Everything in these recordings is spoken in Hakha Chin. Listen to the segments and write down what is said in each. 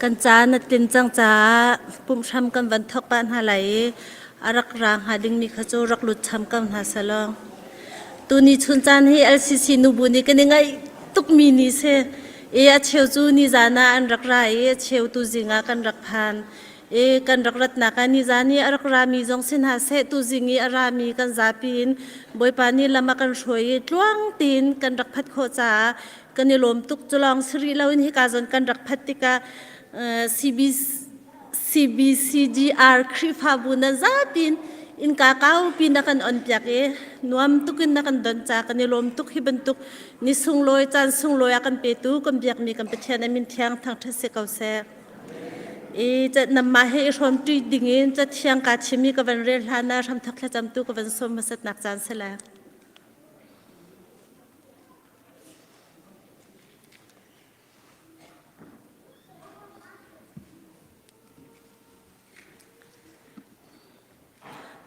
Kan caan a tlin cang caah pumhhram kan van thawk pah hna lai i a rak ra hnga dingmi kha cu rak lut cham ko hna selaw. Tuni chun caan hi LCC nubu nih kan i ngaih tukmi ni si. I a cheu cu nizan ah an rak ra i a cheu tuzing ah kan rak phan. I kan rak ratnak ah nizan i a rak rami zong si hna seh tuzing i a rami kan zapi in Bawipa nih lam a kan hruai i tluang tein kan rak phat khawh caah kan i lawm tuk. Cu lawng si rih loin hika zawn kan rak phat tikah CBCGR Khrihfabu nan zapi in innka kaupi na kan on piak i nuam tuk in na kan don ca kan i lawm tuk hi bantuk ni sunglawi caan sunglawi a kan petu kan biakmi kan Pathian a min thiang thangṭhat si ko seh. I namah he i hrawmṭi dingin cathiang kaa chim i ka van rel hlan ah hramthok thlacamtu ka van sawm hmasatnak caan si lai.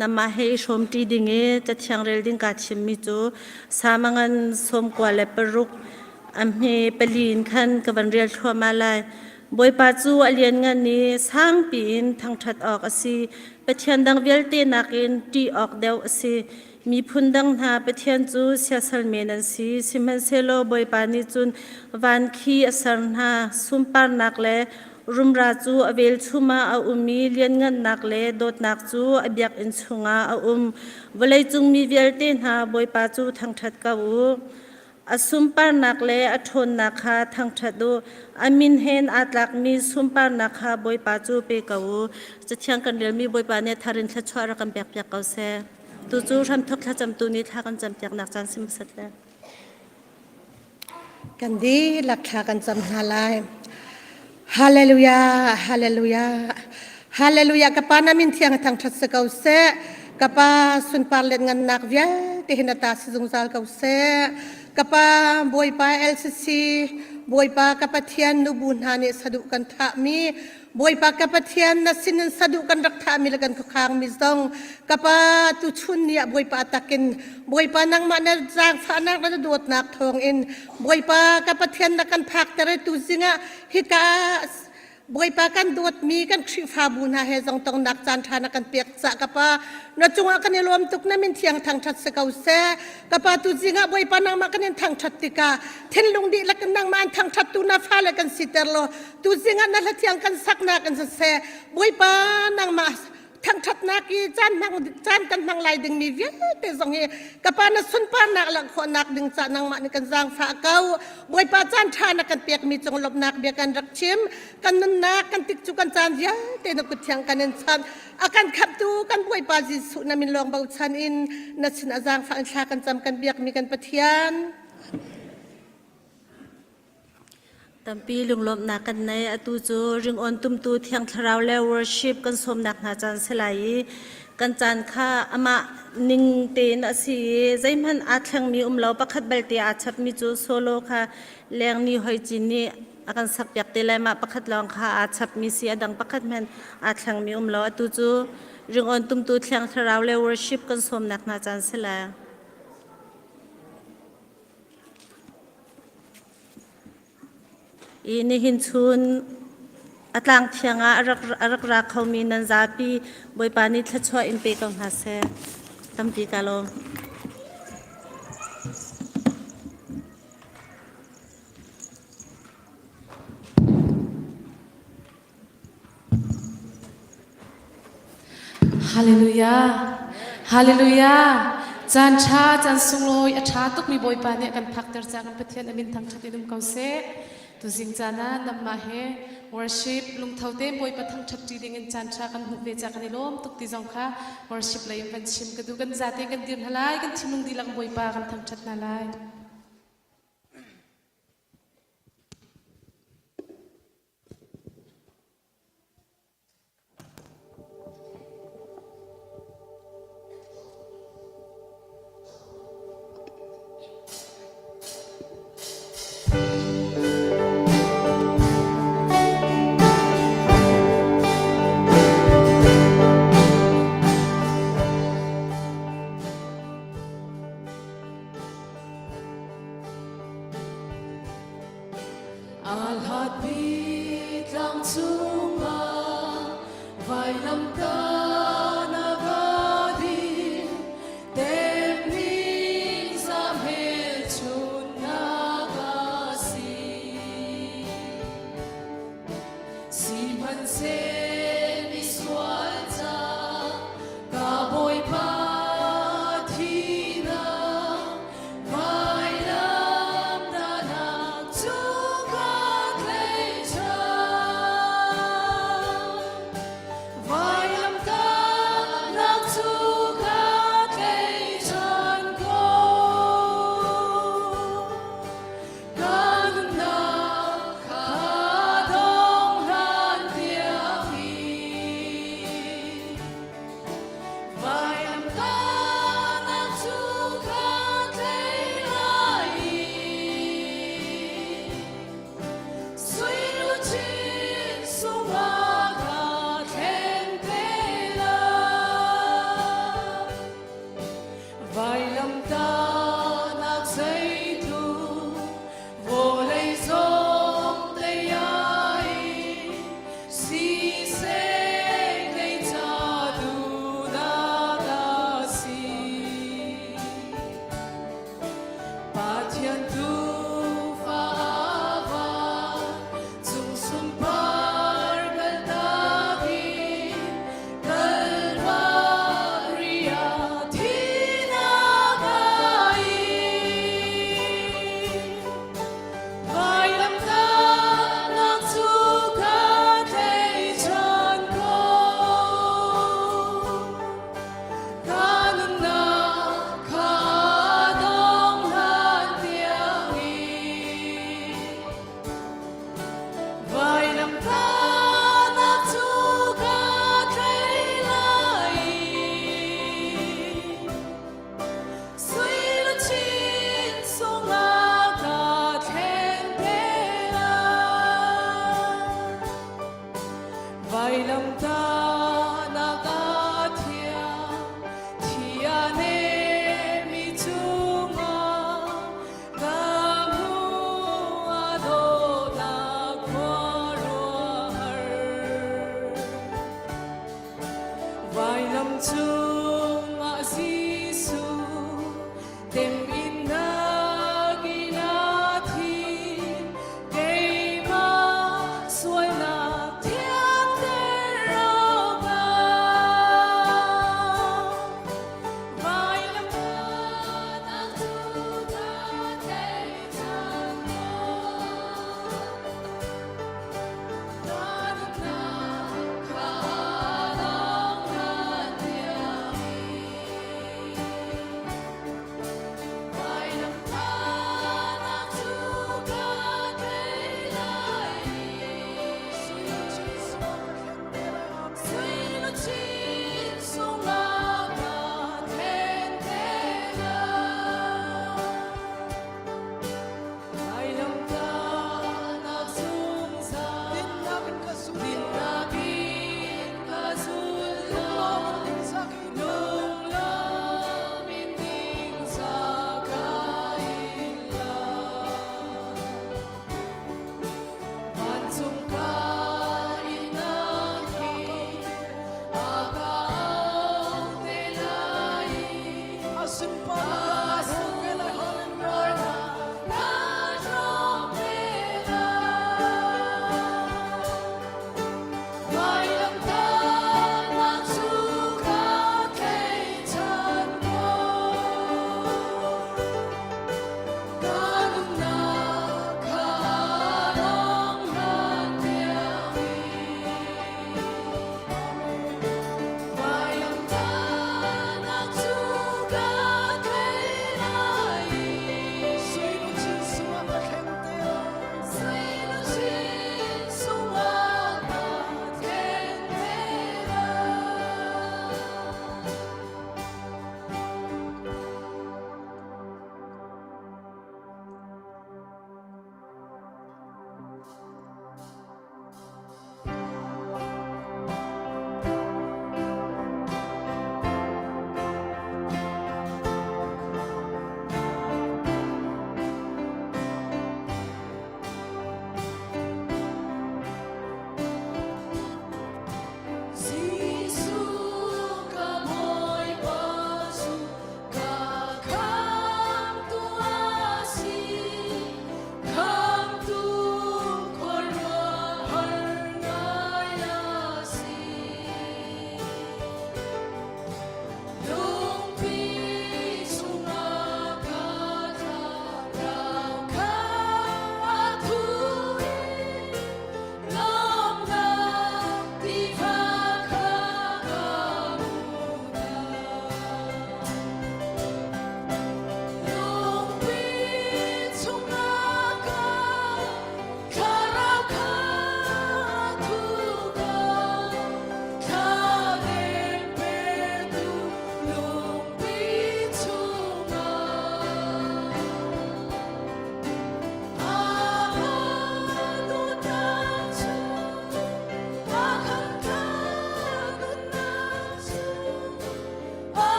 Namah he i hrawmṭi ding i cathiang rel ding kaa thimmi cu Samangan 96 a hme pali in khan ka van rel thluahmah lai. Bawipa cu a lianngan i sangpi in thangṭhat awk a si. Pathian dang vialte nakin ṭih awk deuh a si. Miphun dang hna Pathian cu siasal men an si, sihmanhsehlaw Bawipa nih cun van khi a ser hna. Sunparnak le rumra cu a velchum ah a um i lianngannak le dawtnak cu a biakinn chungah a um. Vawleicung mi vialte hna Bawipa cu thangṭhat ko u. A sunparnak le a ṭhawnnak kha thangṭhat u. A min hen aa tlakmi sunparnak kha Bawipa cu pe ko u. Cathiang kan relmi Bawipa nih a thar in thluachuah rak kan pekpiak ko seh. Tu cu hramthok thlacamtu nih thla kan campiaknak caan si hmasat le. Kan dihlak thla kan cam hna lai. Hallelujah, hallelujah, hallelujah. Ka pa na min thiang thangṭhat si ko seh. Ka pa sunpar le ngannak vialte hin ata si zungzal ko seh. Ka pa Bawipa LCC, Bawipa ka Pathian nubu hna nih saduh kan thahmi Bawipa ka Pathian na sinin saduh kan rak thahmi le kan khuakhangmi zong ka pa tuchun ni ah Bawipa takin Bawipa nangmah na zaangfahnak le na dawtnak thawngin Bawipa ka Pathian na kan phakter i tu zingah hika Bawipa kan dawtmi kan Khrihfabu hna he zong tongnak caan ṭha na kan pek cah ka pa na cungah kan i lawm tuk na min thiang thangṭhat si ko seh ka pa tu zingah Bawipa nangmah kan in thangṭhat tikah thinlung dihlak in nangmah an thangṭhattu na fale kan siter law Tuzing ah na hlathiang kan saknak in siseh Bawipa nangmah thangṭhatnak i caan hmang caan kan hmang lai dingmi vialte zong hi ka pa na sunparnak langh khawhnak ding ca nangmah nih kan zaangfah ko Bawipa caan ṭha na kan pekmi cung lawmhnak bia kan rak chim kan nunnak kan tikcu kan caan vialte na kut thiang kan in chanh a kan khamhtu kan Bawipa Jesuh na min lawng bochan in na sin a zaangfah in thla kan cam kan biakmi kan Pathian Tampi lunglawmhnak kan nei. Atu cu ringawn tumtu Thiang Thlarau le worship kan sawmnak hna caan si lai i kan caan kha amah ning tein a si i zeihmanh aa thlengmi um lo pakhat balte aa chapmi cu solo kha leng ni hoi cin nih a kan sakpiak te lai mah pakhat lawng kha aa chapmi si a dang pakhat hmanh aa thlengmi um lo atu cu ringawn tumtu Thiang Thlarau le worship kan sawmnak hna caan si lai. I nihin chun a tlang thiang ah a rak ra khomi nan zapi Bawipa nih thluachuah in pe ko hna seh. Tampi ka lawm. Hallelujah. Hallelujah. Caan ṭha, caan sunglawi a ṭha tukmi Bawipa nih a kan phakter caah kan Pathian a min thangṭhat in um ko seh. Tuzing caan ah nangmah he worship lungtho te Bawipa thangṭhat ṭi ding in caan ṭha kan hmuh ve caah kan i lawm tuk ti zong kha worship lei in van chim ka duh. Kan zate kan dir hna lai, kan thinlung dihlak Bawipa kan thangṭhat hna lai. Aa hlatpi tlang cungah vailamtah na ka din, temning za hmelchunhnak a si. Sihmanhseh misual ca ka Bawipa thihnak vailamtahnak cu ka tlaihchan. Vailamtahnak cu ka tlaihchan ko. Ka nunnak kha dong hlan tiang in vailamtahnak cu ka tlaih lai i sui luchin sungah ka thlen te lai. Vailamtahnak zeitluk vawlei zong tei ai siseh kei ca duhnak a si. Pathian tuufa van cung sunpar kaltak in Kalvari ah thihnak a ing. Vailamtahnak cu ka tlaihchan ko. Ka nunnak kha dong hlan tiangin vailamtahnak cu ka tlaih lai i sui luchin sungah ka thlen te lai. Vailamtahnak a thiang thia nemi cungah ka hmu a dawtnak khuaruahhar. Vailam cungah Jesuh temhinnak in a thi, keimah sualnak thianter awkah. Vailamtahnak cu ka tlaihchan ko. Ka nunnak kha dong hlan tiangin.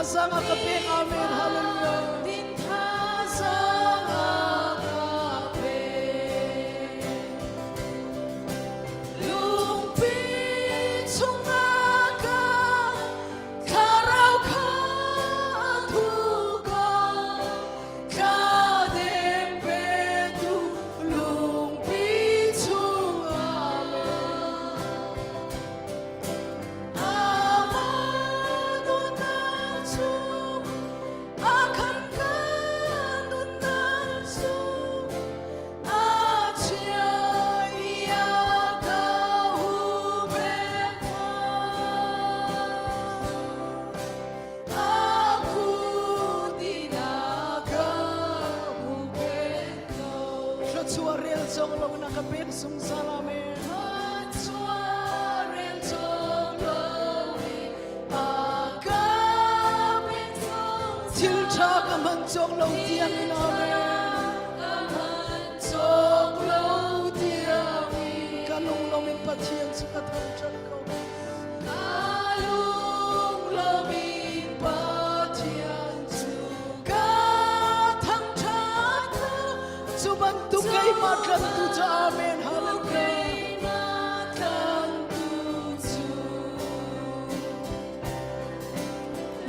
thazang a ka pek. Amen. Hallelujah. Tin thazang a ka pek. Lungpi chungah ka thlarau kha thu ko. Thladem petu lungpi chungah. Amah dawtnak cu a khan ka nunnak cu a chia i a ka huhphenh. A kut in a ka huhphenh ko. Thluachuah rel cawk lo na ka pek zungzal. Amen. Thluachuah rel cawk lo in a ka pek zungzal. Thil ṭha ka hman cawk lo tiang in. Amen. Ka hman cawk lo tiang in. Ka lunglawm in Pathian cu ka thangṭhat ko. Ka lunglawm in Pathian cu ka thangṭhat ko. Cu bantuk keimah tlantu cu Amen. Hallelujah. Keimah tlantu cu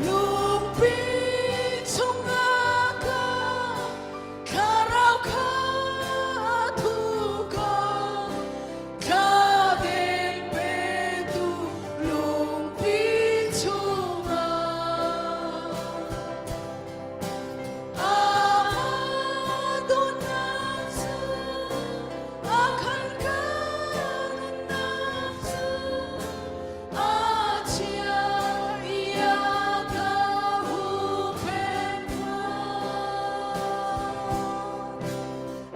lungpi chungah ka thlarau kha thu ko. Thladem petu lungpi chungah amah dawtnak cu a khan ka nunnak cu a chia i a ka huhphenh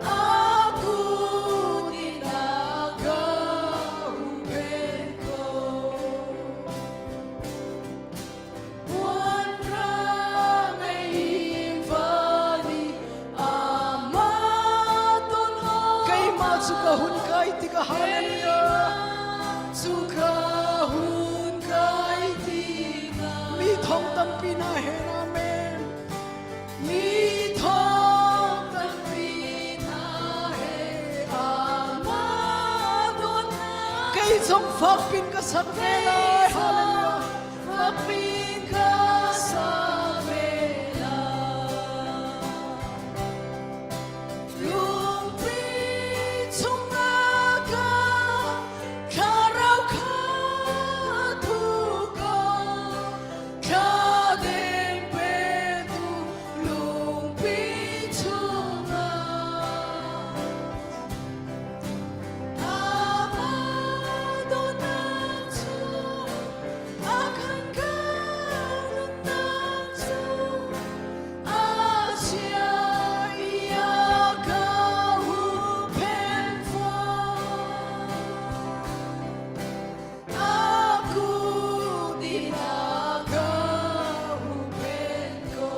A kut in a ka huhphenh ko. Puanrang ei van i amah ton awk. Keimah cu ka hun kai tikah hallelujah. Cu ka hun kai tikah. Mi thong tampi na hen. Amen. Mi thong tampi hna he amah dawtnak. Kei zong fak pin ka sak ve lai. Hallelujah. Fak pin ka sak ve lai. Lungpi chungah ka thlarau kha thu ko. Thladem petu lungpi chungah amah dawtnak cu a khan ka nunnak cu a chia i a ka huhphenh fawn. A kut in a ka huhphenh ko.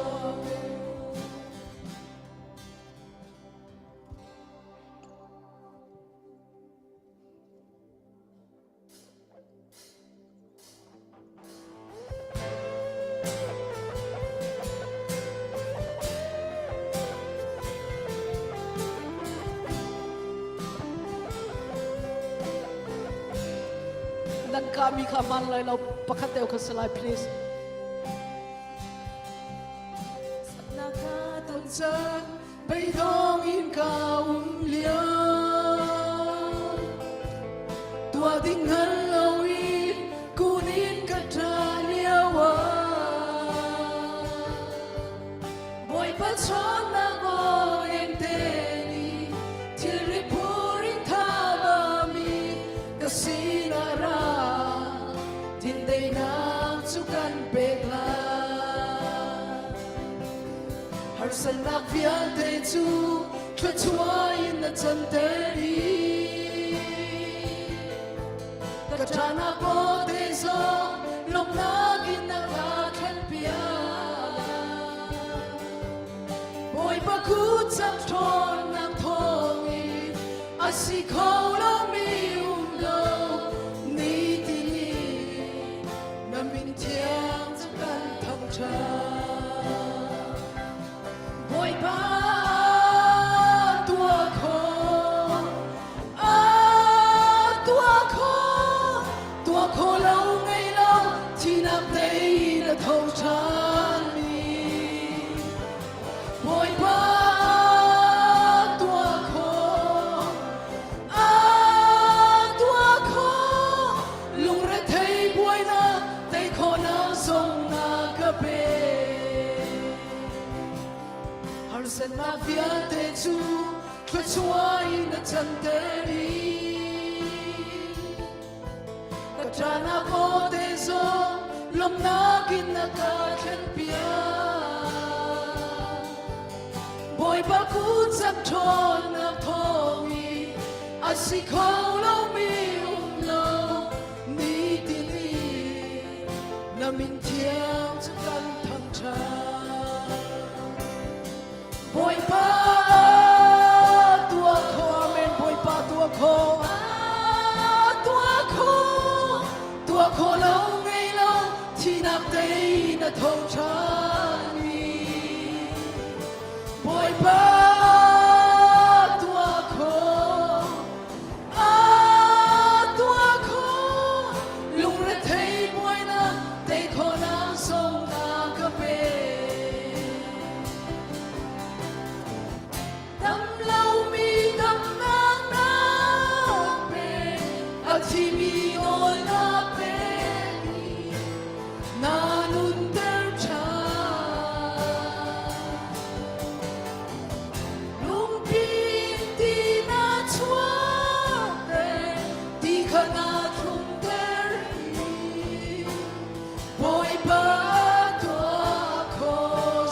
Nan kami kha man lai lo pakhat deuh kha si lai please. Naka ton Chan beidong in ka um lio tua ding ngal lo in kunin ka ṭa lio ah Bawipa chawnnak aw engte nih thilri phur in thabami ka sinah ra thindaihnak cu kan pek lai. Harsatnak vialte cu thluachuah in na canter i ka ṭahnak aw te zong lawmhnak in na ka thlenpiak. Bawipa kut cak ṭhawnnak thawngin a si kho lomi um lo nitin in na min thiang cu kan thangṭhat. Harsatnak vialte cu thluachuah in na canter dih. Ka ṭahnak aw te zong lawmhnak in na ka thlenpiak. Bawipa kut cak ṭhawnnak thawngin a si kho lomi um lo nitin in na min thiang cu kan thangṭhat. Bawipa tuah kho amen Bawipa tuah kho tuah kho tuah kho lo ngei lo thinak tei na tho ṭhan mi Bawipa tuah kho tuah kho lungrethei buainak tei khawhnak zong na ka pe Dam lomi damnak na pe, a thimi nawl na pek i na nunter ṭhan. Lungpi ti na chuahter, ti kha na thlumter i Bawipa tuah kho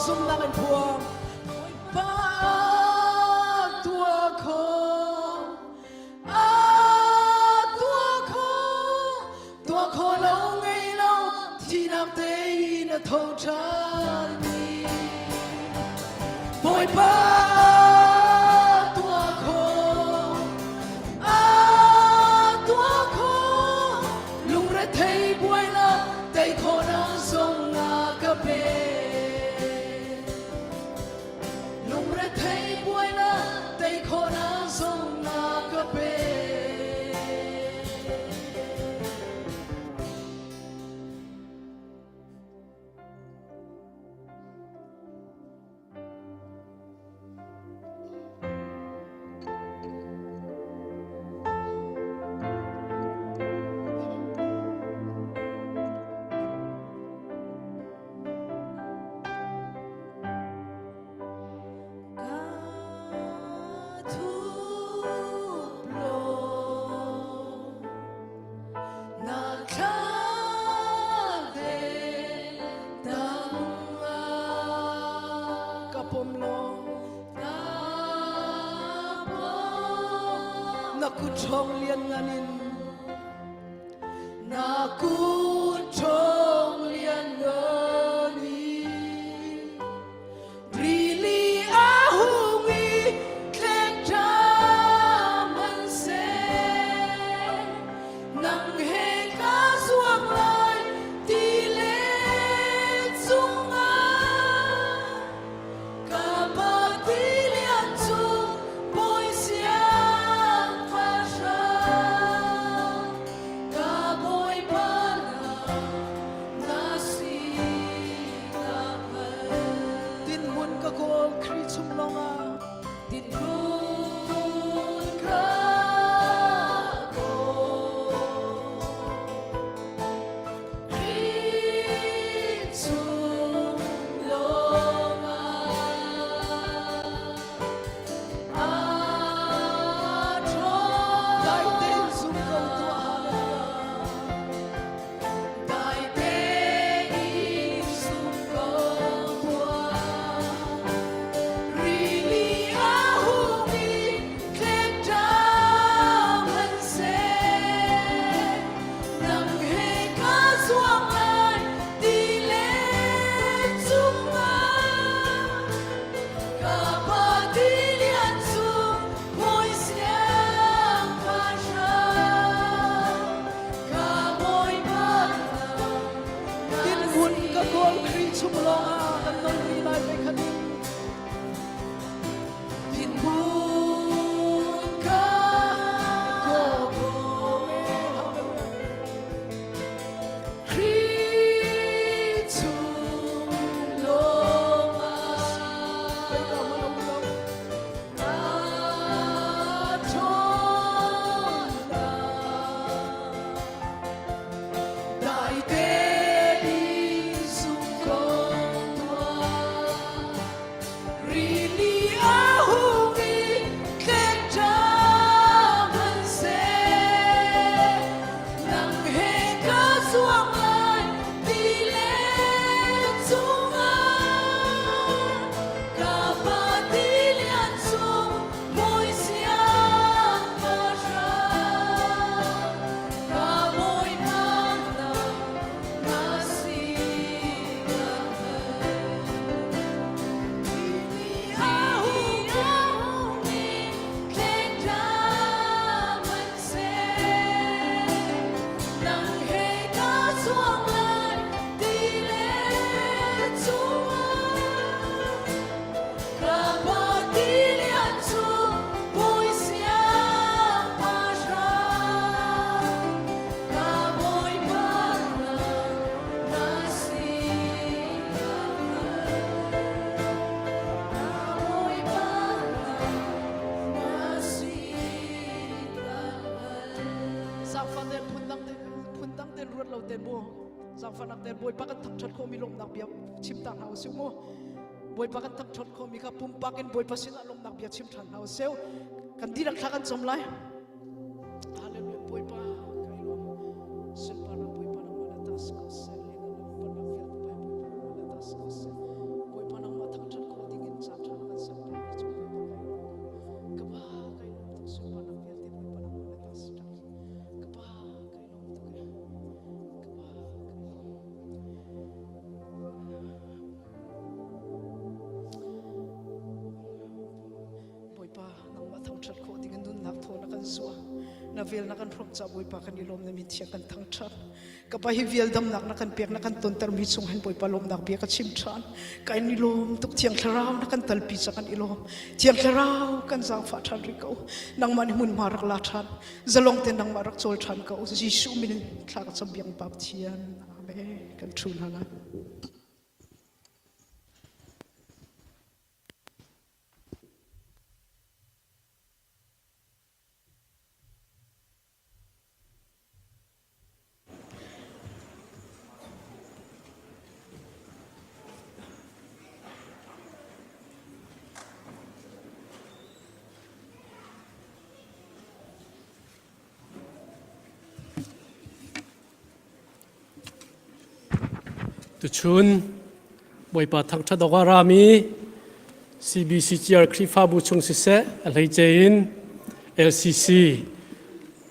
zumnak in phuang. Bawipa tuah kho a tuah kho tuah kho lo ngei lo thinak tein a tho ṭhan mi Bawipa tuah kho a tuah kho lungrethei buainak tei khawhnak zong na ka pe Lungrethei buainak tei khawhnak zong na ka pe. Ka thup law na thla de tangah ka pom law ka pom na kut ṭhawng lianngan in Na kut ṭhawng lianngan in rili a hung i tlek ṭha hmanhseh nang he ka zuang lai ti le cungah Ka pa tilian cu bawi siangpahrang, ka bawipa na. Zaangfah tein phundang te phundang tein ruat lo tein mu zaangfahnak tein Bawipa kan thangṭhat khawhmi lawmhnak bia chim ta hna usih mu. Bawipa kan thangṭhat khawhmi kha pumpak in Bawipa sinah lawmhnak bia chim ṭhan hna usih. Kan dihlak thla kan cam lai. Hallelujah Bawipa kai lawm. Sunparnak Bawipa nangmah na ta si ko seh. Lianngan le upatnak vialte Bawipa nangmah na ta si ko seh. Bawipa nangmah thangṭhat khawh dingin caan ṭha na kan serpiakmi cu Bawipa kai lawm. Ka pa kai lawm tuk sunparnak vialte Bawipa nangmah na ta si ṭang. Ka pa kai lawm tuk e. Ka pa kai lawm. Bawipa nangmah thangṭhat khawh ding in nunnak thaw na kan zuah na vel na kan hrawm ca Bawipa kan i lawm na min thiang kan thangṭhat ka pa hi vial damnak na kan pek na kan tonter mi chung hin Bawipa lawmnak bia ka chim ṭhan ka in i lawm tuk thiang thlarau na kan talpi ca kan i lawm thiang thlarau kan zaangfah ṭhan rih ko nangmah nih hmunhma rak la ṭhan zalong te nangmah rak cawl ṭhan ko Jesuh min in thla ka cam biang Pa Pathian amen kan ṭhu hna lai Tuchun Bawipa thangṭhat awk ah rami CBCGR Khrihfabu chung siseh a hleice in LCC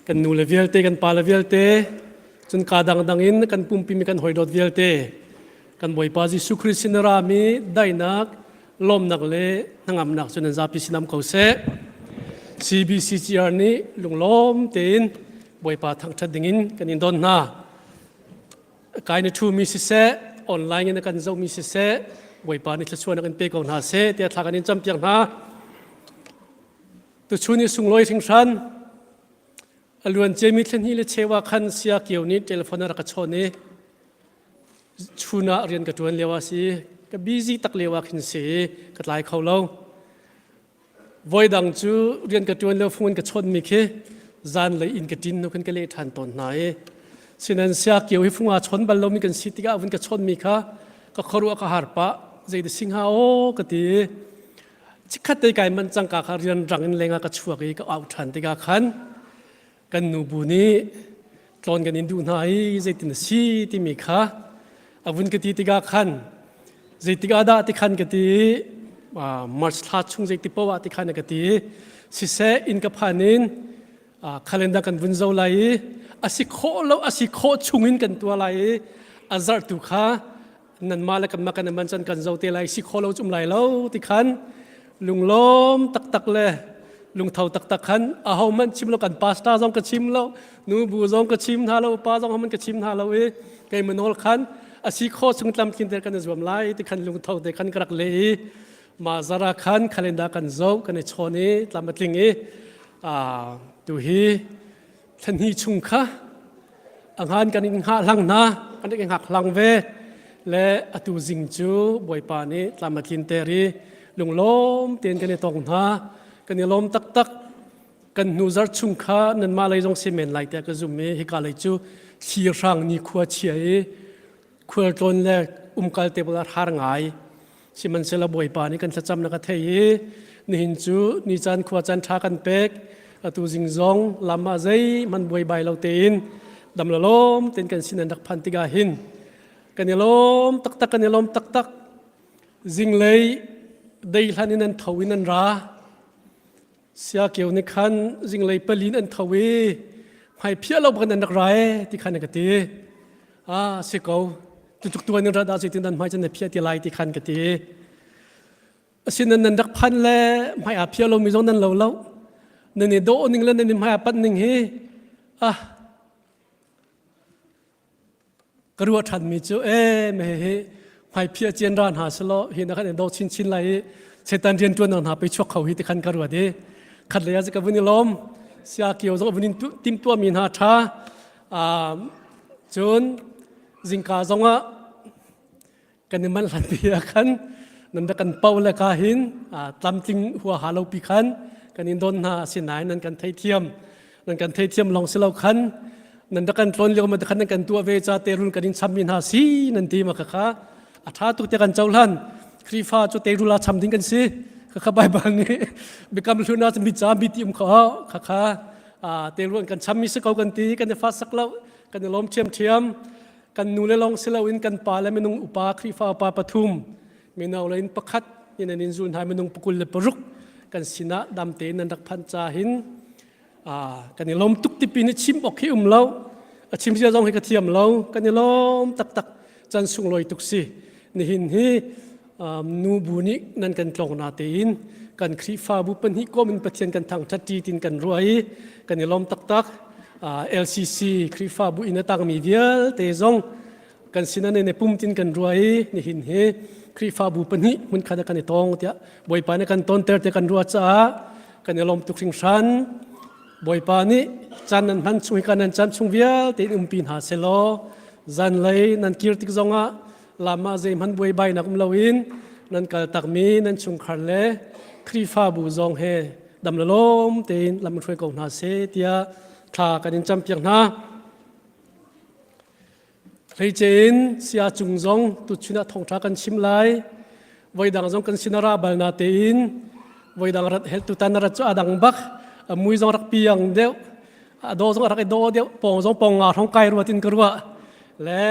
kan nu le vialte kan pa le vialte cun ka dangdang in kan pumpi mi kan hawidawt vialte kan Bawipa Jesuh Khrist sin a rami daihnak lawmnak le hnangamnak cu nan zapi sinam ko seh. CBCGR nih lunglawm tein Bawipa thangṭhat dingin kan in don hna. Kai na ṭhumi siseh, online in a kan zohmi siseh, Bawipa nih thluachuah na kan pe ko hna seh tiah thla kan in campiak hna. Tuchun i sunglawi hringhran a luan ciami thlenhi le chewa khan sia kio nih telephone a rak ka chawn i chun ah rian ka ṭuan lio ah si ka busy tak lio ah khin si ka tlai kho lo. Voidang cu rian ka ṭuan lio phung in ka chawnmi khi zanlei inn ka ṭin hnu khin ka leh ṭhan tawn hna i sinan sia kio hi fung aa chawn bal lomi kan si tikah vun ka chawnmi kha ka khuaruah ka har pah zei dah sing ha aw ka ti i chikkhat te kai manh cangka kha rian rang in lengah ka chuak i ka au ṭhan tikah khan kan nu bu nih tlawn kan in duh hna i zeitin a si timi kha a vun ka ti tikah khan zeitik ah dah ti khan ka ti i March thla chung zeiti poah ti khan ka ti i siseh inn ka phan in calendar kan vun zo lai i a si khawh lo a si khawh chung in kan tuah lai i a zarh tu kha nanmah le kanmah kan man can kan zo te lai si kho lo cum lai lo ti khan lunglawm taktak le lungtho taktak khan aho man chim lo kan pastor zong ka chim lo nu bu zong ka chim hna lo pa zong man ka chim hna lo i kei manol khan asi kho chung tlam thin te kan zuam lai ti khan lungtho te khan ka rak le i ma zara khan calendar kan zo kan i chawn i tlam atling i a tu hi thlanhi chung kha a ngan kan in hngah hlang hna kan in hngak hlang ve le atu zing cu bawipa nih tlam a tlin ter i lunglawm tein kan i tong hna kan i lawm taktak kan hnu zar chung kha nanmah lei zong si men lai tiah ka zum i hika lei cu thli hrang ni khua chia i khualtlawn le umkal te bal har ngai Sihmanhsehlaw Bawipa nih kan thlacam na ka thei i nihin cu ni caan khua caan ṭha kan pek atu zing zong lam ah zeihmanh buaibai lo tein dam la lawm tein kan sin an rak phan tikah hin kan i lawm taktak kan i lawm taktak zinglei dei hlan in an tho in an ra Siakio nih khan zinglei palin an tho i hmaiphiah lo bak in an rak ra e ti khan a ka ti. Ah si ko. Tutuk tuan in rat ah zeitin nan hmai cun na phiah ti lai ti khan ka ti. Asinan nan rak phan le hmai aa phiah lomi zong nan lo lo. Nan i dawh ning le nan i hmai aa panh ning hi ah Ka ruah ṭhanmi cu ee hihi hmaiphiah cian ra hna selaw hi na kan in do chinchin lai i Satan rianṭuannak hna pei chuak kho hi ti khan ka ruat i khat lei ah ka vun i lawm sia kio zong vun in timhtuahmi hna ṭha cun zingka zongah kan i manh hlan pi ah khan nan rak kan pau le ka hin tlamtling huaha lo pi khan kan in don hna asinain nan kan theithiam nan kan theithiam lawng si lo khan. Nan rak kan tlawn lio ma khan nan kan tuah ve ca te rul kan in cham mi hna si nan ti ma kha kha a tha tuk te kan cohlan. Khrihfa cu te rul a cham ding kan si. Kha kha Bible nih biakam hlun ah mi ca mi ti um kha kha kha te rul kan cham mi si ko kan ti kan i fa sak lo kan i lawm ṭhiamṭhiam. Kan nu le lawng si loin kan pa le minung upa Khrihfa upa pathum mino le in pakhat in an in zul hna minung pakul le paruk kan sinah dam tein nan rak phanh ca hin kan i lawm tuk tipi ni chim awk hi um lo a chim zia zong hi ka thiam lo kan i lawm taktak chan sunglawi tuk si nihin hi nu bu nih nan kan tlong na tein kan Khrihfabu pahnih kom in Pathian kan thangṭhat ṭi tin kan ruah i kan i lawm taktak LCC Khrihfabu in a tangmi vialte zong kan sin an i pum tin kan ruah i nihin hi Khrihfabu pahnih hmunkhat ah kan i tong tiah Bawipa nih kan tonter te kan ruah caah kan i lawm tuk hringhran. Bawipa nih caan nan hman chung hi kan nan caan chung vialte in umpi hna selaw zanlei nan kir tik zongah lam ah zeihmanh buaibainak um loin nan kal takmi nan chungkhar le Khrihfabu zong he dam le lawm tein lam in hruai ko hna seh tiah thla kan in campiak hna. Hleice in sia cung zong tuchun ah thawngṭha kan chim lai. Voidang zong kan sin a ra bal na tein voidang rat hel tutan rat cu a dang bak a mui zong rak piang deuh a daw zong rak i daw deuh pong zong pong nga hrong kai ruat in ka ruah le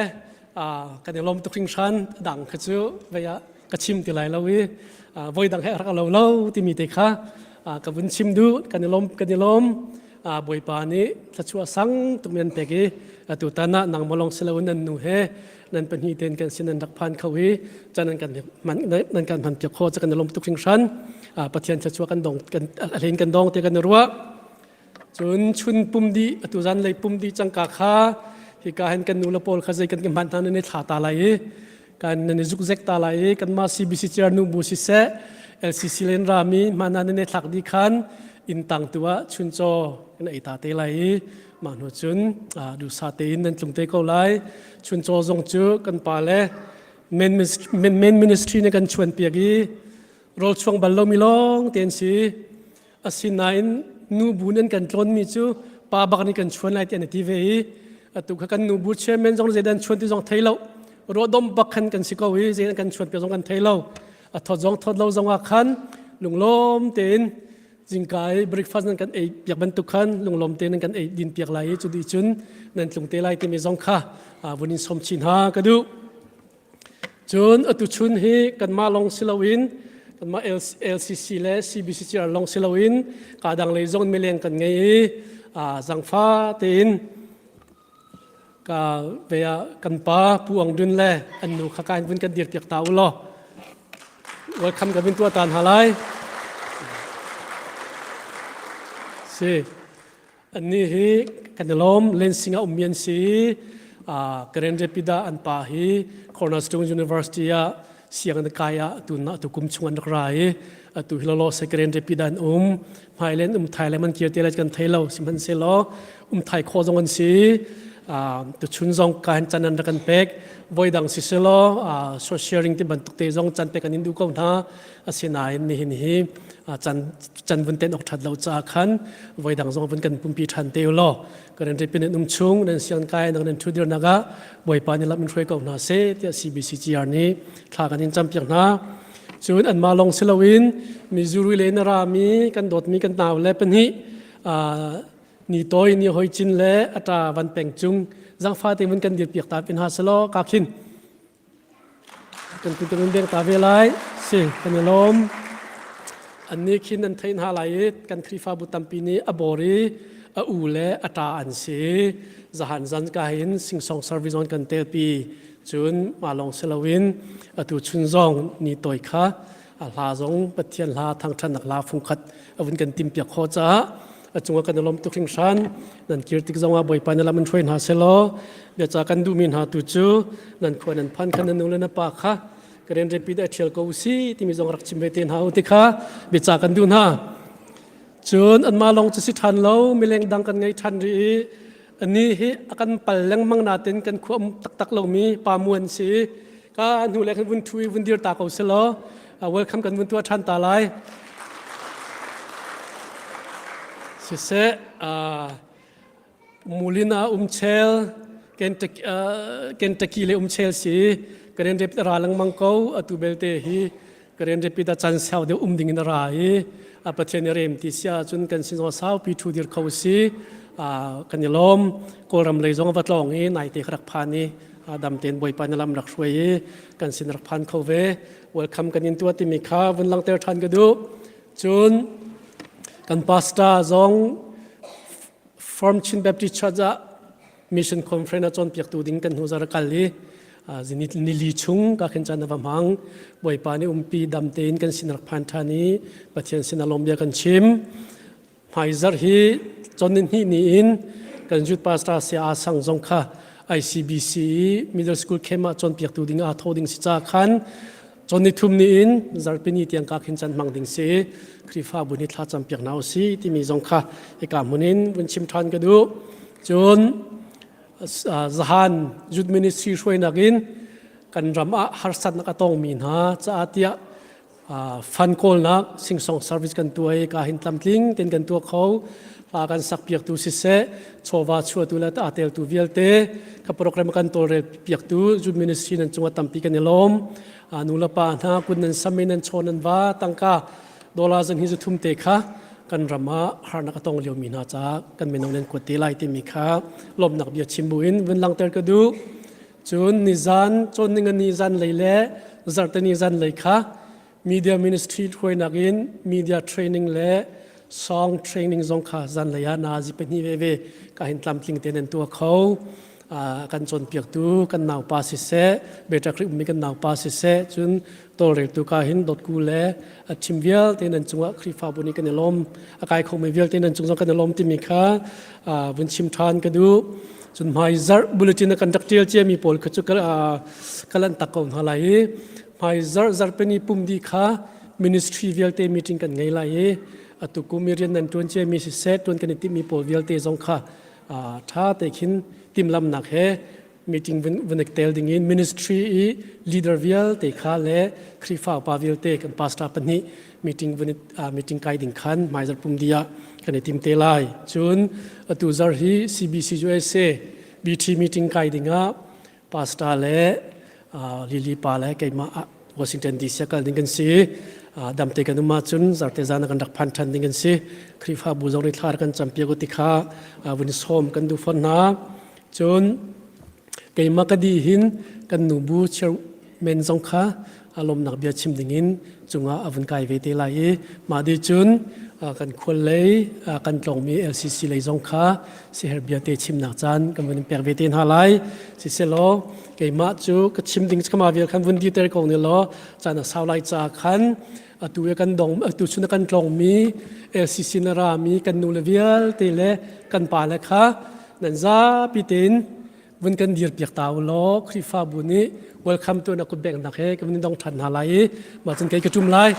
kan i lawm tuk hringhran dang kha cu vei ah ka chim ti lai lo i voidang he rak lo lo timi te kha ka vun chim duh kan i lawm kan i lawm Bawipa nih thluachuah sang tuk nan pek i atu tan ah nang lawng si lo nan nu he nan pahnih ten kan sin nan rak phan kho i chan nan kan nan kan hman piak kho ca kan i lawm tuk hringhran Pathian thluachuah kan dong kan hlein kan dong te kan i ruah Cun chun pum dih atu zanlei pum dih cangka kha hika hin kan nu le pawl kha zei kan hman hna nan i thla ta lai i kan nan i zukzek ta lai i kanmah CBC chair nu bu siseh LCC len rami hman nan i thlak dih khan inn tang tu ah chuncaw kan ei ta te lai i mah hnu cun duhsah tein nan tlung te ko lai chuncaw zong cu kan pa le main ministry nih kan chuan piak i rawl chuang bal lomi lawng te an si Asinain nubu nan kan tlawnmi cu pa bak nih kan chuan lai ti an ti ve i atu kha kan nubu chairman zong zeidan chuan ti zong thei lo ruahdom bak khan kan si ko i zeidan kan chuan piak zong kan thei lo a thawt zong thawt lo zong ah khan lunglawm tein zingka i breakfast nan kan ei piak bantuk khan lunglawm tein nan kan ei din piak lai i cu dih cun nan tlung te lai timi zong kha vun in som chin ha ka duh Cun atu chun hi kanmah lawng si loin kanmah LCC le CBCCR lawng si loin kaa dang lei zong mileng kan ngei i zangfa tein ka ve ah kan pa Pu Ang Dun le an nu kha ka in vun kan dir piak ta u law welcome ka vun tuah ta hna lai. Si. Annih hi kan i lawm Lansing ah ummi an si i Grand Rapids ah an pa hi Cornerstone University ah sianginn kai ah atu na atu kum chung an rak ra i atu hi lawlaw se Grand Rapids an um hmailen um thai le man kir te lai kan thei lo sihmanhsehlaw um thai kho zong an si tuchun zong ka hin chan an rak kan pek voidang si selaw social sharing ti bantuk te zong chan pek an in duh ko hna asinain nihin hi chan chan vun ten ok that lo ca khan voidang zong vun kan pumpi than te law kan ripin in um chung nan siang kai nang nan thudir naga bawipa ni lam in hruai ko hna se tiah CBCGR nih thla kan in champiak hna cun an ma long siloin Missouri le na rami kan dawtmi kan nau le pahnih ni toi ni hoi chin le ata van peng cung zangfa te vun kan dir piak ta pin ha selo ka khin Kan tutan in deng ta ve lai. Si, kan i lawm. Annih khin an theih hna lai i kan Khrihfabu tampi nih a bor i a u le a ṭa an si. Zahan zan ka hin singsong service on kan telpi. Cun mah lawng si loin atu chun zong ni toi kha a hla zong Pathian hla thangṭhatnak hla fungkhat a vun kan timpiak khawh caah a cungah kan i lawm tuk hringhran nan kir tik zongah Bawipa na lam in hruai hna selaw biaca kan duhmi hna tu cu nan khua nan phan khan nan nu le na pa kha ka rian repi a ṭhial ko si timi zong rak chim ve te hna u ti kha biaca kan duh hna cun anmah lawng cu si ṭhan lo mileng dang kan ngei ṭhan rih i ani hi a kan pal lengmang natin kan khua um taktak lomi pa muan si ka hnu le kan vun thu i vun dir ta ko selaw welcome kan vun tuah ṭhan ta lai siseh. Mulin ah umchel Kentucky, uh, Kentucky le umchel si Karen Rapid ra lengmang ko atu belte hi Karen Rapid a chan sau deuh um ding in a ra i a Pathian i rem ti sia cun kan sin zong saupi thu dir kho si kan i lawm Kawlram lei zong va tlawng i naite ka rak phan i dam tein Bawipa na lam rak hruai i kan sin rak phan kho ve welcome kan in tuah timi kha vun langter ṭhan ka duh cun kan pastor zong Farm Chin Baptist Church ah mission conference a cawnpiaktu ding kan hnu zar kal i nili chung ka khin chan va hmang Bawipa nih umpi dam tein kan sin rak phan ṭhan i Pathian sin a lawm bia kan chim hmaizarh hi chon ni ni in kan youth pastor sia sang zong kha ICBC middle school camp ah cawnpiaktu ding a tho ding si cha khan chon ni thum ni in zarpini tiang ka khin chan hmang ding si Khrihfabu nih thla cam piak na usi timi zong kha hika hmun in vun chim ṭhan ka duh. Cun zahan youth ministry hruainak in kan ram ah harsatnak a tongmi hna caah tiah fund kawlnak singsong service kan tuah i ka hin tlamtling ten kan tuah kho hla kan sak piaktu siseh chawva chuatu le a teltu vialte ka program kan tawlrel piaktu youth ministry nan cungah tampi kan i lawm nu le pa hna kun nan sam in nan chawn nan va tangka dollar zan hi zu thum te kha kan ram ah harnak a tong liomi hna caah kan mino nan kuat te lai timi kha lawmnak bia chim buin vun langter ka duh cun nizan cawn ning ni zan lei le zarhteni zan lei kha media ministry hruainak in media training le song training zong kha zan lei ah nazi pahnih veve ka hin tlamtling te nan tua kho kan cawnpiaktu kan naupa siseh Beta Khrih ummi kan naupa siseh cun tawlreltu ka hin dawtku le a chim vialte nan cungah Khrihfabu nih kan i lawm a kai khomi vialte nan cung zong kan i lawm timi kha vun chim ṭhan ka duh cun hmai zarh bulletin a kan rak ṭial ciami pawl kha cu ka lanh tak ko hna lai i hmai zarh zarhpini pum di kha ministry vialte meeting kan ngei lai i atu kum i rian nan ṭuan ciami siseh ṭuan kan i timhmi pawl vialte zong kha ṭha te khin timhlamnak he meeting vun tel ding in ministry i leader vialte kha le Khrihfa upa vialte kan pastor pahnih meeting vun meeting kai ding khan hmaizar pum dia kan i tim te lai cun atu zar hi CBC USA BT meeting kai ding ah pastor le Lily pa le keimah Washington DC kal ding kan si damte kan um ahcun zarte zan kan rak phan ṭhan ding kan si Khrihfabu zong nih thla kan campiak u ti kha vun sawm kan duh fawn hna cun keimah ka di hin kan nubu chairman zong kha lawmnak bia chim dingin cungah a vun kai ve te lai i mah di cun kan khual lei kan tlawngmi LCC lei zong kha siher bia te chimnak caan kan vun pek ve te hna lai siselaw keimah cu ka chim ding kama vial khan vun diter ko ne law caan a sau lai ca khan atu e kan dong atu chun kan tlawngmi LCC na ra mi kan nu le vialte le kan pa le kha nan zapi tein vun kan dir piak ta u law Khrihfabu nih welcome to na kut bek nak he kan dong than hna lai i mah cun kei ka tum lai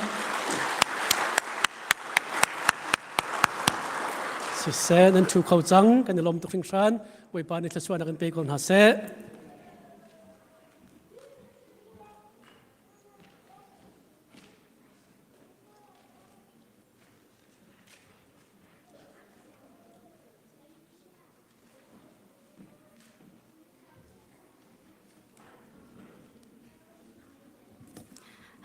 siseh nan thu kho cang kan i lawm tuk hringhran Bawipa nih thluachuahnak in pe ko hna seh.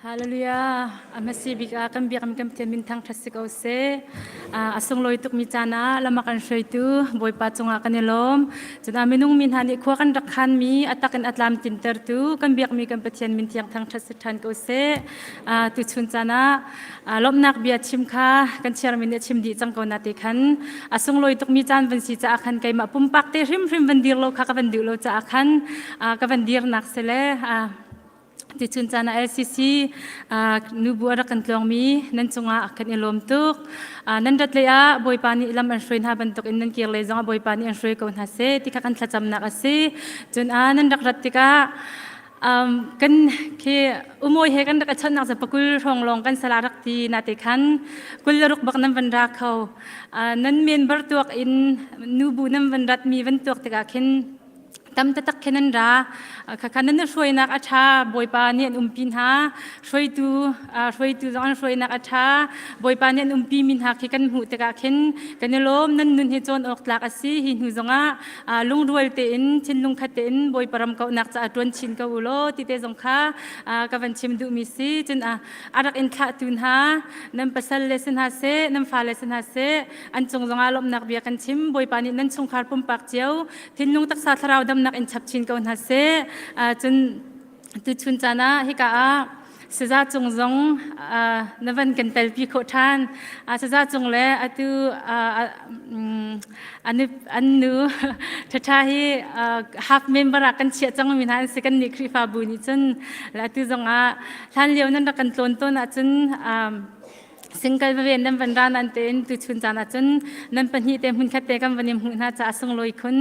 Hallelujah. A hmasi bik ah kan biakam kan Pathian min thangṭhat si ko seh. A sunglawi tukmi caan ah lama kan hruaitu Bawipa cungah kan i lawm. Cun a minung mi hna nih khua kan rak khanmi a tak in a tlam tintertu kan biakmi kan Pathian min thiang thangṭhat si ṭhan ko seh. Tuchun caan ah lawmhnak bia chim kha kan chairman nih a chim dih cang ko na te khan a sunglawi tukmi caan van si caah khan keimah pumpak te hrimhrim van dir lo kha ka van duh lo caah khan ka van dirnak si le Tuchun caan ah LCC nubu a rak kan tluangmi nan cungah kan i lawm tuk. Nan rat lei ah Bawipa nih lam an hruai hna bantuk in nan kir lei zong ah Bawipa nih an hruai ko hna seh ti kha kan thlacamnak a si. Cun nan rak rat tikah kan khi umawi he kan rak i chawnhnak cu pakul hrawng lawng kan sala rak ti na te khan kul le ruk bak nan van ra kho. Nan men bar tuak in nubu nan van rat mi van tuak tikah khin. Tam taktak khin an ra. Khakha nan hruainak a ṭha, Bawipa nih an umpi hna. Hruaitu hruaitu zong an hruainak a ṭha. Bawipa nih an umpi mi hna khi kan hmuh tikah khin kan i lawm. Nan nun hi cawn awk tlak a si. Hi hnu zongah lungrual tein thinlung khat tein Bawipa ram kauhnak caah ṭuan chin ko u law ti te zong kha ka van chim duhmi si. Cun a rak in thlahtu hna nan pasal le si hna seh, nan fale si hna seh, an cung zongah lawmhnak bia kan chim. Bawipa nih nan chungkhar pumpak cio thinlung taksa thlarau damnak in chap chin ko hna seh. Cun tuchun caan ah hika ah saza cung zong na van kan telpi khawh ṭhan. Saza cung le atu an nu ṭhaṭha hi half member ah kan chiah cangmi hna an si kan nih Khrihfabu nih cun le atu zong ah hlan lio nan rak kan tlawn tawn ahcun Single veve nan van ra nan tein tuchun caan ahcun nan pahnih te hmunkhat te kan van i hmuh hna caah sunglawi khun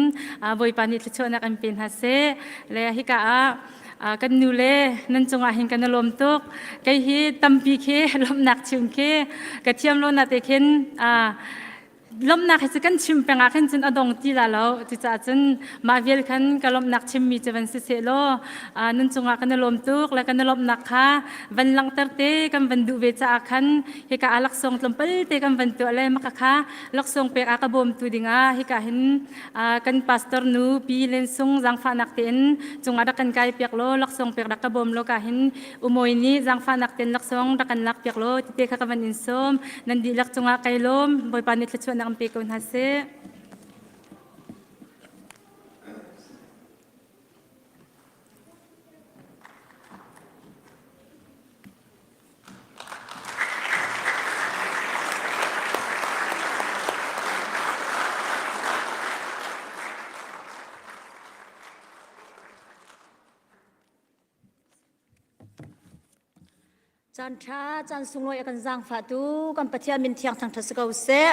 Bawipa nih thluachuahnak an pe hna seh. Le hika ah kan nu le nan cungah hin kan i lawm tuk. Kei hi tampi khi lawmhnak chim khi ka thiam lo na te khin lawmhnak hi cu kan chim peng ah khin cun a dong ti la lo cucaah cun mah vial khan ka lawmhnak chimmi cu van si seh law nun cungah kan i lawm tuk le kan i lawmhnak kha van langhter te kan van duh ve caah khan hika ah laksawng tlawmpal te kan van tuah le maka kha laksawng pek ah ka bawmtu dingah hika hin kan pastor nu pi Len Sung zaangfahnak tein cungah rak kan kai piak law laksawng pek rak ka bawm law ka hin Umawi nih zaangfahnak ten laksawng rak kan lak piak law tite kha ka van in sawm. Nan dihlak cungah kai lawm. Bawipa nih thluachuahnak an pe ko hna seh. Caan ṭha, caan sunglawi a kan zaangfahtu kan Pathian min thiang thangṭhat si ko seh.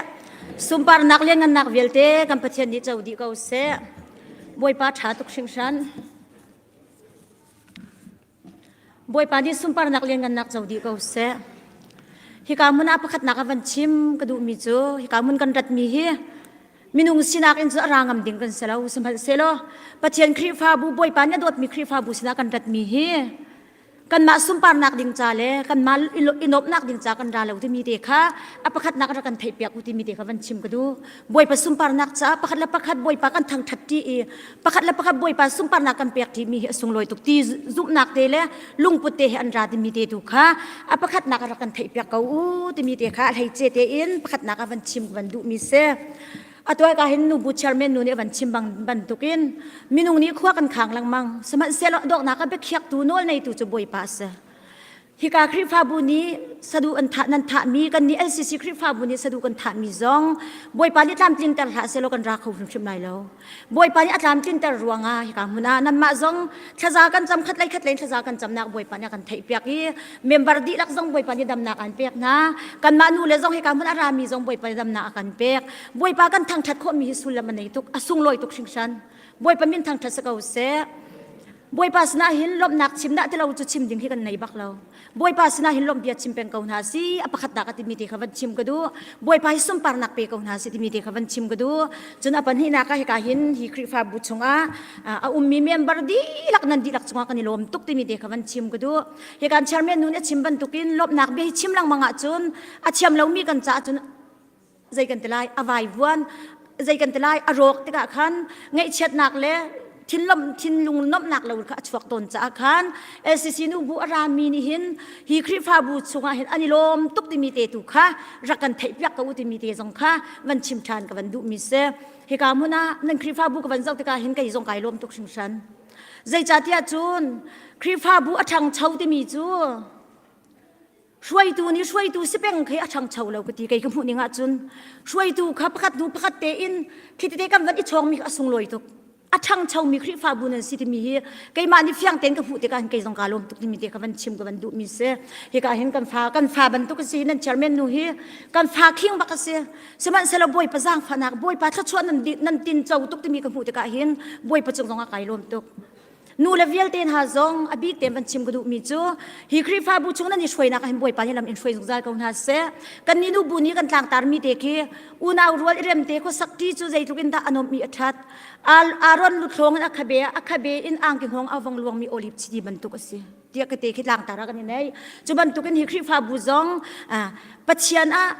Sunparnak lianngannak vialte kan Pathian nih co dih ko seh. Bawipa ṭha tuk hringhran. Bawipa nih sunparnak lianngannak co dih ko seh. Hika hmun ah pakhatnak a van chim ka duhmi cu hika hmun kan ratmi hi Minung sinak in cun a ra ngam ding kan si lo. Sihmanhsehlaw Pathian Khrihfabu Bawipa nih a dawtmi Khrihfabu sinah kan ratmi hi kanmah sunparnak ding ca le kanmah i nuamhnak ding ca kan ra lo timi te kha a pakhatnak rak kan theihpiak u timi te kha van chim ka duh. Bawipa sunparnak caah pakhat le pakhat Bawipa kan thangṭhat ṭi i pakhat le pakhat Bawipa sunparnak kan pek ṭimi hi a sunglawi tuk ti zumhnak te le lungput te he an ra timi te tu kha a pakhatnak rak kan theihpiak ko u timi te kha a hleice tein pakhatnak ah van chim van duhmi si. Atuai ka hin nubu chairman nu nih van chim bang bantukin minung nih khua kan khang lengmang sihmanhsehlaw dawknak a biakhiaktu nawl neitu cu Bawipa a si. Hika Khrihfabu nih sadu an thah nan thahmi kan nih LCC Khrihfabu nih sadu kan thahmi zong Bawipa nih tlamtlinter hlah sehlaw kan ra kho hrimhrim lai lo. Bawipa nih a tlamtlinter ruangah hika hmun ah nanmah zong thlaza kan cam khat lei khat lei thlaza kan camnak Bawipa nih a kan theihpiak i member dihlak zong Bawipa nih damnak an pek hna. Kanmah nu le zong hika hmun a rami zong Bawipa nih damnak a kan pek. Bawipa kan thangṭhat khawhmi hi sullam a nei tuk, a sunglawi tuk hringhran. Bawipa min thangṭhat si ko seh. Bawipa sinah hin lawmhnak chim dah tilo cu chim ding hi kan nei bak lo. Bawipa sinah hin lawmh bia chim peng ko hna si a pakhatnak a timi te kha van chim ka duh. Bawipa hi sunparnak pe ko hna si timi te kha van chim ka duh. Cun a pahnihnak ah hika hin hi Khrihfabu chungah a ummi member dihlak nan dihlak cungah kan i lawm tuk timi te kha van chim ka duh. Hi kan chairman nu nih a chim bantukin lawmhnak bia hi chim lengmang ahcun a thiam lomi kan caah cun zei kan ti lai a vaivuan zei kan ti lai a rawk tikah khan ngaihchiatnak le thinlom thinlung nomhnak lo kha a chuak tawn caah khan LCC nu bu a rami nih hin hi Khrihfabu chungah hin an i lawm tuk timi te tu kha rak kan theihpiak ko u timi te zong kha van chim ṭhan ka van duhmi si hika hmun ah nan Khrihfabu ka van zoh tikah hin kei zong kai lawm tuk hringhran zeicahtiah cun Khrihfabu a ṭhangcho timi cu Hruaitu nih hruaitu si peng khi a ṭhangcho lo ka ti kei ka hmuh ning ahcun hruaitu kha pakhat hnu pakhat tein khi tete kan van i chawngmi kha a sunglawi tuk a ṭhangchomi Khrihfabu nan si timi hi keimah nih fiang tein ka hmuh tikah hin kei zong kaa lawm tuk timi te kha van chim ka van duhmi si hika hin kan fa kan fa bantuk a si nan chairman nu hi kan fa khing bak a si sihmanhsehlaw Bawipa zaangfahnak Bawipa thluachuah nan nan tin co tuk timi ka hmuh tikah hin Bawipa cung zong ah kai lawm tuk. Nu le vialte hna zong a bik tein van chim ka duhmi cu hi Khrihfabu chung nan i hruainak ah hin Bawipa nih lam in hruai zungzal ko hna seh. Kan nih nubu nih kan tlangtar mi te khi unau rual i remte khuasak ṭi cu zeitluk in dah a nuamh i a ṭhat. Aaron luthlawng in a khabe a khabe in angki hngawng a vong luangmi olive chiti bantuk a si. Tiah ka te khi tlangtar ah kan i nei. Cu bantukin hi Khrihfabu zong Pathian ah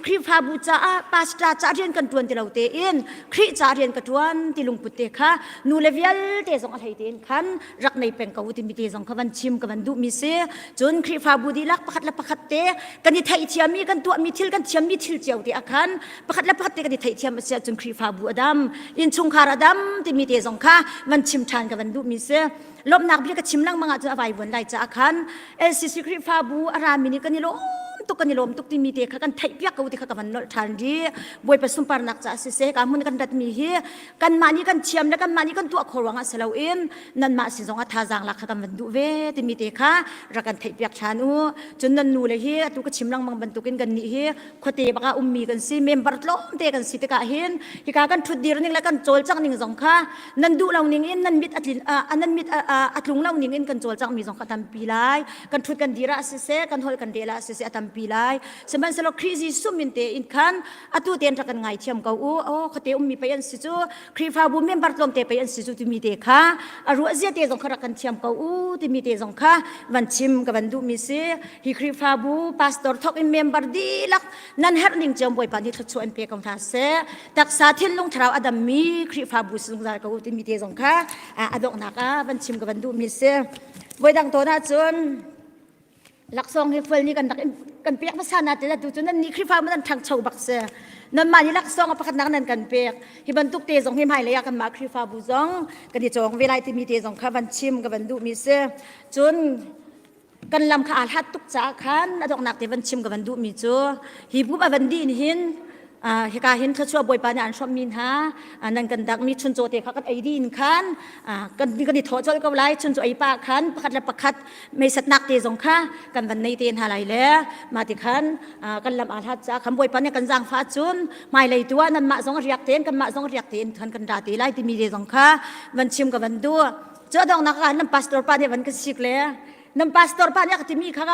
Khrihfabu caah pastor caah rian kan ṭuan ti lo tein Khrih caah rian ka ṭuan ti lungput te kha nu le vialte zong a hlei tein khan rak nei peng ko timi te zong kha van chim ka van duhmi si. Cun Khrihfabu dihlak pakhat le pakhat te kan i theihthiam i kan tuahmi thil kan thiammi thil cio te ah khan pakhat le pakhat te kan i theihthiam a si ahcun Khrihfabu a dam, innchungkhar a dam timi te zong kha van chim ṭhan ka van duhmi si. Lawmhnak bia ka chim lengmang ahcun a vaivuan lai caah khan LCC Khrihfabu a rami nih kan i lawm tuk kan i lawm tuk timi te kha kan theihpiak ko ti kha ka van nolh ṭhan rih. Bawipa sunparnak caah siseh ka hmun kan ratmi hi kanmah nih kan thiam le kanmah nih kan tuah khawh ruangah si loin nanmah sin zongah thazaang lak kha kan van duh ve timi te kha rak kan theihpiak ṭhan u. Cun nan nu le hi atu ka chim lengmang bantukin kan nih hi khuate bak ah ummi kan si member tlawmte kan si tikah hin hika kan ṭhut dir ning le kan cawlcangh ning zong kha nan duh lo ning in nan mit a tlin nan mit a tlung lo ning in kan cawlcangh mi zong kha tampi lai kan ṭhut kan dir ah siseh kan holh kan rel ah siseh a tampi lai sihmanhsehlaw Khrih Jesuh min te in khan atu tein rak kan ngaithiam ko u oh khuate ummi pei an si cu Khrihfabu member tlawmte pei an si cu timi te kha a ruah zia te zong kha rak kan thiam ko u timi te zong kha van chim ka van duhmi si hi Khrihfabu pastor thok in member dihlak nan herh ning cio Bawipa nih thluachuah in pe ko hna seh taksa thinlung thlarau a dammi Khrihfabu si zungzal ko u timi te zong kha a donghnak ah van chim ka van duhmi si voidang tawn ahcun laksawng hi fual nih kan rak kan pek hmasa na te tu cu nan nih Khrihfa nan ṭhangcho bak si nanmah nih laksawng a pakhatnak nan kan pek hi bantuk te zong hi hmailei ah kanmah Khrihfabu zong kan i cawng ve lai timi te zong kha van chim ka van duhmi si cun kan lam kha aa hlat tuk caah khan a donghnak te van chim ka van duhmi cu hi bup a van dih hin hika hin thluachuah bawipa nih an hrawmmi hna nan kan dakmi chuncaw te kha kan ei dih in khan kan kan i thawh colh ko lai chuncaw ei pa khan pakhat le pakhat meisatnak te zong kha kan van nei te hna lai le mah ti khan kan lam aa hlat caah khan bawipa nih kan zaangfah cun hmailei tu ah nanmah zong riak tein kanmah zong riak tein khan kan ra te lai timi te zong kha van chim ka van duh cu a donghnak ah nan pastor pa nih van ka sik le nan pastor pa nih a ka timi kha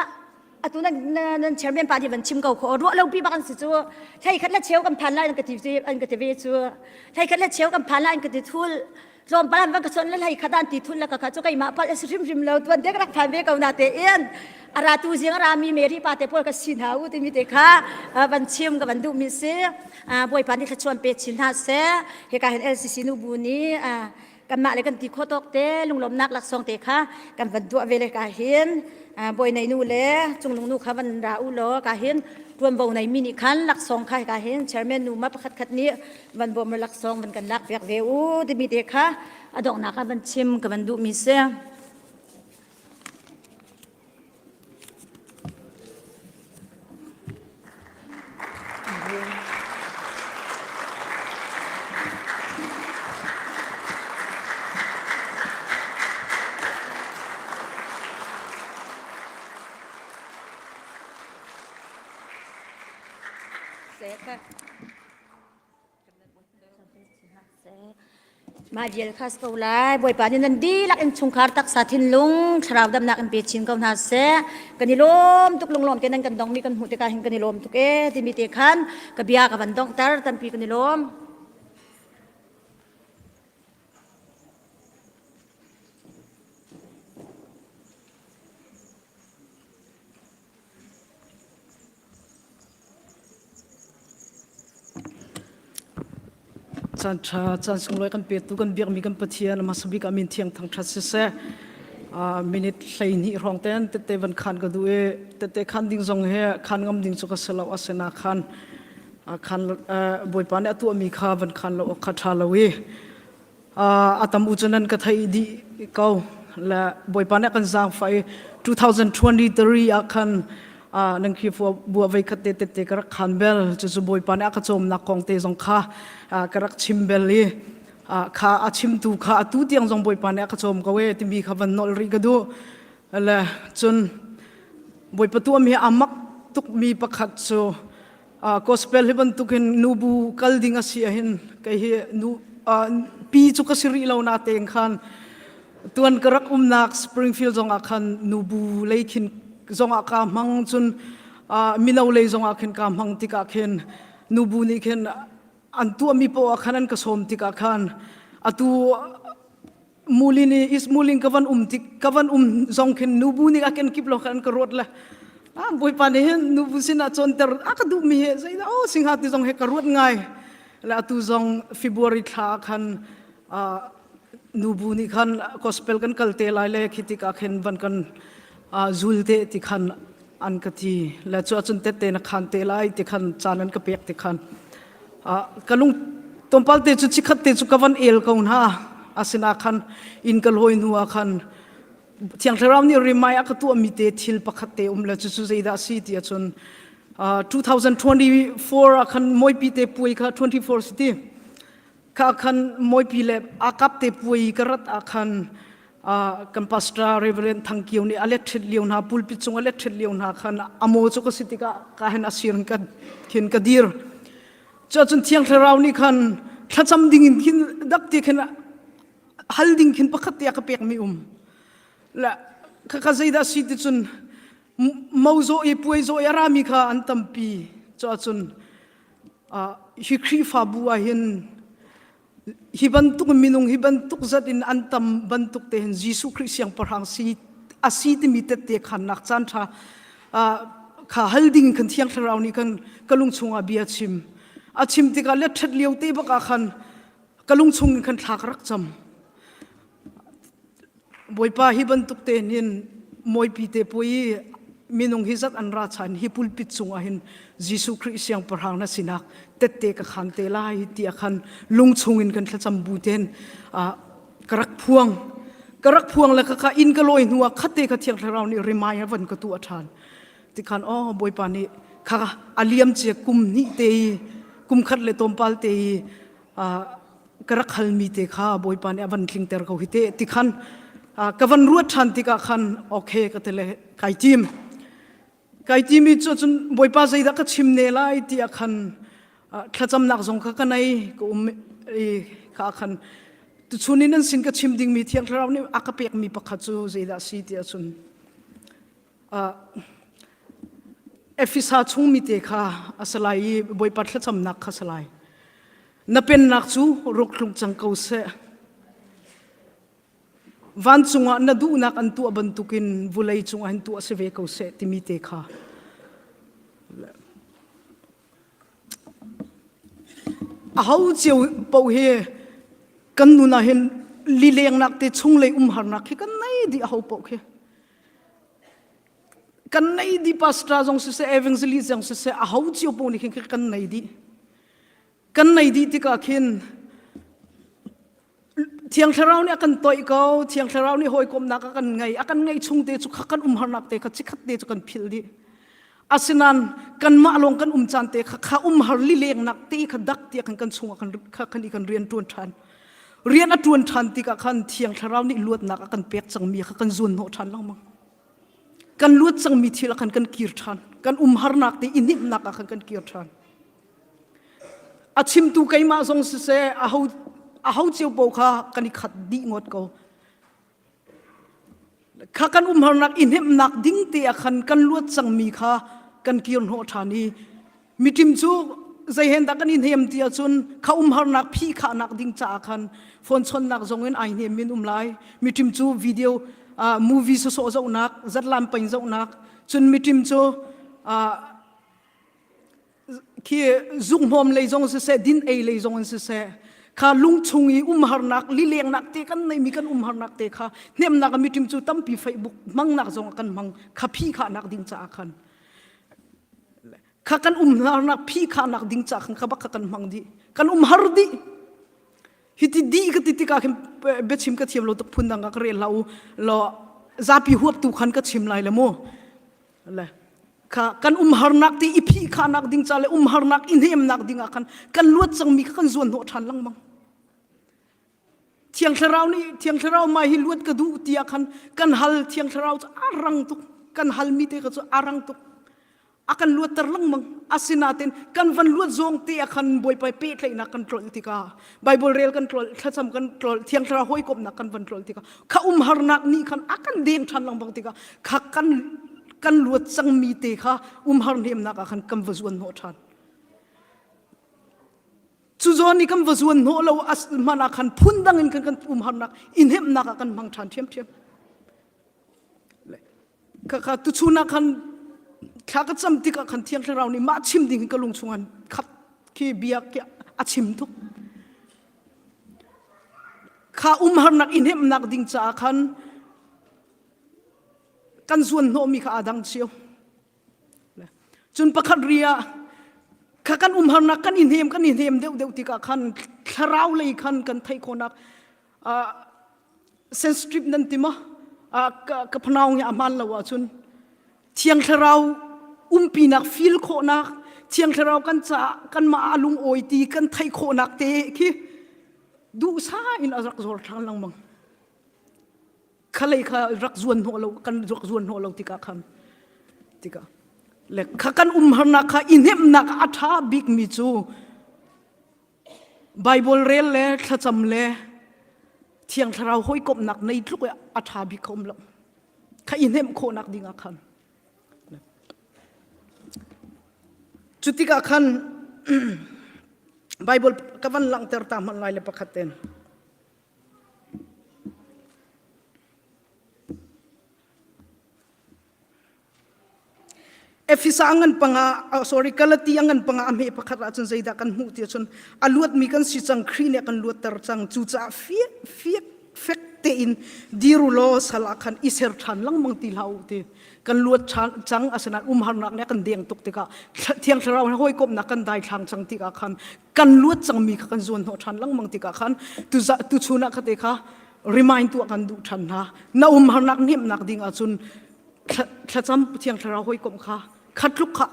atu nan nan chairman pa nih van chim ko kho ruah lo pi bak an si cu thlei khat le cheu kan phan lai an ka ti an ka ti ve cu thlei khat le cheu kan phan lai an ka ti thul tlawmpal an van ka chawnh le hlei khat an ti thul le ka kha cu keimah palh a si hrimhrim lo tuan te ka rak phan ve ko na te in a ra tu zing a ra mi Mary pa te pawl ka si hna u timi te kha van chim ka van duh mi si Bawipa nih thluachuan pe chin hna seh hika hin LCC nu bu nih kanmah le kan ti khawh tawk te lunglawmnak laksawng te kha kan van tuah ve le ka hin bawi nei nu le cunglung nu kha van ra u law ka hin tuanvo nei mi nih khan laksawng kha ka hin chairman nu ma pakhat khat nih van bawm laksawng van kan lak piak ve u timi te kha a donghnak ah van chim ka van duh mi si. Mah vial kha si ko lai. Bawipa nih nan dihlak in chungkhar taksa thinlung thlarau damnak in pe chin ko hna seh. Kan i lawm tuk lunglawm te nan kan dongmi kan hmuh tikah hin kan i lawm tuk ee timi te khan ka bia ka van donghter tampi kan i lawm. Caan ṭha, caan sunglawi kan petu kan biakmi kan Pathian hmasa bik ah min thiang thangṭhat siseh. Minute 12 hrawng ten tette van khan ka duh i tette khan ding zong he khan ngam ding cu ka si lo asina khan khan Bawipa nih a tuahmi kha van khan lo awk kha ṭha lo i a tam u cu nan ka theih dih ko le Bawipa nih kan zaangfah i 2023 ah khan nan Khrihfa bu ah voikhat te tette ka rak khan bel cucu Bawipa nih a ka cawmnak kong te zong kha ka rak chim bel i kha a chimtu kha atu tiang zong Bawipa nih a ka cawm ko e timi kha van nolh rih ka duh le cun Bawipa tuahmi a mak tukmi pakhat cu gospel hi bantukin nubu kal ding a si ahhin kei hi nu pi cu ka si rih lo na tein khan. Tuan ka rak umnak Springfield zongah khan nubu lei khin zongah ka hmang cun mino lei zongah khin ka hmang tikah khin nubu nih khin an tuahmi poah khan an ka sawm tikah khan atu mulin i is mulin ka van um tik ka van um zong khin nubu nih a ken kip lo khan ka ruat le ah bawipa nih hin nubu sinah cawnter a ka duhmi hi zeidah oh singha ti zong he ka ruat ngai le atu zong February thla khan nubu nih khan gospel kan kal te lai le khi tikah khin van kan zul te ti khan an ka ti le cu ahcun tette na khan te lai ti khan caan an ka pek ti khan ka lung tlawmpal te cu chikhat te cu ka van el ko hna asina khan inn ka lawi hnu ah khan Thiang Thlarau nih rimai a ka tuahmi te thil pakhat te um le cucu zeidah a si ti ahcun 2024 ah khan moipi te puai kha 24 si ti kha khan moipi le akap te puai ka rat ah khan kan pastor Reverend Thang Kio nih a let ṭhit lio hna pulpit cung a let ṭhit lio hna khan amo cu ka si tikah ka hen asir ka khin ka dir cu cun Thiang Thlarau nih khan thlacam ding in khin dak ti khin hal ding khin pakhat te a ka pek mi um la kha kha zeidah si ti cun mozo i puai zo i a rami kha an tampi cu cun hi Khrihfabu ah hin hi bantuk minung hi bantuk zat in an tam bantuk te hin Jesuh Khrih siangpahrang si a si timi tette khannak caan ṭha kha hal ding khan thiang thlarau nih khan ka lung chungah bia chim a chim tikah let ṭhat lio te bak ah khan ka lung chung in khan thla ka rak cam Bawipa hi bantuk te hin mawipi te pui minung hi zat an ra chan hi pulpit cungah hin Jesuh Khrih siangpahrang na sinak tette ka khan te lai ti khan lung chungin kan thlacam bu ten ka rak phuang ka rak phuang le ka ka in ka lawi hnu ah khatte ka thiang thlarau nih rimai a van ka tu a ṭhan ti khan oh Bawipa nih kha a liam cia kum hnih te i kum khat le tlawmpal te i ka rak halmi te kha Bawipa nih a van tlingter ko hi te ti khan ka van ruat ṭhan tikah khan okay ka ti le kai tim kai timi cu cun Bawipa zeidah ka chim ne lai ti ah khan thlacamnak zong kha ka nei ka um i kha khan tuchun in an sin ka chim dingmi Thiang Thlarau nih a ka pekmi pakhat cu zeidah si ti ahcun Efesa chung mi te kha a si lai i Bawipa thlacamnak kha si lai. Na pennak cu ruk tlung cang ko seh. Vancung ah na duhnak an tuah bantukin vulei cungah hin tuah si ve ko seh timi te kha. Aho cio paoh hi kan nun ah hin lilengnak te chunglei umharnak hi kan nei dih aho paoh khi. Kan nei dih pastor zong siseh evangelist zong siseh a ho cio paoh nih khin kan nei dih. Kan nei dih tikah khin Thiang Thlarau nih a kan toih ko, Thiang Thlarau nih hawikomnak a kan ngei, a kan ngei chung te cu kha kan umharnak te kha chikhat te cu kan philh dih. Asinain kanmah lawng kan um caan te kha kha umhar lilengnak te kha dak tiah khan kan chungah kan kha kan i kan rian ṭuan ṭhan. Rian a ṭuan ṭhan tikah khan Thiang Thlarau nih luatnak a kan pek cangmi kha kan zuan hnawh ṭhan lengmang. Kan luat cangmi thil ah khan kan kir ṭhan. Kan umharnak te i hnimhnak ah khan kan kir ṭhan. A chimtu keimah zong siseh aho aho cio paoh kha kan i khat dih ngawt ko. Kha kan umharnak i hnemhnak ding te ah khan kan luat cangmi kha kan kir hnawh ṭhan i miṭim cu zeihen dah kan i hnem ti ahcun kha umharnak phi khahnak ding caah khan phone chawnhnak zong in ai hnem min um lai miṭim cu video uh, movie sawsawh zohnak zatlam pain zohnak cun miṭim cu uh, khi zukhnawm lei zong siseh din ei lei zong in siseh kha lungchung i umharnak lilengnak te kan neimi kan umharnak te kha hnemnak a miṭim cu tampi Facebook hmangnak zong kan hmang kha phi khahnak ding caah khan kha kan umharnak phi khahnak ding caah khan kha bak kha kan hmang dih kan umhar dih hiti di ka ti tikah khin biachim ka thiam lo tuk phun dang ka rel hlah u law zapi huap tu khan ka chim lai le mu le kha kan umharnak ti i phih khahnak ding ca le umharnak i hnemnak ding ah khan kan luat cangmi kha kan zuan hnawh ṭhan lengmang Thiang Thlarau nih Thiang Thlarau mai hi luat ka duh tiah khan kan hal Thiang Thlarau cu a rang tuk kan halmi te kha cu a rang tuk a kan luatter lengmang. Asinain kan van luat zong te ah khan Bawipa pehtlaihnak kan tlolh tikah Bible rel kan tlolh, thlacam kan tlolh, Thiang Thlarau hawikomhnak kan van tlolh tikah kha umharnak nih khan a kan deng ṭhan lengmang tikah kha kan kan luat cangmi te kha umhar hnemnak ah khan kan va zuan hnawh ṭhan. Cu zawn i kan va zuan hnawh lo as hmanh ah khan phundang in kan kan umharnak i hnemhnak ah kan hmang ṭhan ṭhiamṭhiam. Khakha tuchun ah khan thla ka cam tikah khan Thiang Thlarau nih mah chim ding ka lung chungah khat khi bia khi a chim tuk. Kha umharnak i hnemhnak ding caah khan kan zuan hnawhmi kha aa dang cio. Cun pakhat ri ah kha kan umharnak kan i hnem kan i hnem deuh deuh tikah khan thlarau lei khan kan theih khawhnak sensitive nan ti maw ka phanau hi a hmaan lo ahcun thiang thlarau umpinak feel khawhnak thiang thlarau kan caah kanmah a lungawi ti kan theih khawhnak te khi duhsah in a rak zor ṭhan lengmang khalei kha rak zuan hnawh lo kan rak zuan hnawh lo tikah khan tikah le kha kan umharnak kha i hnemhnak a ṭha bikmi cu Bible rel le thlacam le Thiang Thlarau hawikomhnak nei tluk i a ṭha bik kha um lo. Kha i hnemh khawhnak ding ah khan. Cu tikah khan Bible ka van langhter ta hmanh lai le pakhat ten. Efesa ngan panga oh, sorry Galati ngan panga a hme pakhat ah cun zeidah kan hmuh ti cun a luatmi kan si cang Khrih nih kan luatter cang cucaah fiak fiak fek tein diru law sal ah khan i ser ṭhan lengmang ti hlah u ti kan luat ṭhan cang asinain umharnak nih kan deng tuk tikah thiang thlarau he hawikomhnak kan daithlang cang tikah khan kan luat cangmi kha kan zuan hnawh ṭhan lengmang tikah khan tuchun ah khate kha remind tuah kan duh ṭhan hna na umharnak hnemhnak ding ahcun thlacam thiang thlarau hawikomh kha khatluk kha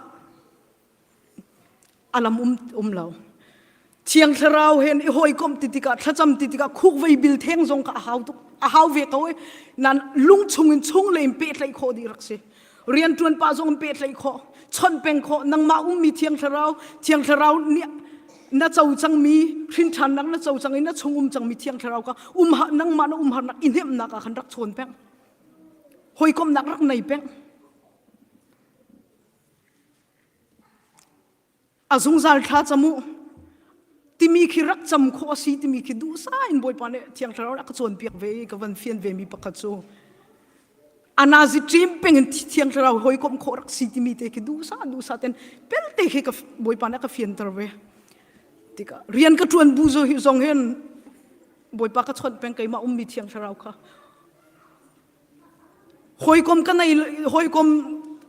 alam um um lo thiang thlarau hen i hawikomh ti tikah thlacam ti tikah khuk vei bil theng zong kha a hau tuk a hau ve ko e nan lung chung in chung le in pehtlaih khawh dih rak si rianṭuan pa zong in pehtlaih khawh chawnh peng khawh nangmah ummi thiang thlarau thiang thlarau nih na co cangmi hrinṭhannak na co cang i na chung um cangmi thiang thlarau kha um nangmah na umharnak i hnemhnak ah khan rak chawn peng hawikomhnak rak nei peng a zungzal thla camu timi khi rak cam khawh a si timi khi duhsah in Bawipa nih Thiang Thlarau rak ka cawnpiak ve i ka van fian ve mi pakhat cu anazi ṭim peng in Thiang Thlarau hawikomh khawh rak si timi te khi duhsah duhsah ten pelte khi ka Bawipa nih a ka fianter ve tikah rian ka ṭuan bu zong hin Bawipa ka chawnh peng keimah ummi Thiang Thlarau kha Hawikom ka nei hawikom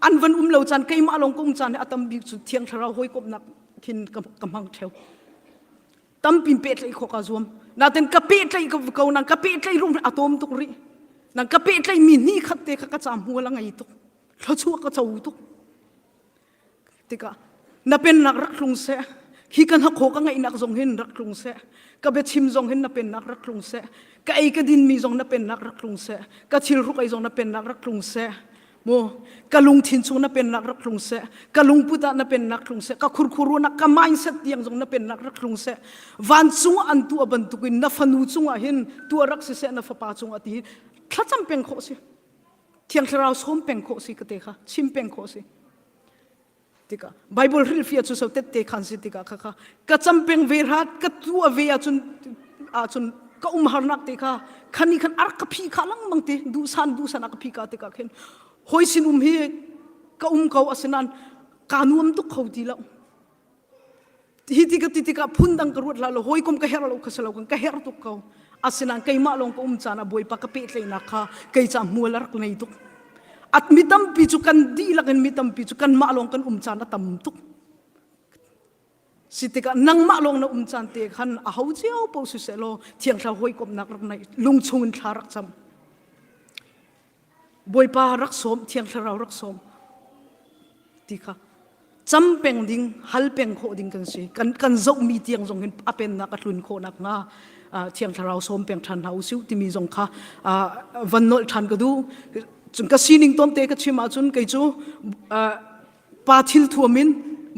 an van um lo caan keimah lawng ka um caan a tam bik cu thiang thlarau hawikomhnak khin ka, ka hmang theo. Tampi pehtlaih khawh ka zuam. Natin ka pehtlaih ko nang ka pehtlaih rum a tom tuk rih. Nang ka pehtlaih mi ni khat te kha ka cam hmual a ngei tuk. Thluachuah ka co tuk. Tikah na pennak rak tlung seh. Hi ka hnakhaw ka ngeihnak zong hin rak tlung seh. Ka biachim zong hin na pennak rak tlung seh. Ka ei ka dinmi zong na pennak rak tlung seh. Ka thilhruk ei zong na pennak rak tlung seh. Mu ka lungthin chung na pennak rak tlung seh. Ka lungput ah na pennak tlung seh. Ka khurkhurunak ka mindset tiang zong na pennak rak tlung seh. Vancung ah an tuah bantukin na fanu cungah hin tuah rak si seh na fapa cungah ti thlacam peng khawh si. Thiang Thlarau sawm peng khawh si ka te kha chim peng khawh si tikah Bible hrilhfiah cu so tette khan si tikah kha kha ka cam peng ve rat ka tu a ve ahcun ahcun ka umharnak te kha khani khan ar ka phi kha langmang te duhsan duhsan a ka phi ka tikah khin hoi sin um hi ka um ko asinan ka nuam tuk kho ti lo Hi ti ka ti tikah phundang ka ruat hlah lo hawikom ka herh lo kha si lo kan ka herh tuk ko. Asinain keimah lawng ka um caan ah Bawipa ka pehtlaihnak kha kei ca hmual a rak ngei tuk. At mi tampi cu kan dihlak in mi tampi cu kanmah lawng kan um caan a tam tuk. Si tikah nangmah lawng na um caan te khan a ho cio paoh siseh law Thiang Thlarau hawikomhnak rak neih lungchung in thla rak cam. Bawipa rak sawm, Thiang Thlarau rak sawm ti kha cam peng ding, hal peng khawh ding kan si. Kan, kan zohmi tiang zong hin a pennak a tlun khawh nakhnga Thiang Thlarau sawm peng ṭhan hna usih timi zong kha van nolh ṭhan ka duh. Cun ka sining tomte ka chim ahcun kei cu pa thil thuam in.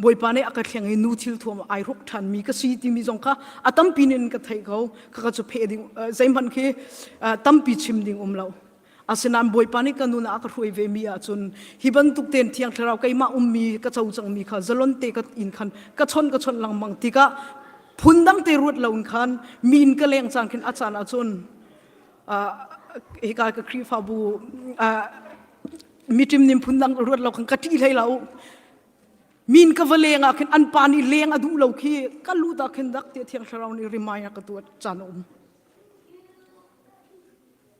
Bawipa nih a ka thleng i nu thil thuam ai hruk ṭhan mi ka si timi zong kha a tampi in ka theih ko. Khakha cu pheh ding zeihmanh khi tampi chim ding um lo. Asinain Bawipa nih ka nun ah a ka hruai ve mi ahcun hi bantuk tein Thiang Thlarau keimah ummi ka co cangmi kha zalon te ka in khan ka chawnh ka chawnh lengmang tikah phundang te ruat lo in khan mi in ka leng caan khin a caan ahcun hika ka Khrihfabu miṭim nim phundang ruat lo khan ka ṭih hlei lo. Min ka va leng ah khin an pa nih leng a duh lo khi ka lut ah khin dak tiah Thiang Thlarau nih remind a ka tuah caan a um.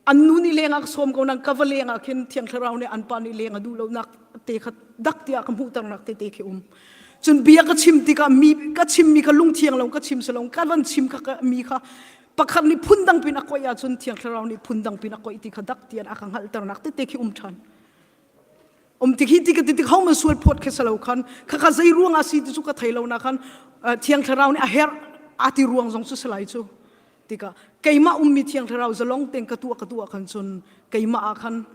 An nu nih leng ah ka sawm ko nang ka va leng ah khin Thiang Thlarau nih an pa nih leng a duh lo nak te kha dak tiah ka hmuhternak te te khi um. Cun bia ka chim tikah mi ka chimmi kha lungthiang lo ka chim si lo ka van chim kha mi kha pakhat nih phundang pin a koih ahcun Thiang Thlarau nih phundang pin a koih ti kha dak tiah a ka hngalhternak tete khi um ṭhan. Um tik hi ti ka ti tik ho man sual phawt khe salo khan kha kha zei ruang ah si ti cu ka thei lo na khan Thiang Thlarau nih a herh a ti ruang zong cu salai cu tikah keimah ummi Thiang Thlarau zalong ten ka tuah ka tuah khan cun keimah ah khan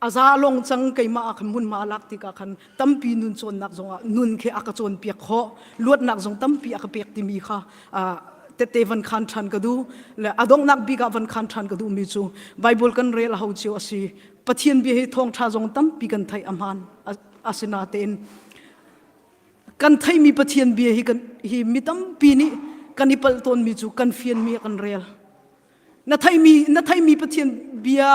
aza long cang keimah ah khan hmunhma a lak tikah khan tampi nun cawnnak zongah nun khi a ka cawnpiak khawh luatnak zong tampi a ka pek timi kha tete van khan ṭhan ka duh le a donghnak bik ah van khan ṭhan ka duhmi cu Bible kan rel a ho cio a si Pathian bia hi thawngṭha zong tampi kan theih a hmaan asinatein kan theihmi Pathian bia hi kan hi mi tampi nih kan i palh tawnmi cu kan fianmi ah kan rel na theihmi na theihmi Pathian bia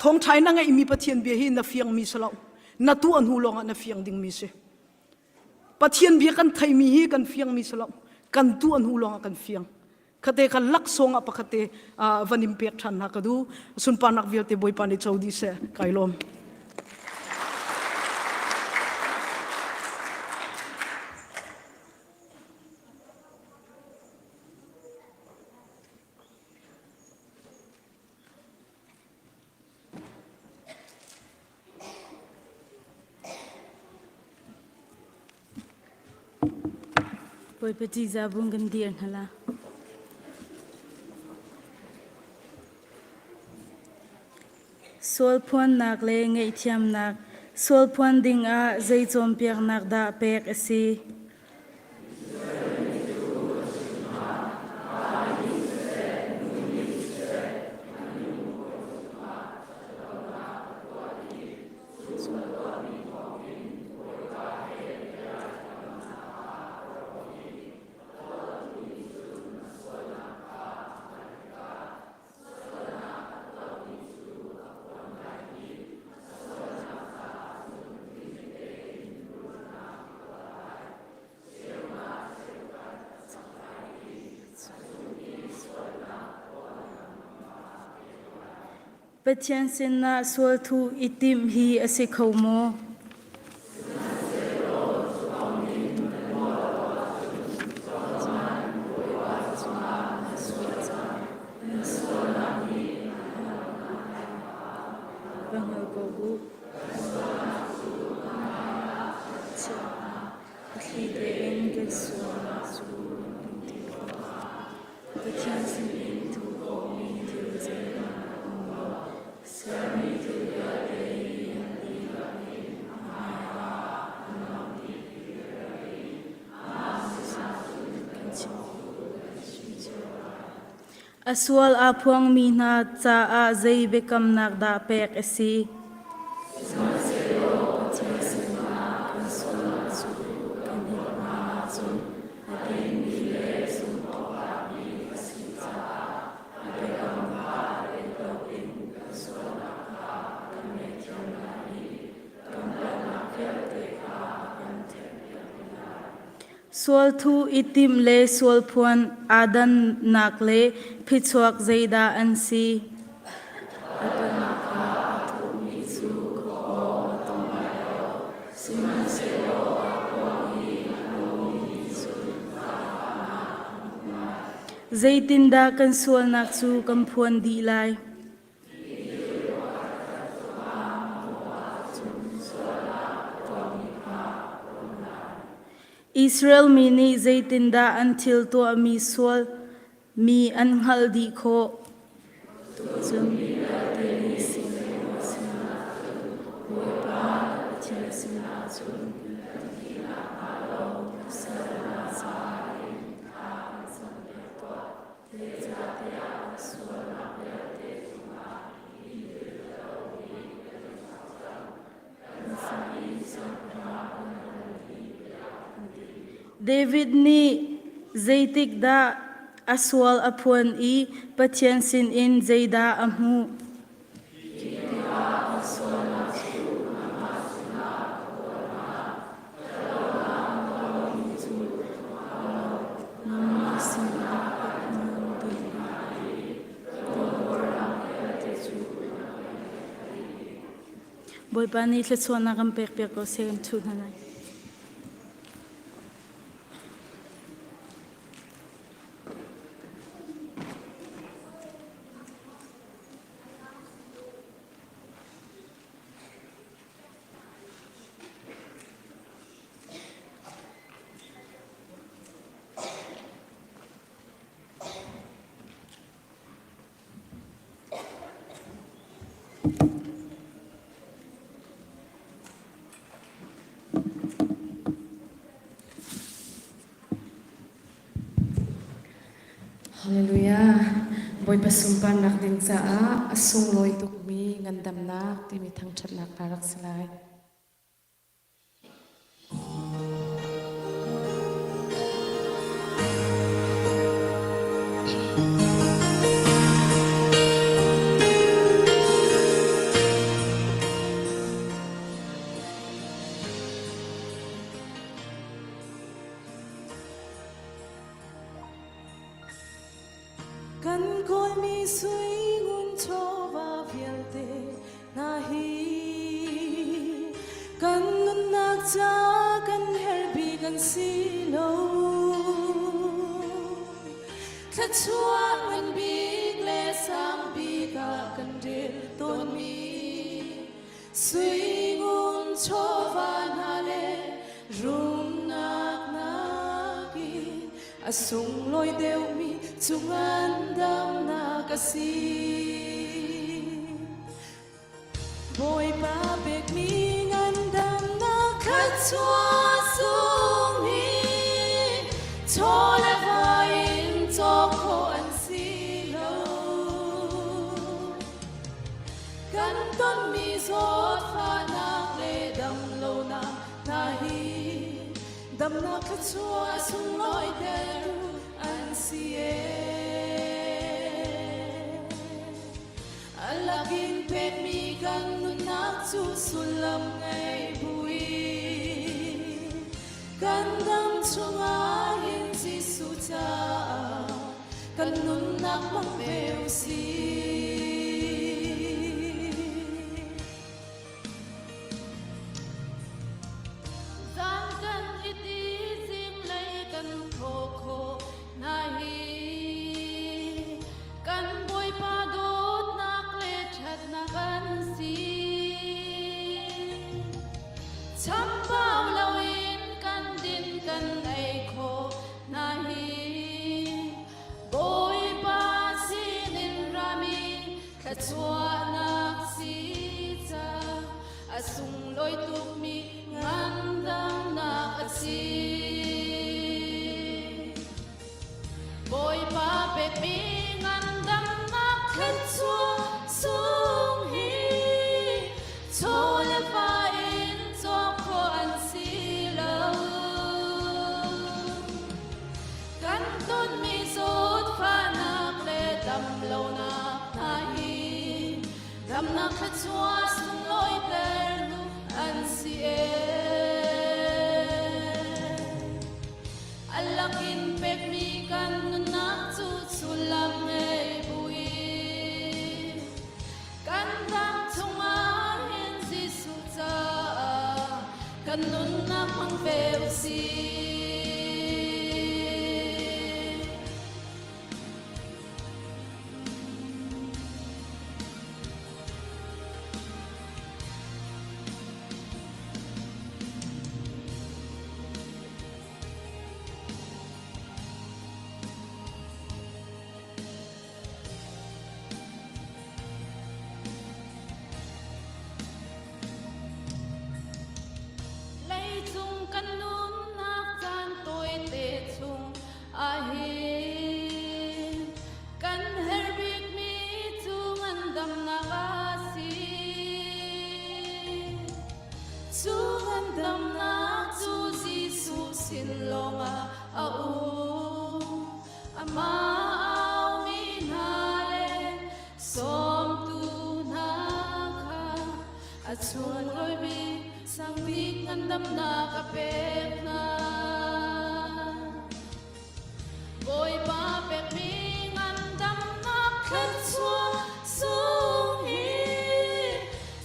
thawngṭha in na ngeihmi Pathian bia hi na fiangmi si lo na tuah hnu lawngah na fiang dingmi si Pathian bia kan theihmi hi kan fiangmi si lo kan tuah hnu lawngah kan fiang khate kha laksawng ah pakhat te van in pek ṭhan hna ka duh sunparnak vialte Bawipa nih co dih seh kai lawm. Bawipa ṭihzah bung kan dir hna la. Sual phuannak le ngaihthiamnak Sual phuan dingah zei cawnpiaknak dah pek a si? Pathian sinah sualthu i timh hi a si kho maw? Va hngal ko u. A thli tein kan sualnak cu kan ti khawh. Pathian sinin thuh khawhmi thil zeihmanh a um lo. Sermi thil vialte hi an dihlak in a hmaiah an lang dih. A sual aa phuangmi hna caah zei biakamnak dah pek a si? Sualthu i timh le sualphuan aa dannak le phichuak zeidah an si? Zeitindah kan sualnak cu kan phuan dih lai? Israel mi nih zeitindah an thil tuahmi sual mi an hngalh dih khawh? Cun vialte nih sinah Bawipa Pathian sinah cun. David nih zeitikdah a sual a phuan i Pathian sinin zeidah a hmuh? Bawipa nih thluachuahnak kan pek piak ko seh kan thuh hna lai. Hallelujah. Bawipa sunparnak ding caah a sunglawi tukmi ngandamnak timi thangṭhatnak hna rak si lai. Kan kawlmi sui ngun chawva vialte hna hi kan nunnak ca kan herh bik an si lo. Thluachuah ngan bik le sang bik ah kan rel tawnmi Sui ngun chawva hna le rumnak nakin a sunglawi deuhmi cu ngandamnak a si. Bawipa pekmi ngandamnak kha chuah sung hi chaw le va in cawk khawh an si lo. Kan tonmi zawtfahnak le damlonak hna hi damnak thluachuah sunglawiter an si ee. A lakin pekmi kan nunnak cu sullam ngei buin kan dam chungah hin Jesuh caah kan nunnak hmang ve u sih. Zan kan i ti zinglei kan thaw khawh hna hi kan Bawipa dawtnak le ṭhatnak an si. Chambau loin kan din kan ei khawh hna hi Bawipa sinin rami thluachuahnak si ca a sunglawi tukmi ngandamnak a si. Bawipa pekmi ngandamnak thluachuah sung hi chaw le va in cawk khawh an si lo. Kan tonmi zawtfahnak le damlonak hna hi damnak thluachuah sunglawiter nu an si ee. A lakin pekmi kan nunnak cu sullam ngei buin kan dam chungah hin Jesuh caah kan nunnak hmang ve u sih. sunglawi bik sang bik ngandamnak a pek hna. Bawipa pekmi ngandamnak thluachuah sung hi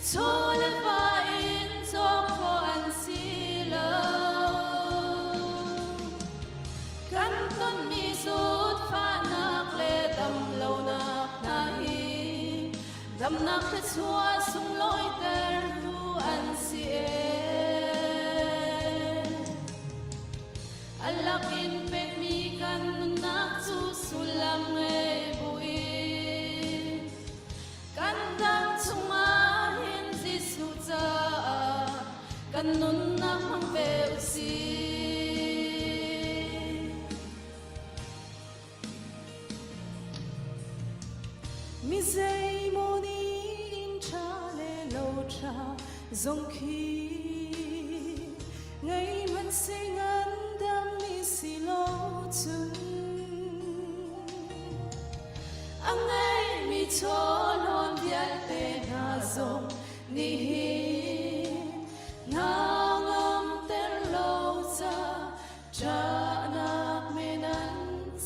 chaw le va in cawk khawh an si lo. Kan tonmi zawtfahnak le damlonak hna hi damnak thluachuah sunglawitertu an si ee. A lakin pekmi kan nunnak cu sullam ngei buin kan dam chungah hin Jesuh caah kan nunnak hmang ve u sih. Mi zeimaw nih inn ṭha le lo ṭha zong khi ngei hmanhseh ngandammi si lo cun a ngeimi chawhlawn vialte hna zong nih hin hna ngamter lo ca Ṭahnak men an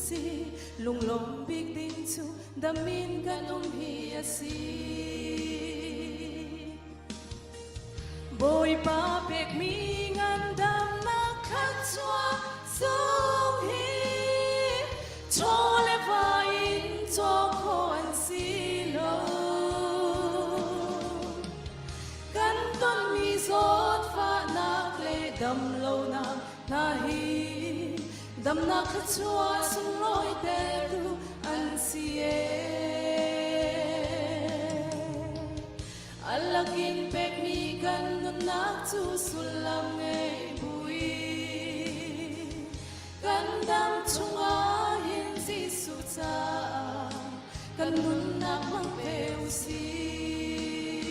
si, lunglawm bik ding cu dam in kan um hi a si. Bawipa pekmi ngandamnak thluachuah sung hi chaw le va in caw khawh an si lo. Kan tonmi zawtfahnak le damlonak hna hi damnak thluachuah sunglawi tertu an si ee. A lakin pekmi kan nunnak cu sullam ngei buin kan dam chungah hin Jesuh caah kan nunnak hmang pe u sih.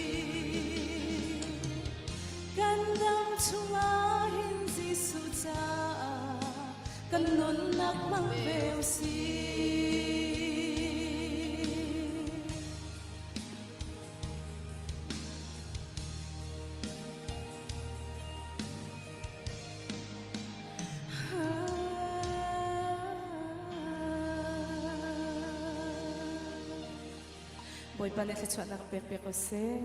Kan dam chungah hin Jesuh caah kan nunnak hmang pe u sih. Bawipa nih thluachuahnak pek piak ko seh.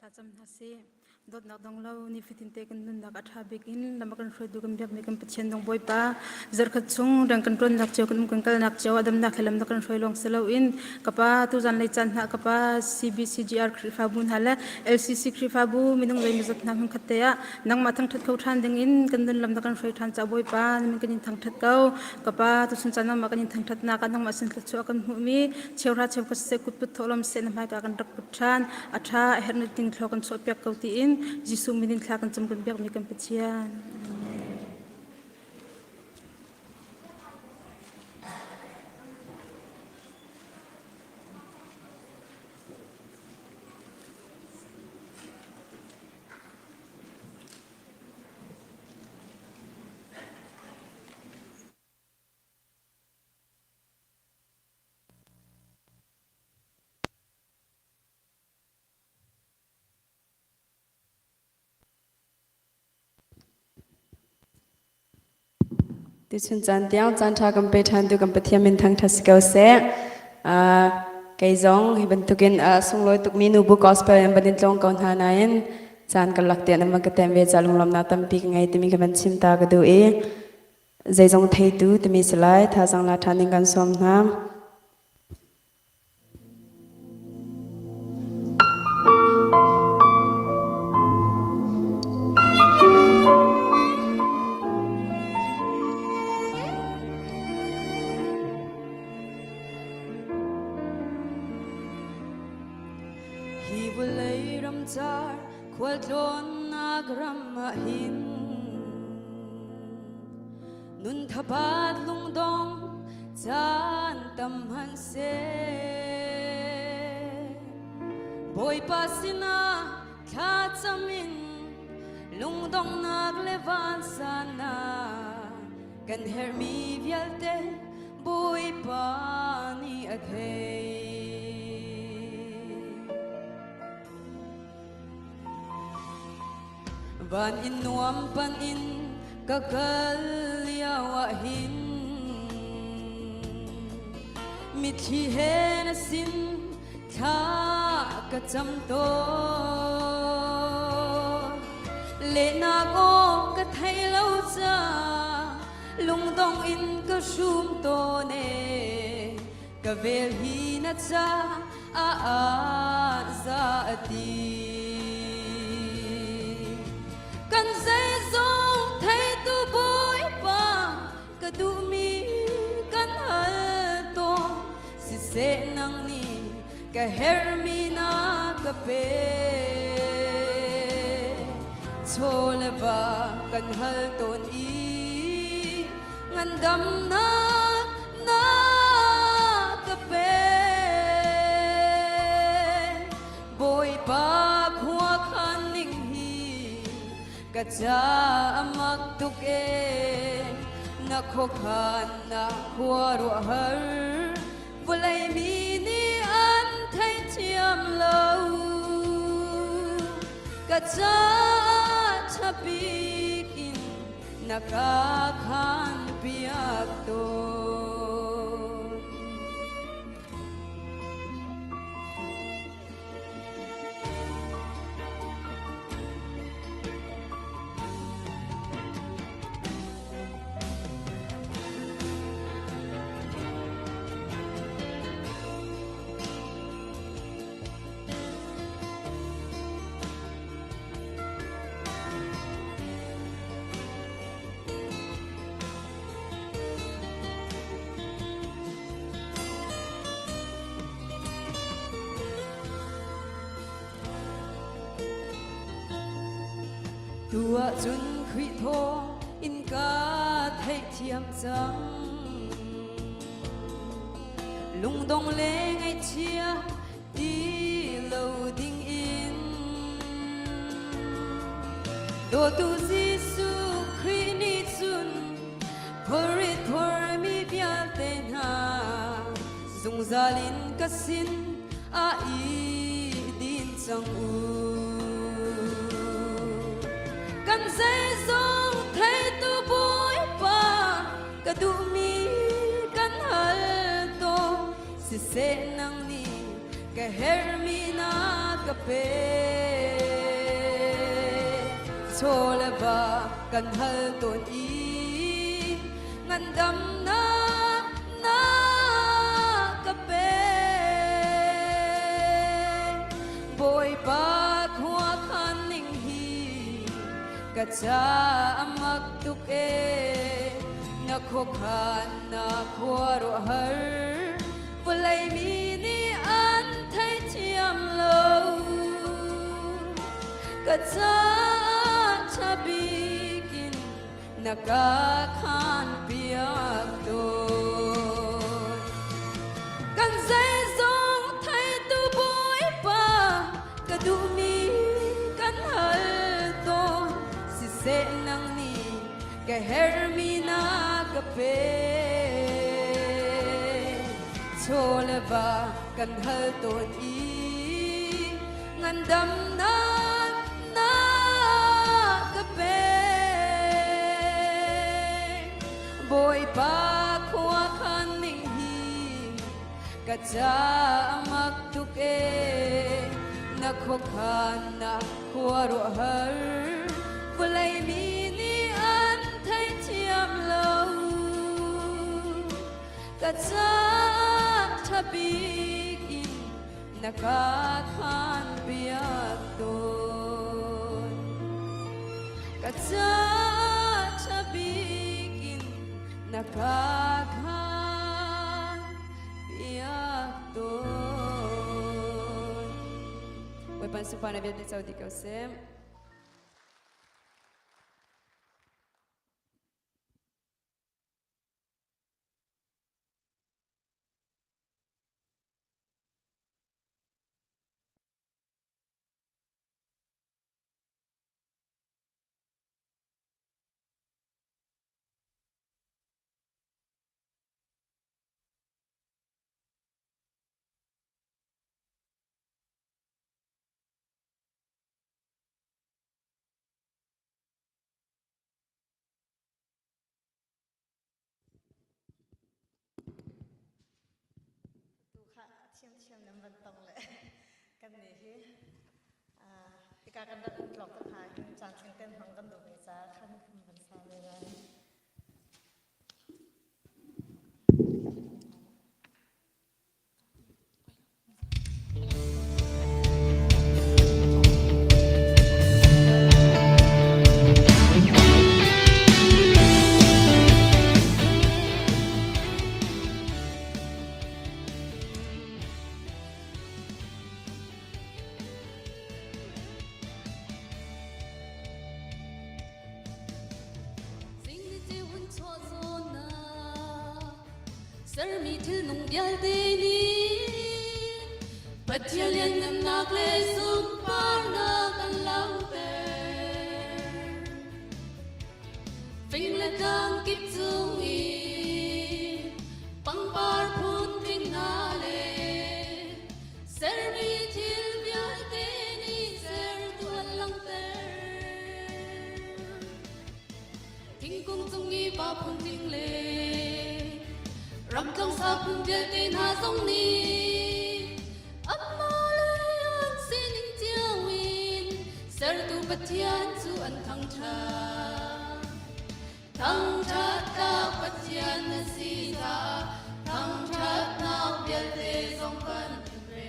Thlacam hna sih. Dawtnak dong lo nifatin te kan nunnak a ṭha bik in lam a kan hruaitu kan biakmi kan Pathian dong Bawipa zarkhat chung rian kan ṭuannak cio kan um kan kalnak cio a damnak he lam na kan hruai lawng si loin ka pa tuzan lei caan hna ka pa CBCGR Khrihfabu hna le LCC Khrihfabu minung lei mizat hna hmunkhat te ah nangmah thangṭhat kho ṭhan ding in kan nun lam na kan hruai ṭhan ca Bawipa na min kan in thangṭhat ko. Ka pa tuchun caan nangmah kan in thangṭhatnak ah nangmah sin thluachuah kan hmuhmi cheuhra cheukhat siseh kutput thawhlawm siseh na hmaika kan rak put ṭhan. A ṭha a herh ding thlua kan chuahpiak ko tiin Jesuh min in thla kan cam kan biakmi kan Pathian. Amen. Tuchun caan tiang caan ṭha kan pe ṭhan tu kan Pathian min thangṭhat si ko seh. Kei zong hi bantukin sunglawi tukmi nubu gospel in van in tlawng ko hna nain caan ka lak tiah nan van ka tem ve ca lunglawmnak tampi ka ngei timi ka van chim ta ka duh i zeizong theitu timi si lai thazaang la ṭhan ding kan sawm hna. Hi vawlei ramcar khualtlawnnak ram ah hin. Nun thabat lungdong caan tam hmanh seh. Bawipa sinah thlacam in lungdonghnak le vansannak kan herhmi vialte Bawipa nih a thei. Van in nuam pan in ka kal lio ah hin mitthli he na sin thla ka cam tawn. Lehnak aw ka thei lo ca lungdong in ka hrum tawn e ka vel hi na ca ah za a ti. Kan zeizong theitu Bawipa ka duhmi kan hal tawn siseh nang nih ka herhmi na ka pe. Chaw le va kan hal tawn i ngandamnak na ka pe. Bawipa khua khan ning hi ka ca mak tuk e na khuakhan na khua ruah har vawlei mi nih an theithiam lo ka ca ṭha bik in na ka khan piak tawn. Tu ahcun Khrih thaw in ka theihthiam cang. Lungdong le ngaihchia ti lo ding in dawtu Jesuh Khrih nih cun phorrit phormi vialte hna zungzal in ka sin a i din cang u. Kan zeizong theitu Bawipa ka duhmi kan hal tawn siseh nang nih ka herhmi na ka pe. Chaw le va kan hal tawn i ngandamnak na ka pe. Bawipa khua khan ning hi ka ca mak tuk e na khuakhan na khuaruahhar vawlei mi nih an theithiam lo ka ca ṭha bik in na ka khan piak tawn. Kan zeizong theitu Bawipa ka duhmi kan hal tawn siseh nang nih ka herhmi na ka pe. Chaw le va kan hal tawn i ngandamnak na ka pe. Bawipa khua khan ning hi ka ca mak tuk e na khuakhan na khuaruahhar vawlei mi nih an theithiam lo ka ca ṭha bik in na ka khan piak tawn ka ca ṭha bik in na ka khan piak tawn. Bawipa sunparnak vialte co dih ko seh. Thiamthiam nan van tong le kan nih hi hika kan rak in tlok te hna hin caan tling ten hmang kan duh ve caah khan kan van sa ve lai. Sermi thilnung vialte nih Pathian lianngannak le sunparnak an langhter. Fing le tlang kip cung i pangpar phun tling hna le sermi thil vialte nih sertu an langhter. Thingkung cung i pa phun tling le ramtlong sa phun vialte hna zong nih amah le an sining cio in sertu Pathian cu an thangṭhat. Thangṭhat tlak Pathian na si caah thangṭhatnak vialte zong kan pe.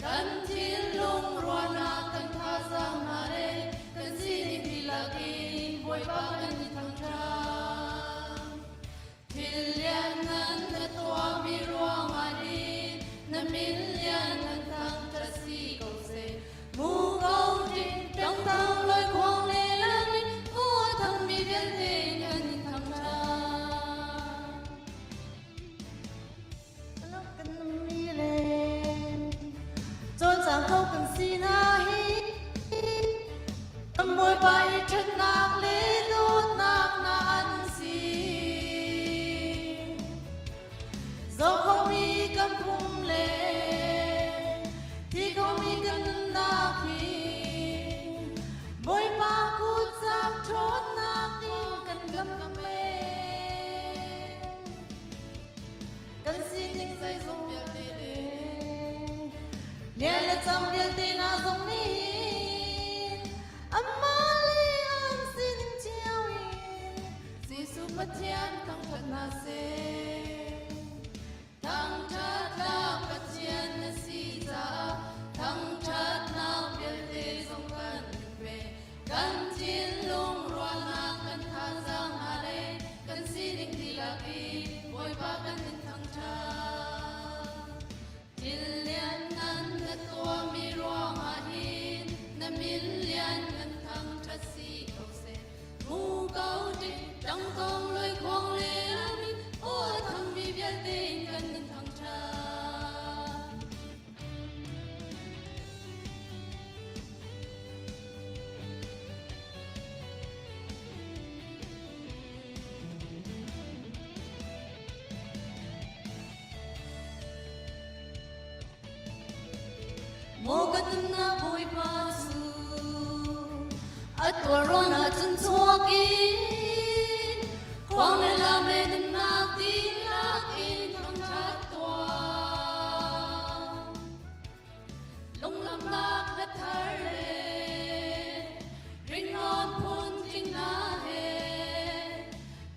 Kan thinlung ruahnak kan thazaang hna le kan sining dihlak in Bawipa kan i thangṭhat. Thil lianngan na tuahmi ruangah hin na min lianngan thangṭhat si ko seh. Mu ko ṭin ṭangthang loi khuang le lam in aw thangmi vialte kan in thangṭhat. Kan mi le cawlcang kho kan si hna hi kan Bawipa i ṭhatnak le dawtnak na an si. Zoh khomi kan phum le thi khomi kan nunnak hi Bawipa kut cak ṭhawnnak in kan dam men. Kan sining zeizong vialte le lian le cang vialte hna zong nih amah le an sining cio in Jesuh Pathian thangṭhat hna seh. Thangṭhatnak Pathian na si caah thangṭhatnak vialte zong kan in pe. Kan thinlung ruahnak kan thazaang hna le kan sining dihlak in Bawipa kan in thangṭhat. Thil lianngan na tuahmi ruangah hin na min lianngan thangṭhat si ko seh. Mu ko ṭi ṭangtong loi khuang le lami aw a thangmi vialte in kan in thangṭhat. Maw ka nunnak Bawipa cu a tuarrawn ahcun chuak in khuang le lam le nunnak dihlak in thangṭhat tuah. Lunglamnak hla thar le ringawn phun tling hna he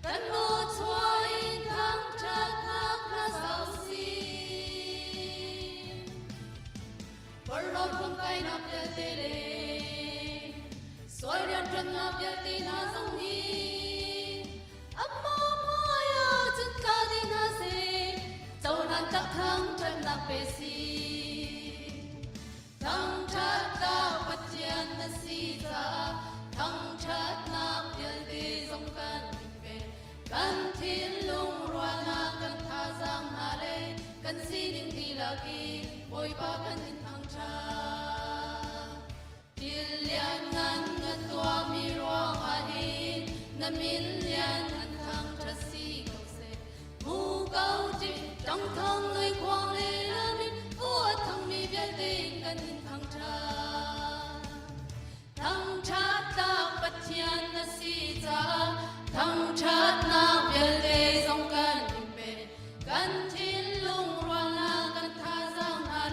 kan aw chuah in thangṭhatnak hla sau sih. Porhlawt kainak vialte le sual rianṭuannak vialte hna zong nih amah hmaiah cun tla dih hna seh, cohlan tlak thangṭhatnak pe sih. Thangṭhatnak Pathian na si caah thangṭhatnak vialte zong kan in pek. Kan thinlung ruahnak kan thazaang hna le kan sining dihlak in Bawipa kan in thangṭhat. Thil lianngan na tuahmi ruangah hin na min lianngan thangṭhat si ko seh. Mu ko ṭih ṭangthong lui khuang le lam in aw a thangmi vialte in kan in thangṭhat. Thangṭhat tlak Pathian na si caah thangṭhatnak vialte zong kan in pe. Kan thinlung ruahnak kan thazaang hna.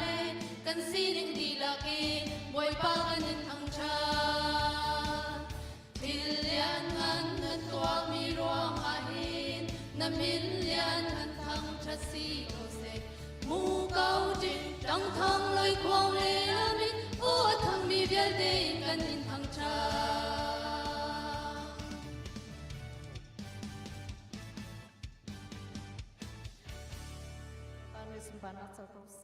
min lian an thang ṭhat si ko seh. Mu ko ṭin ṭang thang loi khuang le lamin aw a thangmi vialte in kan in thangṭhat. Pa nih sunparnak co ko seh.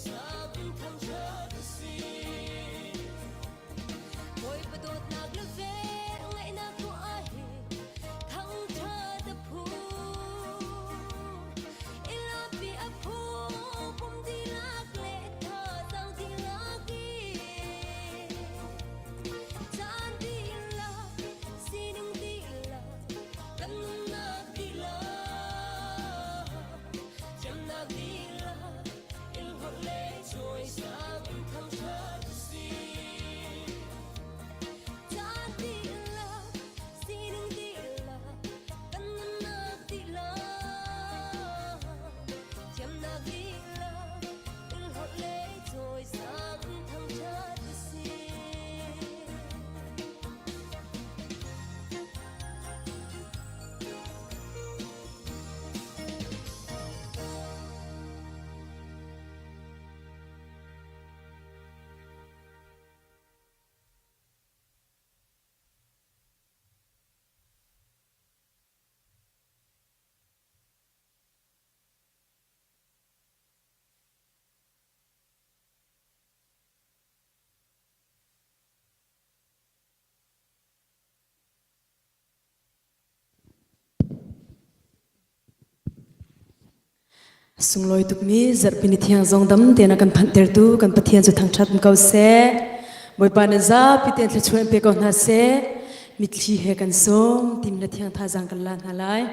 sang in thangṭhat a si. Bawipa dawtnak le vel ngaihnak ruah hi thangṭhat a phu. Ilapi a phu, pum dihlak le thazaang dihlak in. Caan dihlak, sining dihlak, kan nunnak dihlak. Thiamnak dihlak, in holh le cawisang in thangṭhat a si. Caan dihlak, sining dihlak, kan nunnak dihlak. Thiamnak dihlak, in holh le cawisang in thangṭhat a si. Sunglawi tukmi zarhpini thiang zong dam tein a kan phanhtertu kan Pathian cu thangṭhat ko seh. Bawipa na zapi tein thluachuah in pe ko hna seh. Mitthli he kan sawm, tim le thiang thazaang kan la hna lai.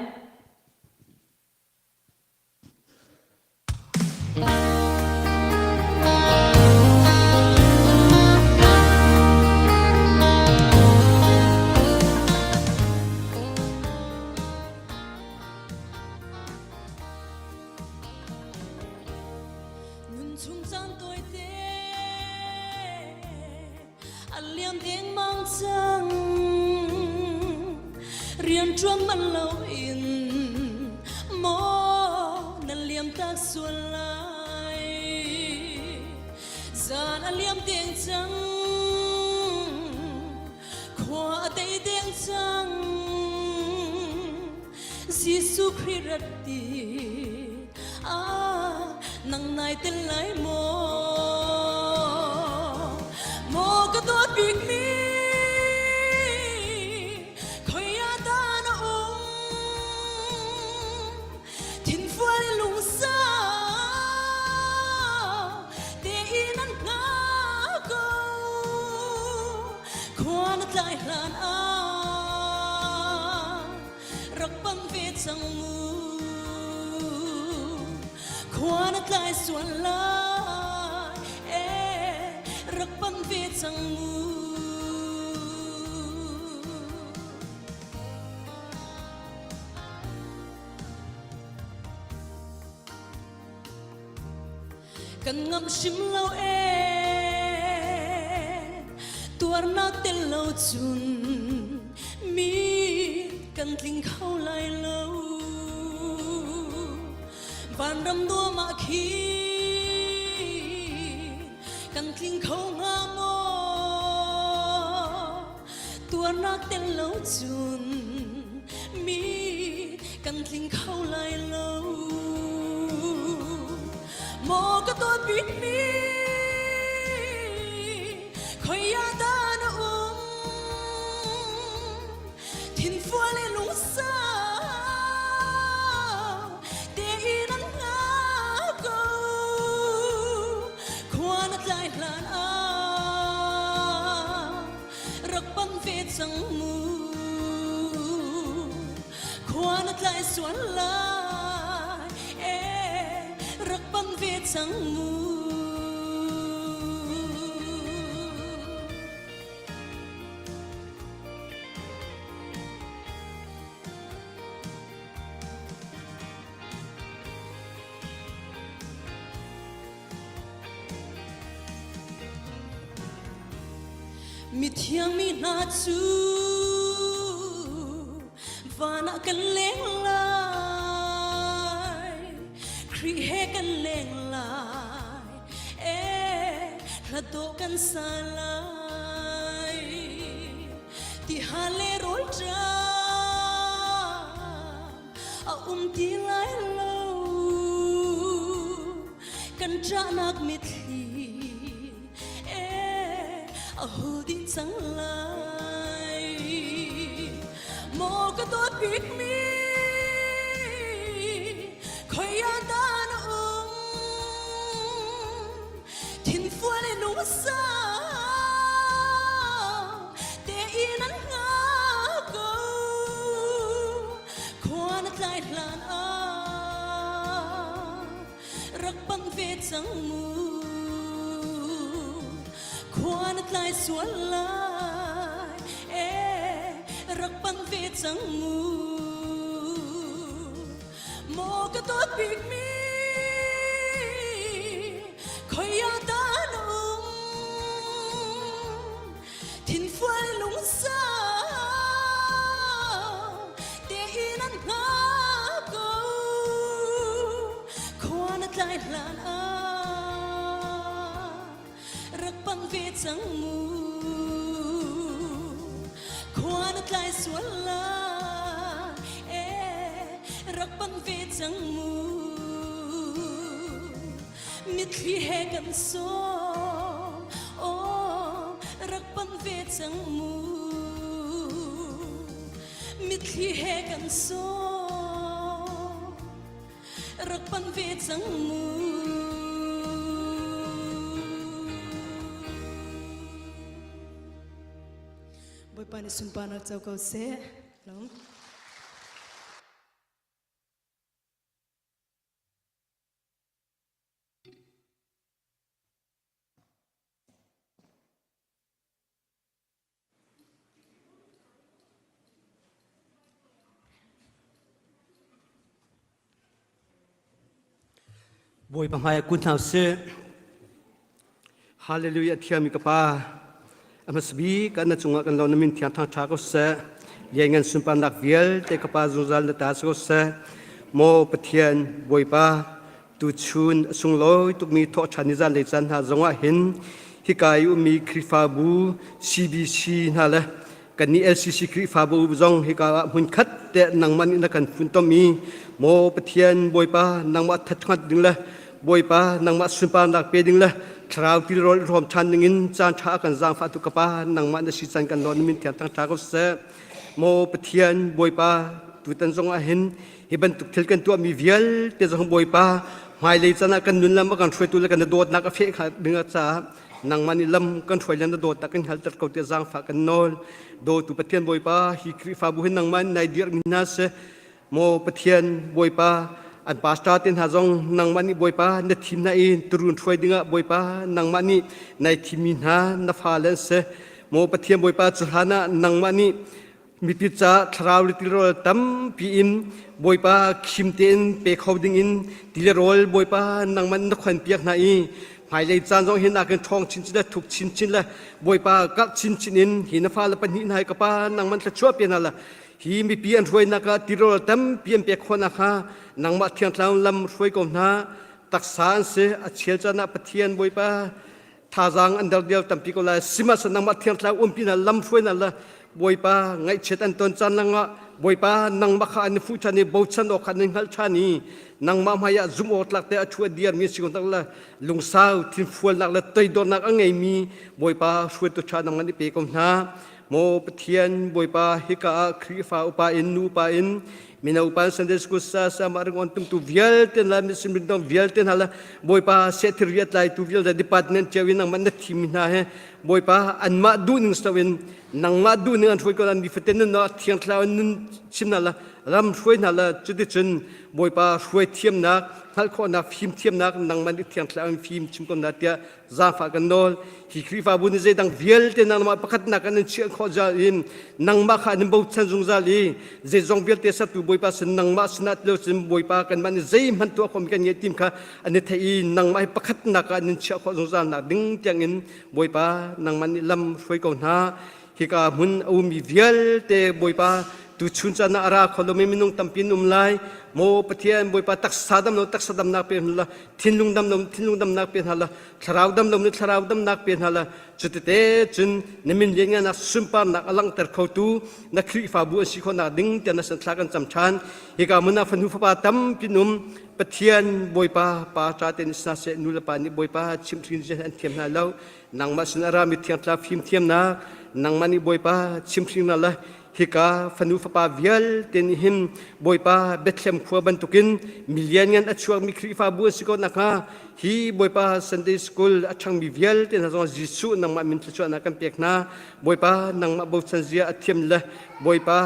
Nun chung caan tawite a liam dengmang cang rian ṭuan man loin maw na liam tak sual lai zan a liam deng cang khua a tei deng cang Jesuh Khrih rat ti ah nang nai tel lai maw maw ka dawt bik mi khoi ah dah na um thinfual lungsa tein an hngak ko khua na tlai hlan ah rak bang ve cang mu khua na tlai sual lai eh rak bang ve cang mu Kan ngam hrim lo ee tuarnak tel lo cun mi kan tling kho lai lo vanram nuam ah khin kan tling kho hnga maw tuarnak tel lo cun mi kan tling kho lai lo maw ka dawt bik mi khoi ah dah na um thinfual le lungsau tein an hngak ko khua na tlai hlan ah rak pang ve cang mu khua na tlai sual lai eh rak pang ve cang mu Mithiang mi hna cu van ah kan leng lai Khrih he kan leng lai eh hla dawh kan sa lai ti ha le rawl ṭam a um ti lai lo. Kan ṭahnak mitthli eh a hul dih cang lai. Maw ka dawt bikmi khoi ah dah na um? Thinfual in lungsau tein an hngak ko. Khua na tlai hlan ah rak bang ve cang mu. Khua na tlai sual lai, eh rak bang ve cang mu. Maw ka dawt bikmi khoi ah dah na um? Thinfual lungsau tein an hngak ko. Khua na tlai hlan ah rak pang ve cang mu. Khua na tlai sual lai, eh rak pang ve cang mu. Mitthli he kan sawm, oh rak pang ve cang mu. Mitthli he kan sawm, rak pang ve cang mu. Bawipa nih sunparnak co ko seh. Lawm. Bawipa hmai ah kun hna usih. Hallelujah thiami ka pa. A hmasabik kan na cungah kan lo na min thiang thang tha ko seh. Lianngan sunparnak vialte ka pa zungzal na ta si ko seh. Maw Pathian Bawipa tuchun a sunglawi tukmi thawhṭhan ni zanlei caan hna zongah hin hika i ummi Khrihfabu CBC hna le kannih LCC Khrihfabu zong hika ah hmunkhat te nangmah nih na kan funtom i maw Pathian Bawipa nangmah thathngat ding le Bawipa nangmah sunparnak pe ding le thlarau tilrawl hrawm ṭhan dingin caan ṭha a kan zaangfah tu ka pa nangmah na si can kan law na min thiang thangṭha ko seh maw Pathian Bawipa tutan zong ah hin hi bantuk thil kan tuahmi vialte zong Bawipa hmailei caan ah kan nun lam a kan hruaitu le kan dawtnak a feh kha ding caah nangmah nih lam kan hruai le na dawtnak kan hngalter ko tiah zaangfah kan nawl. Dawtu Pathian Bawipa hi Khrihfabu hin nangmah in nai dirhmi hna seh maw Pathian Bawipa an pastor te hna zong nangmah nih Bawipa na thim hna i turun hruai dingah Bawipa nangmah nih nai thimmi hna na fale an si. Maw Pathian Bawipa cu hlan ah nangmah nih mipi ca thlarau le tilrawl tampi in Bawipa khim tein pe kho ding in tilrawl Bawipa nangman na khon piak hna i hmailei caan zong hin nakin ṭhawng chinchin le thuk chinchin le Bawipa karh chinchin in hi na fale pahnih hna hi ka pa nangman thluachuah pe hna la hi mipi an hruainak ah tilrawl tampi an pek khawh nakhnga nangmah thiangtlang lam hruai ko hna taksa an si a chial caan ah Pathian Bawipa thazaang an der dial tampi ko lai sihmanhsehlaw nangmah thiangthlarau umpi hna lam hruai hna le Bawipa ngaihchiat an ton caan langah Bawipa nangmah kha an i fuh ṭhan i bochan awk kha an i hngalh ṭhan i nangmah hmaiah zumh awk tlak te a ṭhu a dirmi si ko tak le lungsau thinfualnak le toidornak a ngeimi Bawipa hruaitu ṭha nang an i pe ko hna Maw Pathian Bawipa hika ah Khrihfa upa in nu upa in mino upa in Sunday school sa sa ma ringon tumtu vialte la mission rindong vialte hna la Bawipa sehthir riat lai tu vialte department cio in nangmah na thim hna he Bawipa anmah duh ning so in nangmah duh ning an hruai ko lan mi fatin nun na thiang thlarau in nun chim hna la ram hruai hna la cuticun Bawipa hruai thiamnak hngalh khawhnak fim thiamnak nangmah nih thiang thlarau in fim chim ko hna tiah zaangfah kan nawl hi Khrihfabu nih zeidang vialte nangmah pakhatnak an in chiah khawh zal in nangmah kha an in bochan zungzal i zeizong vialte sertu Bawipa sin nangmah sinah ti lo cun Bawipa kanmah nih zeihmanh tuah khawhmi kan ngei tim kha an i theih i nangmah hi pakhatnak ah an in chiah khawh zungzal nak ding tiangin Bawipa nangmah nih lam hruai ko hna hika hmun a ummi vialte Bawipa. Tu chun caan ah a ra kho lomi minung tampi an um lai. Maw Pathian Bawipa taksa dam lo taksa damnak pe hna la, thinlung dam lo thinlung damnak pe hna la, thlarau dam lo thlarau damnak pe hna la. Cutete cun na min lianngannak sunparnak a langhter khotu na Khrihfabu an si khawhnak ding tiah na san thla kan cam ṭhan. Hika hmun ah fanu fapa tampi um Pathian Bawipa pa ṭa tein sna seh nu le pa nih Bawipa chimhhrin an thiam hna lo. Nangmah sin a rami thiangtla fimthiamnak nangmah nih Bawipa chimhring na le hika fanu fapa vialte nih hin Bawipa Bethlehem khua bantukin milian ngan a chuakmi Khrihfabu an si ko nakhnga hi Bawipa Sunday School a ṭhangmi vialte hna zong Jesuh nangmah min thluachuahnak kan pek hna Bawipa nangmah bochan zia a thiam le Bawipa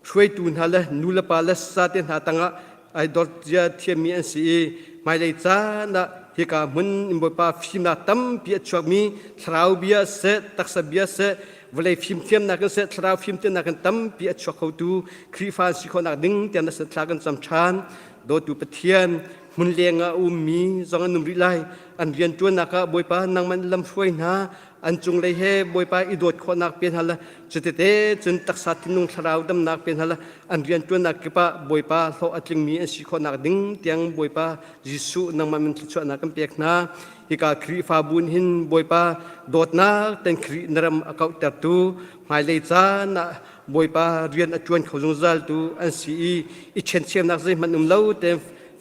hruaitu hna le nu le pa le sate hna tangah ai dawt zia thiammi an si i hmailei caan ah hika hmun in Bawipa fimnak tampi a chuakmi thlarau bia seh taksa bia seh vawlei fimthiamnak in seh thlarau fimthiamnak in tampi a chuak khotu Khrihfa an si khawhnak ding tiang na thla kan cam ṭhan dawtu Pathian hmun leng ah a ummi zong an um rih lai an rianṭuannak ah Bawipa nangmah lam hruai hna an cunglei he Bawipa i dawt khawhnak pe hna la cutete cun taksa thinlung thlarau damnak pe hna la an rianṭuannak kip ah Bawipa hlawh a tlingmi an si khawhnak ding tiang Bawipa Jesuh nangmah min thluachuahnak kan pek hna hika Khrihfabu hin Bawipa dawtnak ten Khrih na ram a kauhtertu hmailei caan ah Bawipa rian a ṭuan kho zungzaltu an si i i ṭhencheunak zeihmanh um lo te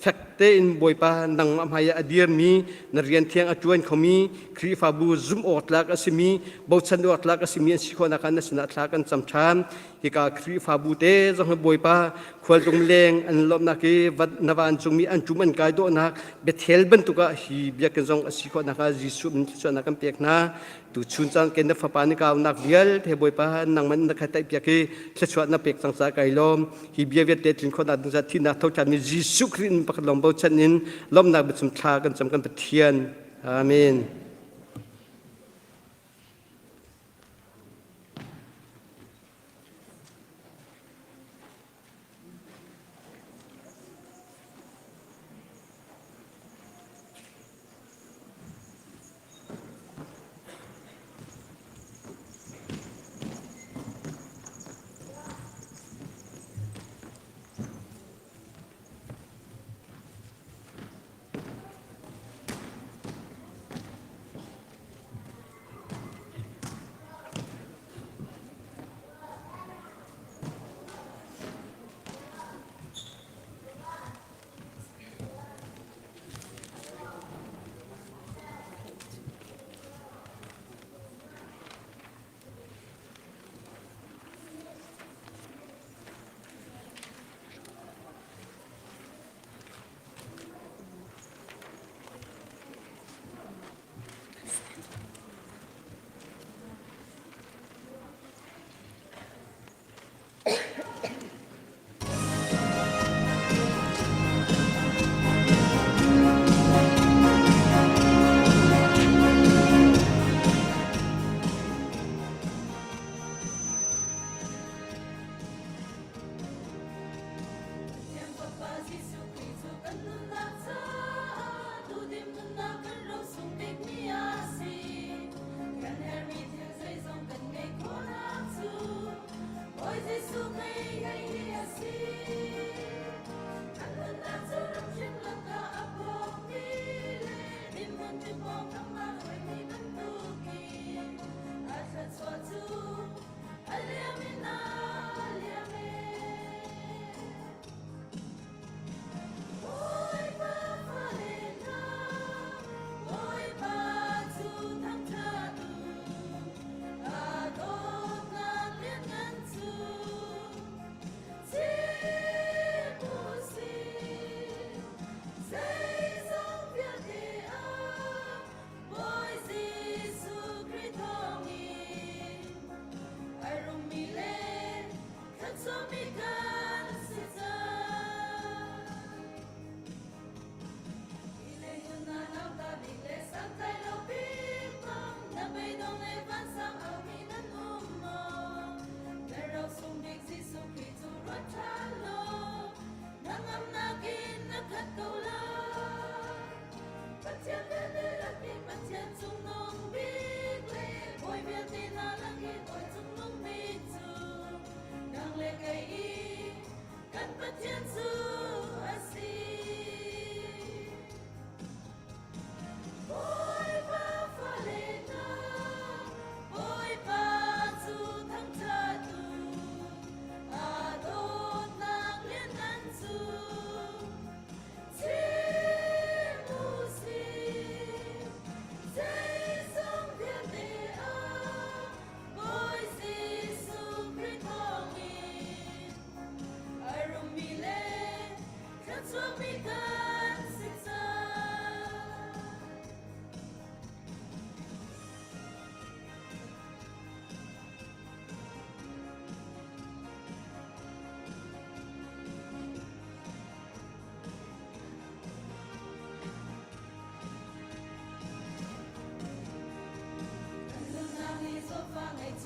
fek tein Bawipa nangmah hmai ah a dirmi na rian thiang a ṭuan khomi Khrihfabu zumh awk tlak a simi bochan awk tlak a simi an si khawhnak ah na sinah thla kan cam ṭhan hika Khrihfabu te zong hi Bawipa khualtlung leng an lawmhnak i na vancungmi an ṭum an kai dawhnak Bethel bantuk ah hi biakinn zong a si khawhnak ah Jesuh min thluachuahnak kan pek hna Tu chun caan ke na fapa ni kaunak vialte Bawipa nangman na kha taih piak i thluachuah na pek cang ca kai lawm hi bia vialte tlin khawhnak ding ca thihnak tho ṭhan mi Jesuh Khrih in pakhat lawng bochan in lawmhnak biachim thla kan cam kan Pathian amen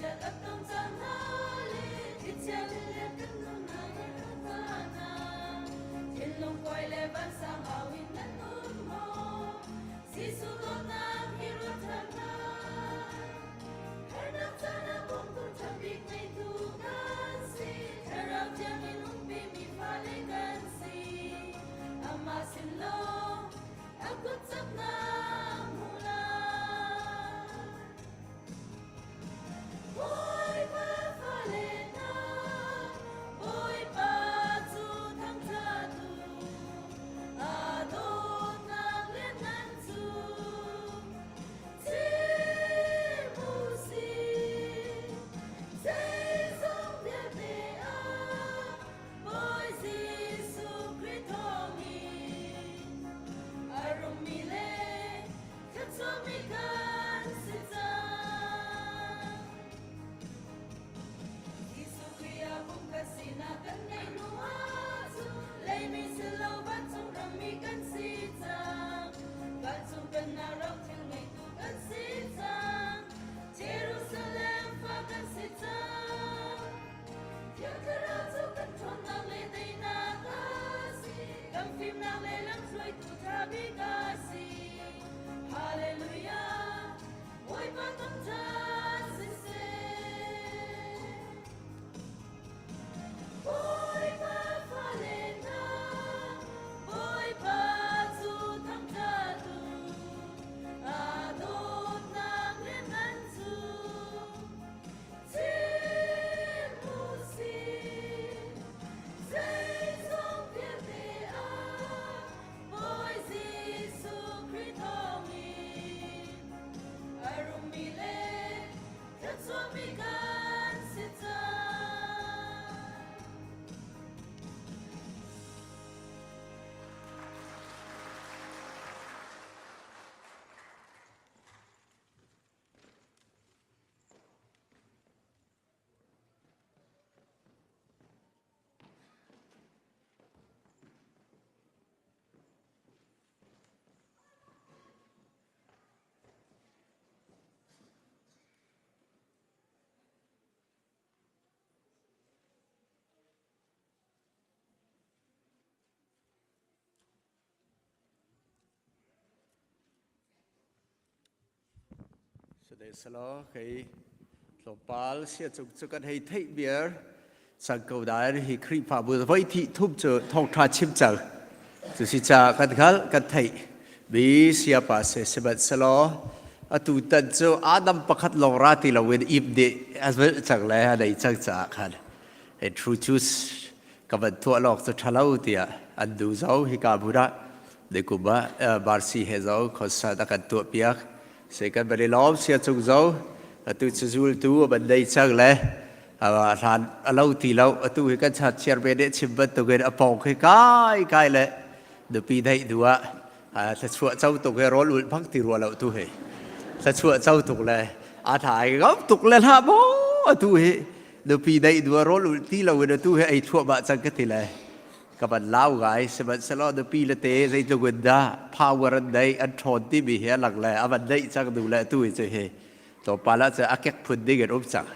Ngaihchiat a tong cang hna le thlichia lilian kan nunnak he kan caan ah thinlung kuai le vansang au in nan um maw? Jesuh dawtnak hi ruat ṭhan hna. Harnak caan ah bawmtu ṭha bik ngeitu kan si. Thlarau thiang in umpimi fale kan si. Amah sin lawng a kut caknak hmu lai. Bawipa fale hna, Bawipa cu thangṭhat u. Aa dawtnak lianngan cu chim u sih. Zeizong vialte ah Bawi Jesuh Khrih thawngin a rummi le thluachuahmi kan si cang. Jesuh Khrih ah pumkhat sinak kan ngeih hnu ahcun leimi si lo vancung rammi kan si cang. Vancung pennak rothil ngeitu kan si cang. Jerusalem fa kan si cang. Thiang Thlarau cu kan ṭhawnnak le teinak a si. Kan fimnak le lamhruaitu ṭha bik a si. Hallelujah, Bawipa thangṭhat siseh. Bawipa fale hna, Bawipa cu thangṭhat u. Aa dawtnak lianngan cu chim u sih. Zeizong vialte ah Bawi Jesuh Khrih thawngin a rummi le thluachuahmi kan si cang. Sihmanhsehlaw kei tlawmpal sia cung cu kan hei theih viar cang ko nain hi Khrihfabu voi thih thum cu thawngṭha chim cang cu si caah kan hngalh kan theih mi siapa si sihmanhsehlaw atu tan cu Adam pakhat lawng ra ti loin Eve nih a zulh cang le a nei cang caah khan introduce ka van tuah lawk cu ṭhalo tiah an duh zo hika hmun ah nikum ah Marcy he zo concert a kan tuah piak se kan van i lawm sia cung zo atu cu zultu a ban nei cang le hlan a lo ti lo atu hi kan chat chiar ve deh chim bantukin a pong khi kai kai le nupi neih du ah thluachuah co tuk he rawl ulh bang ti rua lo tu hi thluachuah co tuk le a thai ngam tuk le hlah maw atu hi nupi neih du ah rawl ulh ti lo in atu hi ei thluahmah cang ka ti le ka van lau ngai sihmanhsehlaw nupi le te zeitluk in dah power an neih an ṭhawn timi hi a lang le a van neih cang nu le atu hi cu hi tlawmpal ah cun a kek phun ding in um cang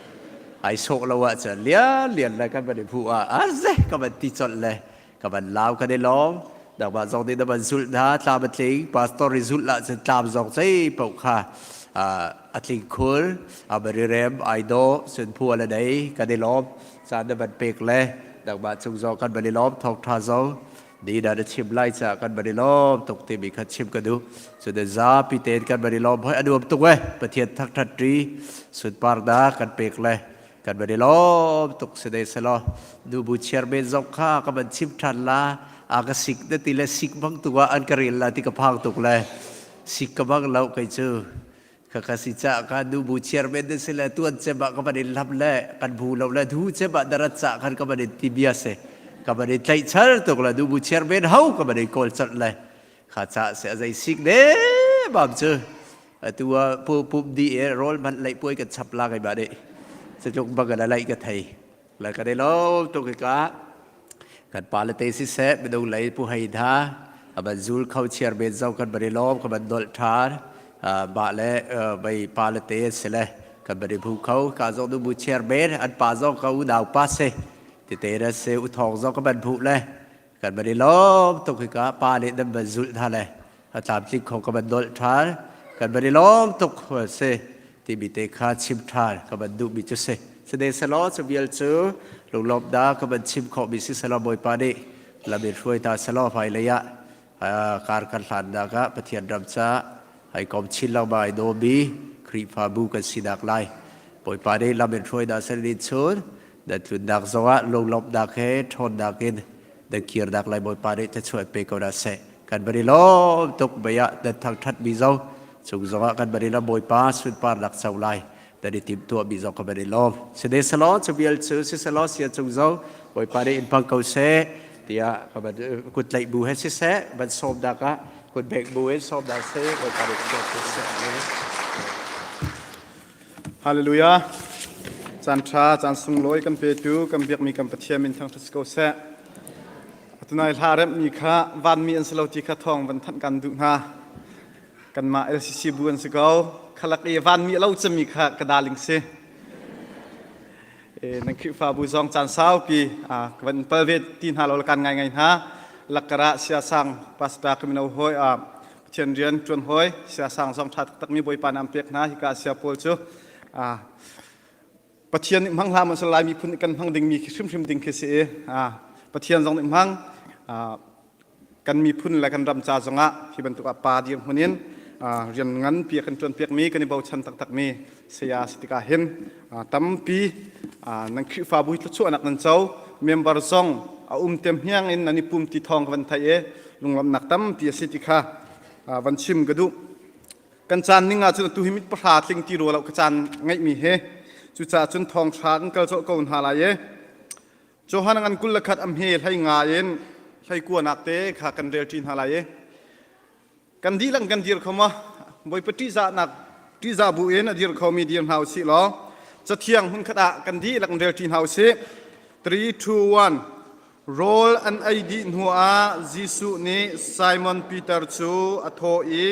ai sawh lo ah cun lian lian le kan van i hmuh ah a ze ka van ti colh le ka van lau kan i lawm nangmah zong nih na van zulh hna tlam a tling pastor i zulh ah cun tlam zong zei paoh kha a tling khul a rem ai dawh cun phu a le nei kan i lawm caan na van pek le nangmah cung zong kan van i lawm thawngṭha zong ni na na chim lai caah kan van i lawm tuk timi kha chim ka duh cun zapi tein kan van i lawm hoi a nuam tuk e Pathian thangṭhat ṭi sunparnak kan pek le kan van i lawm tuk si dei selaw nubu chairman zong kha ka van chim ṭhan la a ka sik na ti le sik bang tu ah an ka rel la ti ka phang tuk le sik ka bang lo kei cu ka ka si ca ka nubu chairman na si le tuan cem ah ka van in lam le kan bu lo le du cem ah darat ca khan ka van in ti bia se ka van in tlaih chal tuk le nubu chairman ho ka van in kawl colh le kha ca se a zei sik ne bam cu atu ah pu pup di e rol man lei puai kan chap la kai ba de se tluk bang la lai ka thei la ka de lo to ke ka kan pa le te si se minung lei pu hei tha aban zul kho chiar ben zau kan bari lom ka ban dol than ba le bai pa le te se le. Kan bari phu kho ka zong nu bu chairman an pa zong ka unau pa se tete na se u thong zong ka ban phu le kan bari lom tuk hi ka pa nih nan ban zulh hna le a tlamtling kho ka ban dolh ṭhan kan bari lom tuk se timi te kha chim ṭhan ka ban duhmi cu si. Sade selaw cu vial cu lunglawm da ka ban chim khawhmi si selaw Bawipa nih lam in hruai ta selaw hmailei ah kar kan hlannak ah Pathian ram ca ai kom chin lengmang ai dawmi Khrihfabu kan sinak lai Bawipa nih lam in hruai dah sel chun nan tlunnak zongah lunglawmhnak he ṭhawnnak in nan kirnak lai Bawipa nih thluachuah pe ko hna seh. Kan van i lawm tuk mei ah nan thangṭhat mi zong cung zongah kan van i lawm Bawipa sunparnak co lai nan i timhtuah mi zong kan van i lawm. Sine selaw cu vial cu siselaw sia cung zong Bawipa nih in hmang ko seh tiah ka van kut tlaih bu he siseh van sawmnak ah kut bek bu in sawmnak seh Bawipa nih in ko seh. Hallelujah. Caan ṭha, caan sunglawi kan petu, kan biakmi kan Pathian min thangṭhat si ko seh. Atunai hla remhmi kha vanmi an si lo ti kha thawng van thanh kan duh hna. Kanmah LCC bu an si ko. Khalak i vanmi a lo cemmi kha ka daling si. E, nan Khrihfabu zong caan saupi ka van pal ve ti hna lo kan ngai ngai hna. Lakara siasang pastor kamino hoi Pathian rian ṭuan hawi siasang zong ṭha taktakmi Bawipa nih an pek hna hika sia pawl cu Pathian nih hmang hlah hmanh Lai miphun nih kan hmang dingmi khi hrimhrim ding khi si i Pathian zong nih hmang kan miphun le kan ram ca zongah hi bantuk ah pa dirhmun in rian nganpi a kan ṭuan piakmi kan i bochan taktakmi saya si tikah hin tampi nan Khrihfabu hi thluachuahnak nan co member zong a um tem hniang in nan i pum ti thawng ka van theih i lunglawmhnak tampi a si ti kha van chim ka duh. Kan caan ning ahcun atu hi mit pahra tling ti rua lo ka caan ngeihmi hi cucaah cun thawngṭha kan kal colh ko hna lai i Johan ngan 21 a hme hlei nga in hlei kuanak te kha kan rel ṭi hna lai i Kan dihlak kan dir kho maw? Bawipa ṭihzahnak ṭihzah bu in a dir khomi dir hna usih law Cathiang hmunkhat ah kan dihlak in relṭi hna usih. 3, 2, 1 Rawl an ei dih hnuah Jesuh nih Simon Peter cu a thawh i,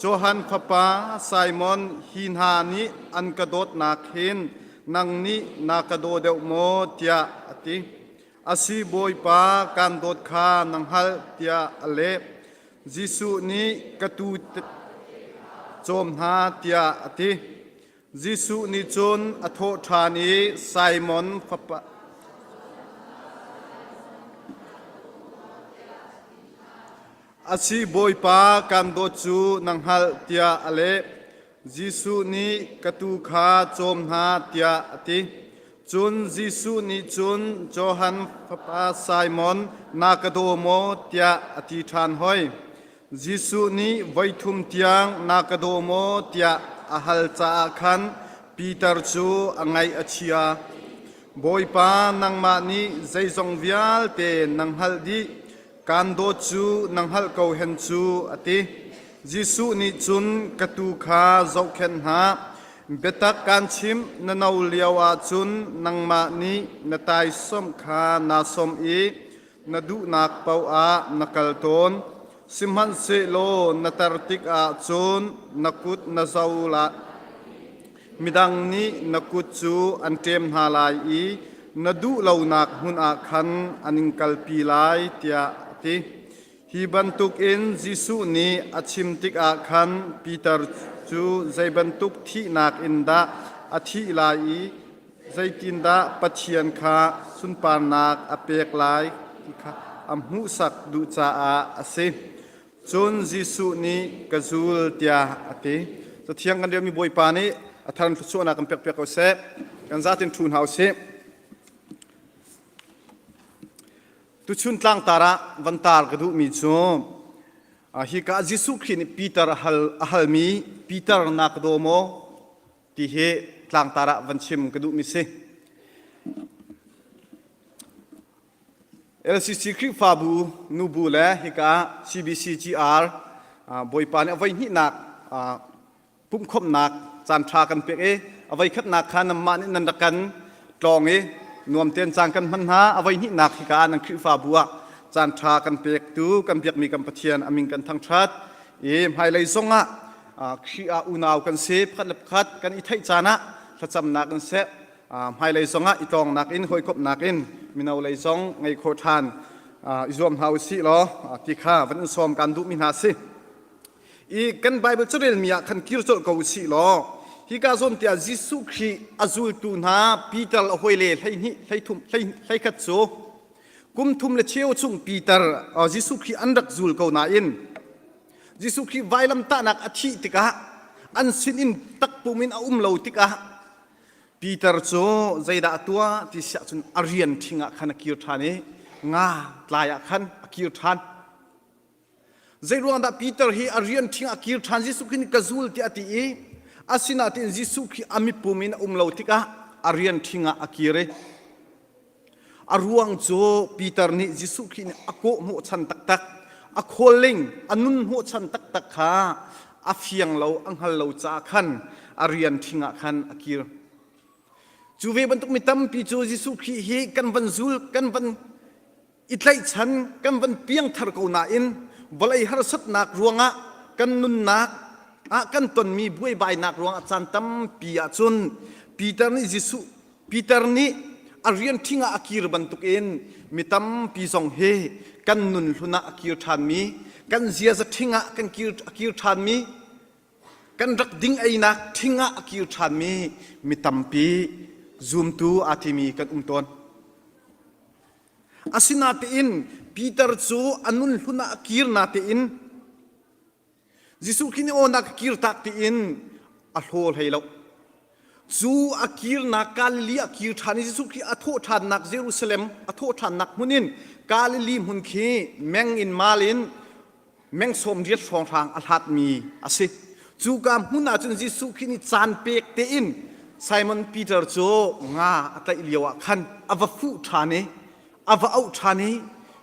Johan fapa Simon, hi hna nih an ka dawtnak hin nang nih na ka daw deuh maw? tiah a ti. A si Bawipa, kaan dawt kha na hngalh, tiah a leh. Jesuh nih ka tuu cawm hna tiah a ti. Jesuh nih cun a thawh ṭhan i Simon fapa A si Bawipa, kaan dawt cu na hngalh tiah a leh. Jesuh nih ka tuu kha cawm hna tiah a ti. Cun Jesuh nih cun Johan fapa Simon na ka daw maw tiah a ti ṭhan hoi. Jesuh nih voithum tiang na ka daw maw tiah a hal caah khan Peter cu a ngaih a chia. Bawipa nangmah nih zeizong vialte na hngalh dih, kaan dawt cu na hngalh ko hen cu a ti. Jesuh nih cun ka tuu kha zohkhenh hna. Biatak kaan chimh, na no lio ahcun nangmah nih na taisawmh kha naa sawmh i na duhnak paoh ah na kal tawn. Sihmanhsehlaw na tar tikah cun na kut na zo lai. Midang nih na kut cu an ṭem hna lai i na duh lonak hmun ah khan an in kalpi lai, tiah a ti. Hi bantukin Jesuh nih a chim tikah khan Peter cu zei bantuk thihnak in dah a thih lai i zeitindah Pathian kha sunparnak a pek lai ti kha a hmuhsak duh caah a si. Cun Jesuh nih ka zul tiah a ti. Cathiang kan relmi Bawipa nih a thar in thluachuahnak kan pekpiak ko seh. Kan zatin ṭhu hna u sih. Tuchun tlangtar ah van tar ka duhmi cu hika Jesuh Khrih nih Peter a hal a halmi Peter na ka daw maw ti hi tlangtar ah van chim ka duhmi si. LCC Khrihfabu nubu le hika CBCGR Bawipa nih a voihnihnak pumhkhawmhnak caanṭha kan pek i a voikhatnak kha nanmah nih nan rak kan tlawng i nuam tein caan kan hman hna. A voihnihnak hika ah nan Khrihfabu ah caanṭha kan pektu kan biakmi kan Pathian a min kan thangṭhat i hmailei zongah. Khrih ah unau kan si pakhat le pakhat kan i theih caan ah thlacamnak in seh hmailei zongah i tlawngnak in hawikomhnak in mino lei zong ngei khawh ṭhan i zuam hna usih law ti kha van in sawm kan duhmi hna si. I kan Bible carelmi ah khan kir colh ko usih law hika zawn tiah Jesuh Khrih a zultu hna Peter a hawile 12 thleithum 11 cu kum thum le cheu chung Peter Jesuh Khrih an rak zul ko nain Jesuh Khrih vailamtahnak a thih tikah an sinin takpum in a um lo tikah Peter cu zeidah a tuah ti siah cun a rian ṭhing ah khan a kir ṭhan i nga tlai ah khan a kir ṭhan. Zeiruang dah Peter hi a rian ṭhing ah kir ṭhan Jesuh Khrih nih ka zul tiah a ti i asinain Jesuh Khrih a mipum in a um lo tikah a rian ṭhing ah a kir i A ruang cu Peter nih Jesuh Khrih nih a kawh hnawhchan taktak, a calling, a nun hnawhchan taktak kha a fiang lo, a hngal lo caah khan a rian ṭhing ah khan a kir. Cu ve bantuk mi tampi cu Jesuh Khrih hi kan van zul, kan van i tlaihchan, kan van piangthar ko nain vawlei harsatnak ruangah kan nunnak ah kan tonmi buaibainak ruangah caan tampi ahcun Peter nih Jesuh Peter nih a rian ṭhing ah a kir bantukin mi tampi zong hi kan nun hlun ah a kir ṭhanmi, kan ziaza ṭhing ah kan kir, a kir ṭhanmi, kan rak ding einak ṭhing ah a kir ṭhanmi mi tampi zumtu aa timi kan um tawn. Asinain Peter cu a nun hlun ah a kir natein Jesuh Khrih nih aw na ka kirtak tiin a hlaw hlei lo. Cu a kirnak Galilee a kir ṭhan i Jesuh Khrih a thawh ṭhannak Jerusalem a thawh ṭhannak hmun in Galilee hmun khi meng in mal in meng sawm riat hrawnghrang a hlatmi a si. Cuka hmun ah cun Jesuh Khrih nih caan pek tein Simon Peter cu nga a tlaih lio ah khan a va fuh ṭhan i a va auh ṭhan i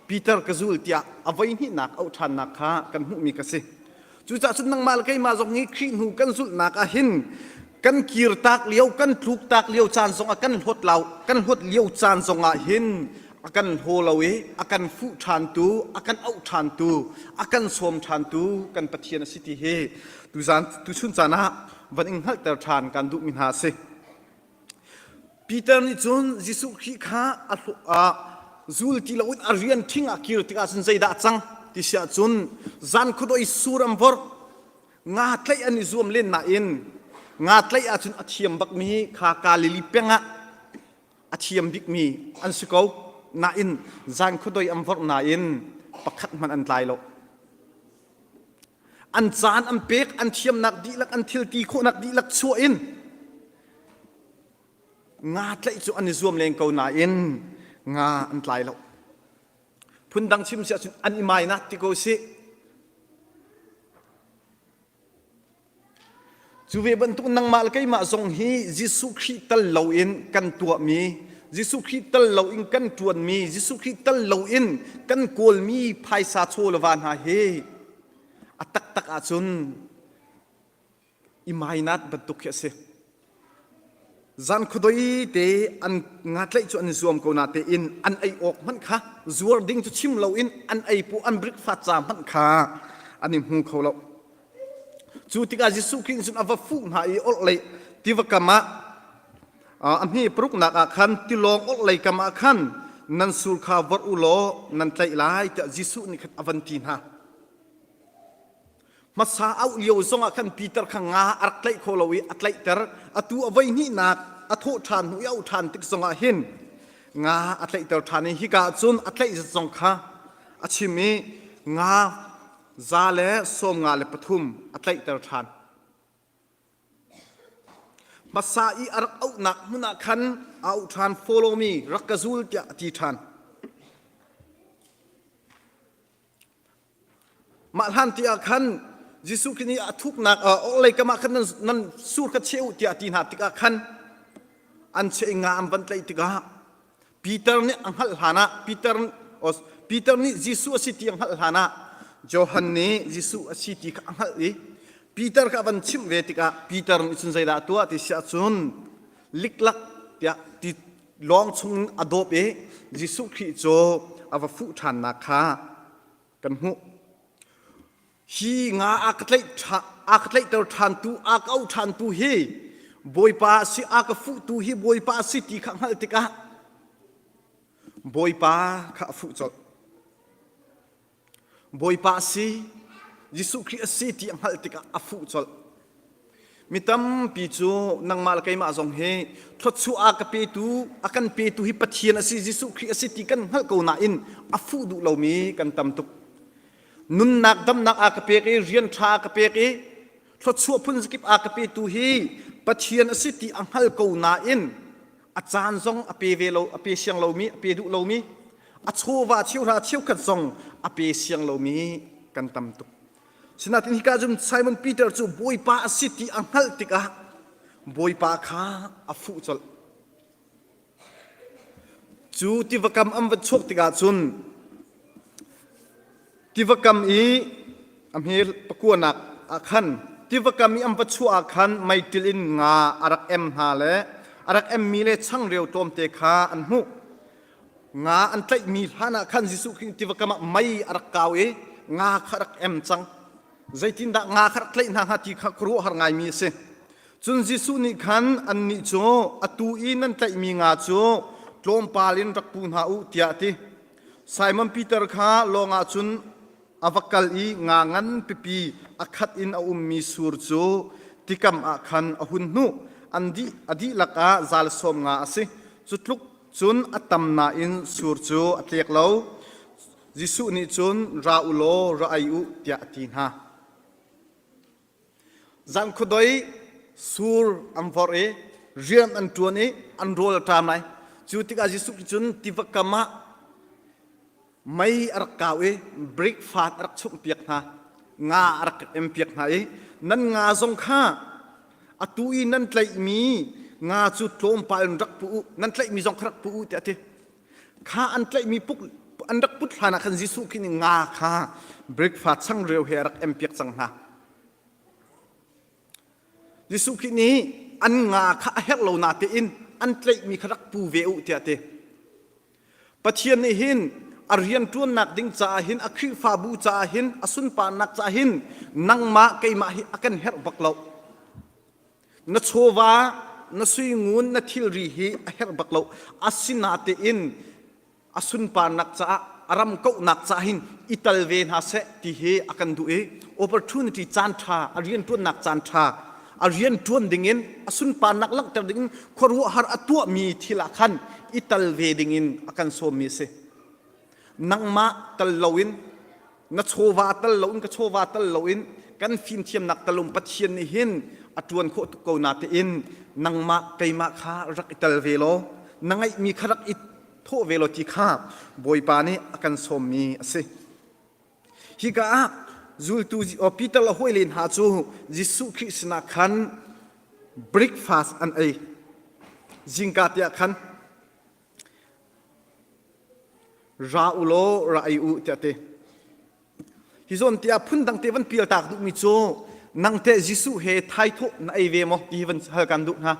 Peter ka zul tiah a voihnihnak auh ṭhannak kha kan hmuhmi ka si. Cucaah cun nangmah le keimah zong hi Khrih hnu kan zulhnak ah hin kan kirtak lio, kan tluktak lio caan zongah kan hlawt lo, kan hlawt lio caan zongah hin a kan hlaw lo i a kan fuh ṭhantu, a kan auh ṭhantu, a kan sawm ṭhantu kan Pathian a si ti hi tuzaan tuchun caan ah van in hngalhter ṭhan kan duhmi hna a si. Peter nih cun Jesuh Khrih kha a zul ti loin a rian ṭhing ah kir tikah cun zeidah a cang ti si ahcun zan khuadoi sur an vorh nga tlaih an i zuam len nain nga tlaih ahcun a thiam bakmi kha Galilee peng ah a thiam bikmi an si ko nain zan khuadoi an vorh nain pakhat hmanh an tlai lo. An caan an pek, an thiamnak dihlak, an thil ti khawhnak dihlak chuah in nga tlaih cu an i zuam len ko nain nga an tlai lo. Phundang chim si ahcun an i mai nak ti ko sih. Cu ve bantuk nangmah le keimah zong hi Jesuh Khrih tal loin kan tuahmi, Jesuh Khrih tal loin kan ṭuanmi, Jesuh Khrih tal loin kan kawlmi phaisa chaw le va hna hi a taktak ahcun i mainat bantuk khi a si. Zan khuadoi te an nga tlaih cu an i zuam ko na tein an ei awk hmanh kha zuar ding cu chim loin an ei pu an breakfast ca hmanh kha an i hmu kho lo. Cu tikah Jesuh Khrih cun a va fuh hna i orhlei tiva kam ah a hme paruknak ah khan tilawng orhlei kam ah khan nan sur kha vorh u law nan tlaih lai tiah Jesuh nih khan a van ti hna. Hmasa auh lio zongah khan Peter kha nga a rak tlaih kho lo i a tlaihter. Atu a voihnihnak a thawh ṭhan hnu i a auh ṭhan tik zongah hin nga a tlaihter ṭhan i hika ah cun a tlaih zat zong kha a chim i nga 153 a tlaihter ṭhan. Hmasa i a rak auhnak hmun ah khan a auh ṭhan, follow me, rak ka zul tiah a ti ṭhan. Mah hlan ti ah khan Jesuh Khrih nih a thuknak orhlei kam ah khan nan, nan sur kha cheh u tiah a ti hna tikah khan an cheh i nga an van tlaih tikah Peter nih a hngalh hlan ah Peter, Peter nih Jesuh a si ti a hngalh hlan ah Johan nih Jesuh a si ti kha a hngalh i Peter kha a van chimh ve tikah Peter nih cun zeidah a tuah ti si ahcun liklak tiah ti lawng chung in a dawp i Jesuh Khrih cu a va fuh ṭhannak kha kan hmuh. Hi nga a ka tlaih a ka tlaihter ṭhantu, a ka auh ṭhantu hi Bawipa a si, a ka fuhtu hi Bawipa a si ti kha hngalh tikah Bawipa kha a fuh colh. Bawipa a si, Jesuh Khrih a si ti a hngalh tikah a fuh colh. Mi tampi cu nangmah le keimah zong hi thluachuah a ka petu, a kan petu hi Pathian a si, Jesuh Khrih a si ti kan hngalh ko nain a fuh duh lomi kan tam tuk. Nunnak damnak a ka pek i rian ṭha a ka pek i thluachuah phun zakip a ka petu hi Pathian a si ti a hngal ko nain a caan zong a pe ve lo, a pe siang lomi, a pe duh lomi, a chawva cheuhra cheukhat zong a pe siang lomi kan tam tuk. Sinain hika cun Simon Peter cu Bawipa a si ti a hngalh tikah Bawipa kha a fuh colh. Cu tiva kam an va chuak tikah cun tiva kam i a hme pakuanak ah khan tiva kam i an va chuah ah khan meiṭil in nga a rak em hna le a rak emmi le changreu tlawmte kha an hmuh. Nga an tlaihmi hlan ah khan Jesuh Khrih tiva kam ah mei a rak kau i nga kha rak em cang. Zeitindah nga kha rak tlaih hna hnga ti kha khuaruahhar ngaimi a si. Cun Jesuh nih khan annih cu atu i nan tlaihmi nga cu tlawmpal in rak pu hna u tiah a ti. Simon Peter kha lawng ah cun a va kal i nga ngan pipi a khat in a ummi sur cu tikam ah khan a hun hnuh. An dih a dihlak ah zal sawm nga a si. Cu tluk Cun a tam nain sur cu a tlek lo. Jesuh nih cun ra u law ra ei u tiah a ti hna. Zan khuadoi sur an vorh i rian an ṭuan i an rawl a ṭam lai. Cu tikah Jesuh cun tiva kam ah mei a rak kau i breakfast a rak chumhpiak hna. Nga a rak empiak hna i nan nga zong kha atu i nan tlaihmi nga cu tlawmpal in rak pu u nan tlaihmi zong kha rak pu u tiah a ti kha an tlaihmi puk an rak put hlan ah khan Jesuh khi nih nga kha breakfast changreu he a rak empiak cang hna Jesuh Khrih nih an nga kha a herh lo na tein an tlaihmi kha rak pu ve u tiah a ti Pathian nih hin a rianṭuannak ding caah hin a Khrihfabu caah hin a sunparnak caah hin nangmah keimah hi a kan herh bak lo. Na chawva, na suingun, na thilri hi a herh bak lo. Asinatein a sunparnak caah a ram kauhnak caah hin i tal ve hna seh ti hi a kan duh i opportunity caan ṭha a rianṭuannak caan ṭha a rian ṭuan dingin a sunparnak langhter dingin khuaruahhar a tuahmi thil ah khan i tal ve dingin a kan sawmmi a si. Nangmah tal loin na chawva tal loin ka chawva tal loin kan fimthiamnak tal loin Pathian nih hin a ṭuan khawh tuk ko natein nangmah keimah kha rak i tal ve law na ngeihmi kha rak i thawh ve law ti kha Bawipa nih a kan sawmmi a si. Hika ah zultu Peter le hawile hna cu Jesuh Khrih sinah khan breakfast an ei. Zingka te ah khan ra u law ra ei u tiah ti. Hi zawn tiah phundang te van pial tak duhmi cu nang teh Jesuh he thaithawh na ei ve maw ti hi van hal kan duh hna.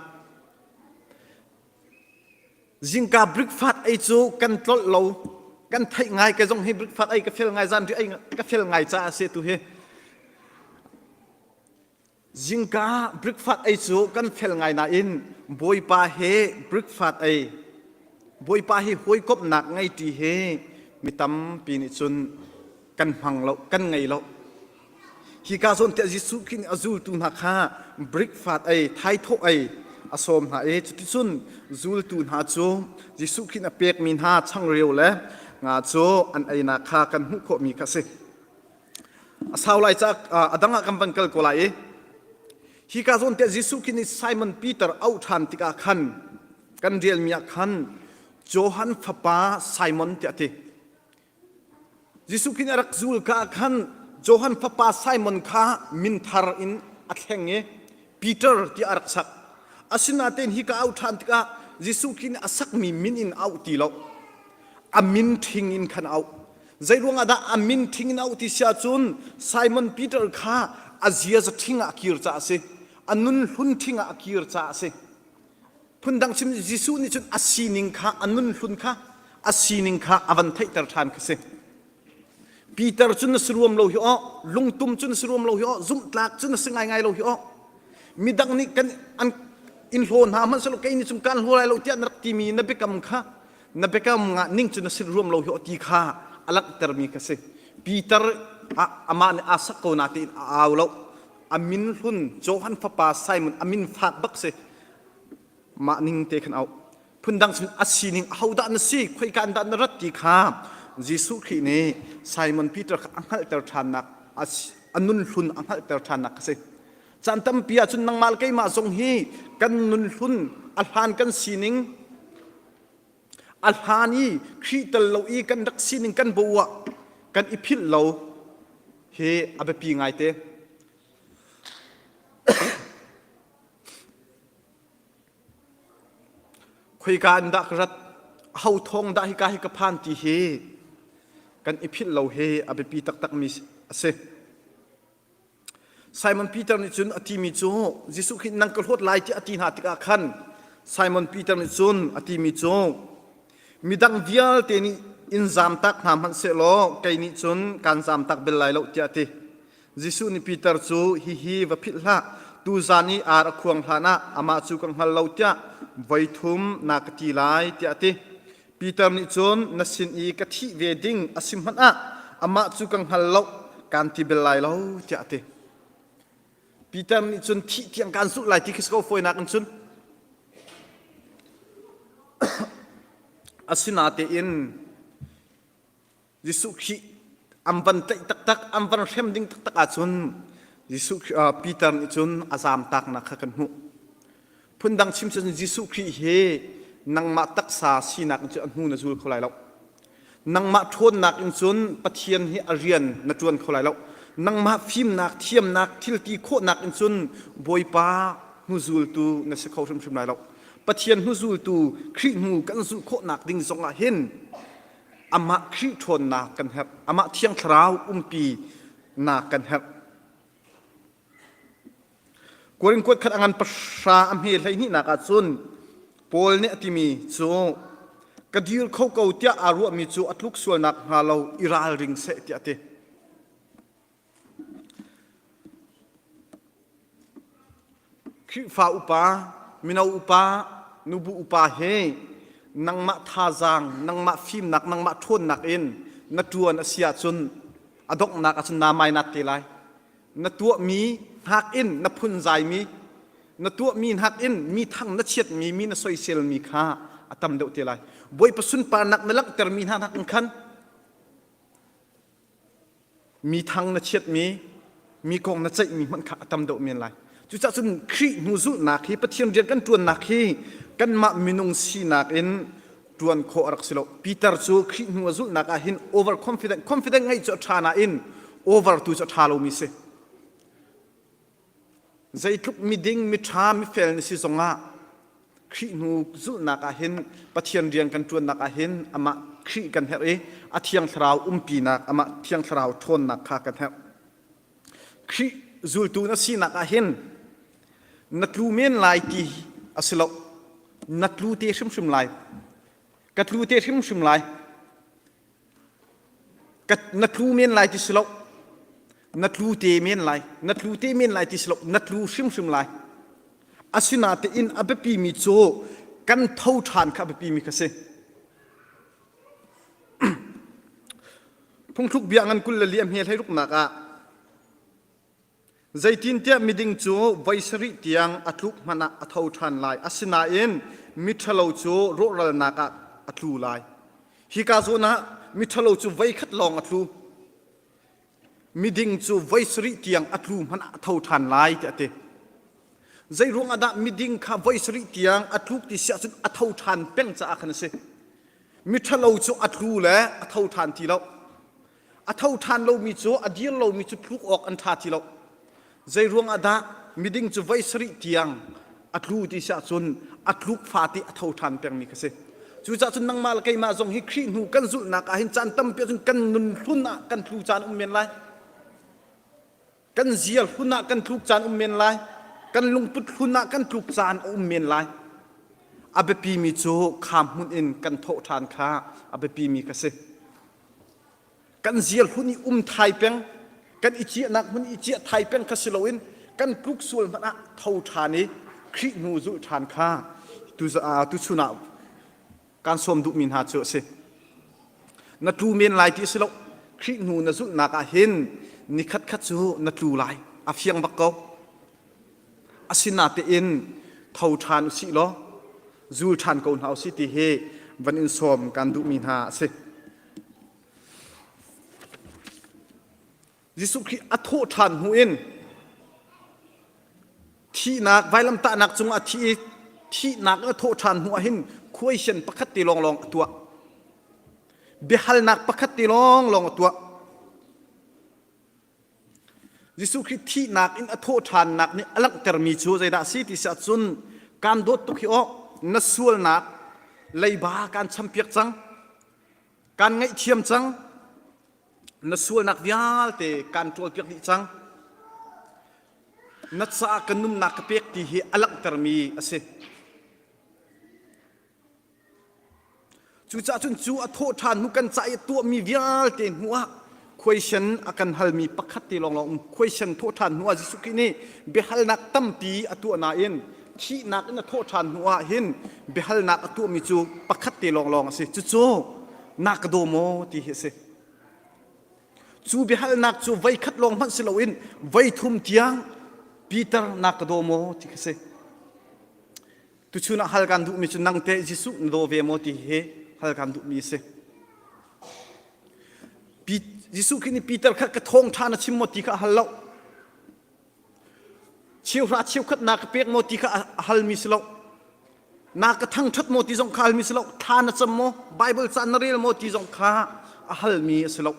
Zingka breakfast ei cu kan tlolh lo. Kan theih ngai ke zong hi breakfast ei ka fel ngai zan ri ei ka fel ngai caah a si tu hi. Zingka breakfast ei cu kan fel ngai nain Bawipa he breakfast ei Bawipa he hawikomhnak ngei ṭi hi mi tampi nih cun kan hmang lo kan ngei lo Hika zawn tiah Jesuh Khrih nih a zultu hna kha breakfast ei, thaithawh ei a sawm hna i cuticun zultu hna cu Jesuh Khrih nih a pekmi hna changreu le nga cu an einak kha kan hmuh khawhmi kha a si. A sau lai caah a dang ah kan van kal ko lai i hika zawn tiah Jesuh Khrih nih Simon Peter auh ṭhan tikah khan kan relmi ah khan Johan fapa Simon tiah a ti. Jesuh Khrih nih a rak zul ka ah khan Johan fapa Simon kha min thar in a thleng i Peter tiah a rak sak. Asinain hi ka auh ṭhan tikah Jesuh Khrih nih a sakmi min in auh ti lo. A min ṭhing in khan auh. Zei ruangah dah a min ṭhing in auh ti si ahcun Simon Peter kha a ziaza ṭhing ah a kir caah a si. A nun hlun ṭhing ah a kir caah a si. Phundang chim Jesuh nih cun a sining kha a nun hlun kha a sining kha a van theihter ṭhan kha si. Peter cu na si ruam lo hi aw, lungtum cu na si ruam lo hi aw, zumhtlak cu na si ngaingai lo hi aw. Midang nih kan an in hlaw hna hmanhsehlaw kei nih cun kaan hlaw lai lo tiah na rak timi na biakam kha na biakam nga ning cu na si ruam lo hi aw ti kha a langhtermi ka si. Peter ah amah nih aa sak ko na tiin a au lo. A min hlun Johan fapa Simon a min fak bak si. Mah ning te khan au. Phundang cun a sining ahodah na si, khoika in dah na rat ti kha Jesuh Khrih nih Simon Peter kha a hngalhter ṭhannak, a nun hlun a hngalhter ṭhannak a si. Caan tampi ahcun nangmah le keimah zong hi kan nun hlun, a hlan kan sining, a hlan i Khrih tel lo i kan rak sining kan bo ah kan i philh lo hi a biapi ngaite. Khoika in dah ka rat? Aho thawng dah hika hi ka phan ti hi kan i philh lo hi a biapi taktakmi a si. Simon Peter nih cun a timi cu Jesuh Khrih nang ka hlawt lai tiah a ti hna tikah khan Simon Peter nih cun a timi cu midang vialte nih in zamtak hna hmanh sehlaw kei nih cun kaan zamtak bel lai lo tiah a ti. Jesuh nih Peter cu hihi va philh hlah, tuzan i ar a khuang hlanah amah cu ka hngal lo tiah voi thum na ka ti lai tiah a ti. Peter nih cun na sin i ka thih ve ding a si hmanh ah amah cu ka hngal lo kaan ti bel lai lo tiah a ti. Peter nih cun thih tiang kaan zulh lai ti khi si ko fawinak in cun. Asinatein Jesuh Khrih an van tlaih taktak, an van hrem ding taktak ahcun Jesuh Peter nih cun a zaamtaknak kha kan hmuh. Phundang chim cun Jesuh Khrih hi nangmah taksa sinak in cun a hnu na zul kho lai lo. Nangmah ṭhawnnak in cun Pathian hi a rian na ṭuan kho lai lo. Nangmah fimnak, thiamnak, thilti khawhnak in cun Bawipa hnuzultu na si kho hrimhrim lai lo. Pathian hnuzultu Khrih hnu kan zulh khawhnak ding zongah hin amah Khrih ṭhawnnak kan herh amah Thiang Thlarau umpi nak kan herh Korin kuat khat a ngan pahra a hme hleihnihnak ah cun Paul nih a timi cu ka dir kho ko tiah aa ruahmi cu a tluk sualnak hnga lo i ralring seh tiah a ti. Khrihfa upa, mino upa, nubu upa hi nangmah thazaang, nangmah fimnak, nangmah ṭhawnnak in na ṭuan a si ahcun a donghnak ahcun naa mainat te lai. Na tuahmi hnak in na phunzaimi, na tuahmi hnak in mi thang na chiatmi, mi na soiselmi kha a tam deuh te lai. Bawipa sunparnak na langhtermi hna nakin khan Mi thang na chiatmi, mi kong na ceihmi hmanh kha a tam deuh men lai. Cucaah cun Khrih hnu zulhnak hi Pathian rian kan ṭuannak hi kanmah minung sinak in ṭuan khawh a rak si lo. Peter cu Khrih hnu a zulhnak ah hin over confident, confident ngeih cu a ṭha nain over tu cu a ṭha lomi si. Zeitluk miding, miṭha, mifel na si zongah Khrih hnu zulhnak ah hin Pathian rian kan ṭuannak ah hin amah Khrih kan herh i a Thiang Thlarau umpinak, amah Thiang Thlarau ṭhawnnak kha kan herh. Khrih zultu na sinak ah hin na tlu men lai ti a si lo. Na tlu te hrimhrim lai. Ka tlu te hrimhrim lai. Na tlu men lai ti si lo na tlu te men lai na tlu te men lai ti si lo na tlu hrimhrim lai asinatein a biapimi cu kan tho ṭhan kha a biapimi kha si phungthluk bia ngan 24 a hme hleiruknak ah Zeitintiah miding cu voi sarih tiang a tluk hmanh ah a tho ṭhan lai. Asinain miṭhalo cu rawhralnak ah a tlu lai. Hika zawn ah miṭhalo cu voikhat lawng a tlu. Miding cu voi sarih tiang a tlu hmanh ah a tho ṭhan lai tiah a ti. Zeiruang ah dah miding kha voi sarih tiang a tluk ti si ahcun a tho ṭhan peng caah khan a si. Miṭhalo cu a tlu le a tho ṭhan ti lo. A tho ṭhan lomi cu a dir lomi cu tluk awk an ṭha ti lo. Zei ruangah dah miding cu voi sarih tiang a tlu ti si ahcun a tluk fate a tho ṭhan pengmi kha si. Cucaah cun nangmah le keimah zong hi Khrih hnu kan zulhnak ah hin caan tampi ahcun kan nun hlun ah kan tlu caan um men lai. Kan zia hlun ah kan tluk caan um men lai. Kan lungput hlun ah kan tluk caan a um men lai. A biapimi cu kha hmun in kan thawh ṭhan kha a biapimi kha si. Kan zial hun i um thai peng, kan i ciahnak hmun i ciah thai peng kha si loin kan tluk sual hmanh ah tho ṭhan i Khrih hnu zulh ṭhan kha tuchun ah kan sawm duhmi hna cu a si. Na tlu men lai ti a si lo. Khrih hnu na zulhnak ah hin nikhat khat cu na tlu lai. A fiang bak ko. Asinatein tho ṭhan usih law zul ṭhan ko hna usih ti hi van in sawm kan duhmi hna a si. Jesuh Khrih a thawh ṭhan hnu in thihnak vailamtahnak cungah a thi i thihnak in a thawh ṭhan hnu ah hin khuaisen pakhat te lawnglawng a tuah. Biahalnak pakhat te lawnglawng a tuah. Jesuh Khrih thihnak in a thawh ṭhannak nih a langhtermi cu zeidah a si ti si ahcun kaan dawt tuk hi aw na sualnak leiba kaan champiak cang kaan ngaihthiam cang na sualnak vialte kaan ṭawlpiak dih cang na caah ka nunnak ka pek ti hi a langhtermi a si Cucaah cun cu a thawh ṭhan hnu kan ca i a tuahmi vialte hnuah khuaisen a kan halmi pakhat te lawnglawng um. Khuaisen thawh ṭhan hnuah Jesuh Khrih nih biahalnak tampi a tuah nain thihnak in a thawh ṭhan hnuah hin biahalnak a tuahmi cu pakhat te lawnglawng a si. Cucu na ka daw maw ti hi a si. Cu biahalnak cu voikhat lawng hmanh si loin voithum tiang Peter na ka daw maw ti khi a si. Tuchun ah hal kan duhmi cu nang teh Jesuh na daw ve maw ti hi hal kan duhmi a si. Jesuh Khrih nih Peter kha ka thawngṭha na chim maw ti kha a hal lo. Cheuhra cheukhat na ka pek maw ti kha a halmi si lo. Na ka thangṭhat maw ti zong kha a halmi si lo. Thla na cam maw? Bible ca na rel maw ti zong kha a halmi a si lo.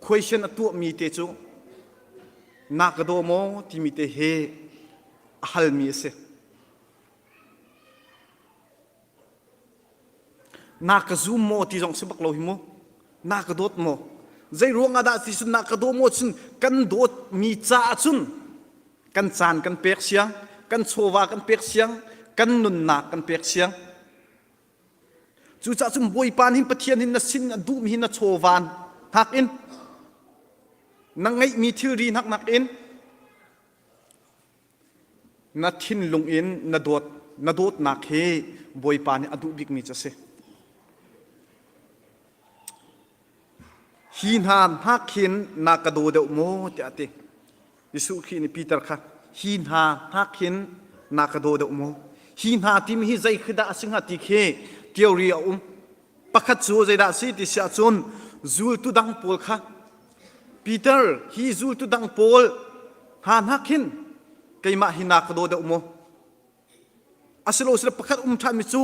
Question a tuahmi te cu na ka daw maw timi te hi a halmi a si. Na ka zum maw ti zong si bak lo hi mu. Na ka dawt maw? Zei ruang ah dah ti cun na ka daw maw cun kan dawtmi caah cun kan caan kan pek siang, kan chawva kan pek siang, kan nunnak kan pek siang. Cucaah cun Bawipa nih Pathian hin na sin a duhmi hi na chawva hnak in na ngeihmi thilri hnak nakin Na thinlung in na dawt na dawtnak hi Bawipa nih a duh bikmi cu a si. Hi hna hnak hin na ka daw deuh maw tiah a ti. Jesuh Khrih nih Peter kha hi hna hnak hin na ka daw deuh maw? Hi hna timi hi zei khi dah a si hnga ti khi theory a um. Pakhat cu zeidah a si ti si ahcun zultu dang pawl kha Peter hi zultu dang pawl hna hnak hin keimah hi na ka daw deuh maw? Asilo sila pakhat um ṭhanmi cu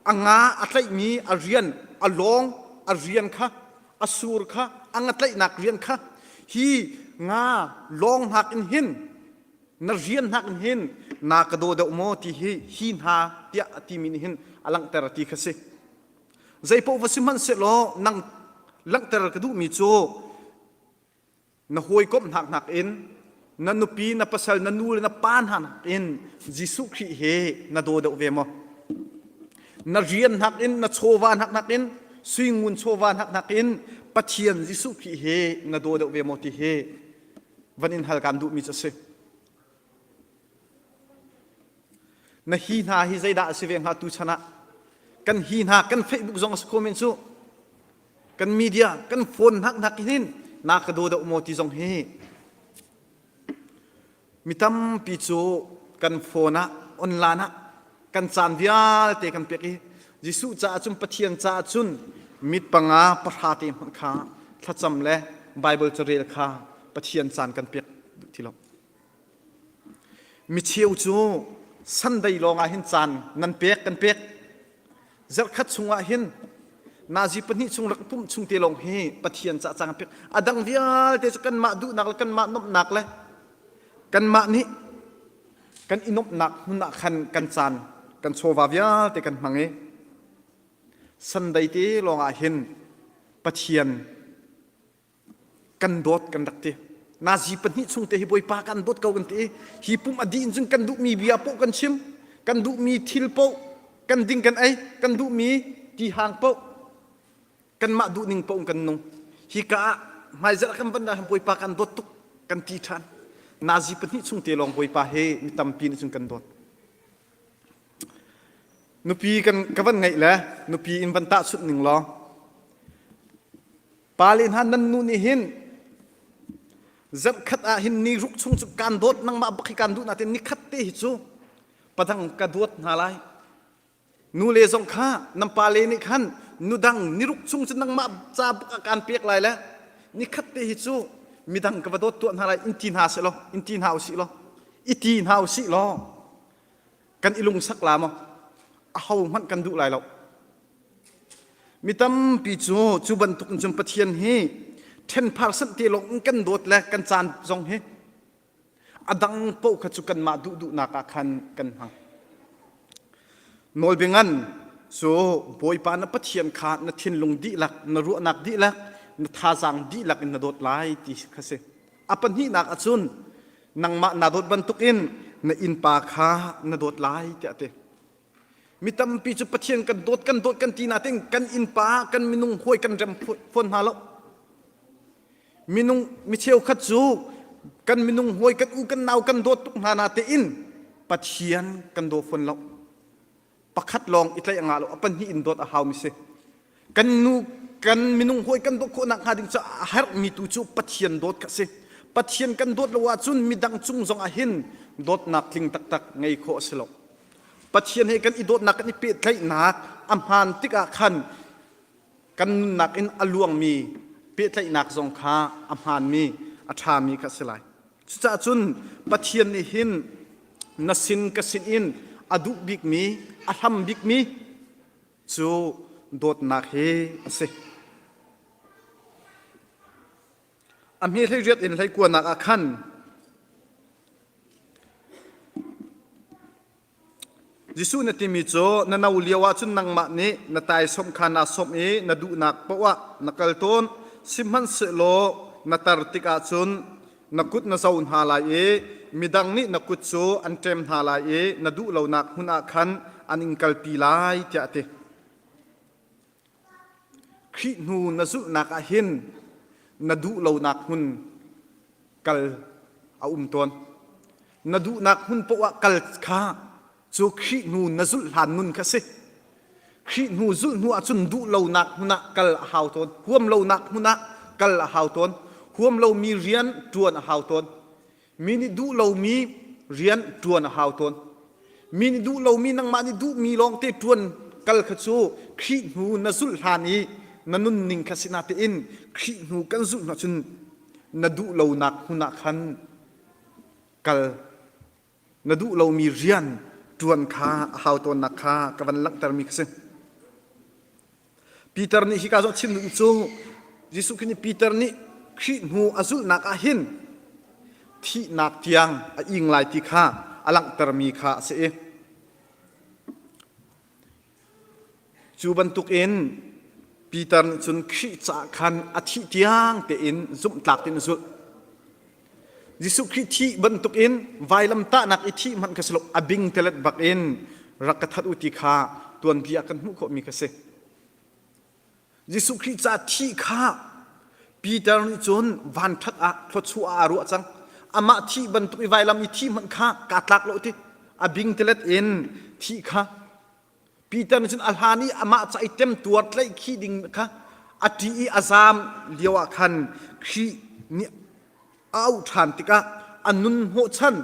a nga a tlaihmi a rian a lawng a rian kha a sur kha a nga tlaihnak rian kha hi nga lawng hnak in hin na rian hnak in hin na ka daw deuh maw ti hi hi hna tiah a timi nih hin a langhter ti kha si. Zeipaoh va si hmanhsehlaw nang langhter ka duhmi cu na hawikomh hnak nakin na nupi, na pasal, na nu le na pa hna nakin Jesuh Khrih he na daw deuh ve maw? Na rian nakin, na chawva hnak nakin, suingun chawva hnak nakin Pathian Jesuh Khrih he na daw deuh ve maw ti hi van in hal kan duhmi cu a si. Na hi hna hi zeidah a si ve hnga tu chan ah? Kan hi hna kan Facebook zong a si kho men cu. Kan media, kan phone hnak hnak hin na ka daw deuh maw ti zong hi mi tampi cu kan phone ah online ah kan caan vialte kan pek i Jesuh caah cun Pathian caah cun mit panga pahra te hmanh kha thlacam le Bible carel kha Pathian caan kan pek duh ti lo. Micheu cu Sunday lawng ah hin caan nan pek kan pek. Zarhkhat chungah hin nazi pahnih chung rak pumh chung te lawng hi Pathian ca caan pek. A dang vialte cu kanmah duhnak le kanmah nuamhnak le kanmah nih kan i nuamhnak hmun ah khan kan caan kan chawva vialte kan hmang i Sunday te lawng ah hin Pathian kan dawt kan rak ti nazi pahnih chung te hi bawipa kan dawt ko kan ti i hi pum a dih in cun kan duhmi bia poh kan chim kan duhmi thil poh kan ding kan ei kan duhmi ti hang poh kanmah duhning poh kan nung. Hika ah hmaizarh kan van ah Bawipa kan dawt tuk kan ti ṭhan. Nazi pahnih chung te lawng Bawipa he mi tampi nih cun kan dawt. Nupi kan ka van ngeih le nupi in van tahchunh ning law pale hna nan nu nih hin zarhkhat ah hin ni ruk chung cu kaan dawt nangmah bak hi kaan duh natin nikhat te hi cu padang ka dawt hna lai Nu le zong kha nan pale nih khan nudang niruk chung cu nangmah ca bak ah kaan pek lai le nikhat te hi cu midang ka va dawt tuah hna lai in ti hna seh law in ti hna usih law i ti hna usih law kan i lungsak la maw aho hmanh kan duh lai lo mi tampi cu cu bantuk in cun Pathian hi 10% te lawng in kan dawt le kan caan zong hi A dang paoh kha cu kanmah duhduhnak ah khan kan hmang. Nawlbia ngan cu Bawipa na Pathian kha na thinlung dihlak, na ruahnak dihlak, na thazaang dihlak in na dawt lai ti kha si. A pahnihnak ahcun nangmah naa dawt bantukin na innpa kha na dawt lai tiah a ti. Mi tampi cu Pathian kan dawt kan dawt kan ti nain kan innpa kan minung hawi kan rem fawn hna lo. Minung mi cheukhat cu kan minung hawi kan u kan nau kan dawt tuk hna na tein Pathian kan daw fawn lo. Pakhat lawng i tlaih a ngah lo, a pahnih in dawt a hau mi si. Kan nu kan minung hawi kan dawt khawh nak hnga ding cu a herhmi tu cu Pathian dawt kha si. Pathian kan dawt lo ahcun midang cung zong ah hin dawtnak tling taktak ngei khawh a si lo. Pathian he kan i dawtnak kan i pehtlaihnak a hmaan tikah khan kan nunnak in a luangmi pehtlaihnak zong kha a hmaanmi a ṭhami kha a si lai. Cucaah cun Pathian nih hin na sin ka sin in a duh bikmi, a hlam bikmi cu dawtnak hi a si. A hme hleiriat in hleikuanak ah khan Jesuh na timi cu na no lio ahcun nangmah nih na taisawmh kha naa sawmh i na duhnak paoh ah na kal tawn. Sihmanhsehlaw na tar tikah cun na kut na zo hna lai i midang nih na kut cu an ṭem hna lai i na duh lonak hmun ah khan an in kalpi lai tiah a ti. Khrih hnu na zulhnak ah hin na duh lonak hmun kal a um tawn. Na duhnak hmun poah ah kal kha cu Khrih hnu na zulh hlan nun kha si. Khrih hnu zulh hnu ahcun duh lonak hmun ah kal a hau tawn. Huam lonak hmun ah kal a hau tawn. Huam lomi rian ṭuan a hau tawn. Mi nih duh lomi rian ṭuan a hau tawn. Mi nih duh lomi nangmah nih duhmi lawngte ṭuan kal kha cu Khrih hnu na zulh hlan i na nunning kha si natein Khrih hnu kan zulh hnu ahcun na duh lonak hmun ah khan kal na duh lomi rian ṭuan kha a hau tawnnak kha ka van langhtermi kha si. Peter nih hika zawn chim duh cu Jesuh Khrih nih Peter nih Khrih hnu a zulhnak ah hin thihnak tiang a ing lai ti kha a langhtermi kha a si i cu bantukin Peter nih cun Khrih caah khan a thih tiang tein zumhtlak tein a zulh. Jesuh Khrih thih bantukin vailamtahnak i thih hmanh kha si lo a bing telet bak in rak ka that u ti kha tuanbia kan hmuh khawhmi kha si. Jesuh Khrih ca thih kha Peter nih cun vanṭhat ah thluachuah ah aa ruah cang. Amah thih bantuk i vailam i thih hmanh kha kaa tlak lo ti a bing telet in thih kha Peter nih cun a hlan i amah ca i temtuar tlaihkhih ding kha a ṭih i a zaam lio ah khan Khrih nih a auh ṭhan tikah a nun hnawhchan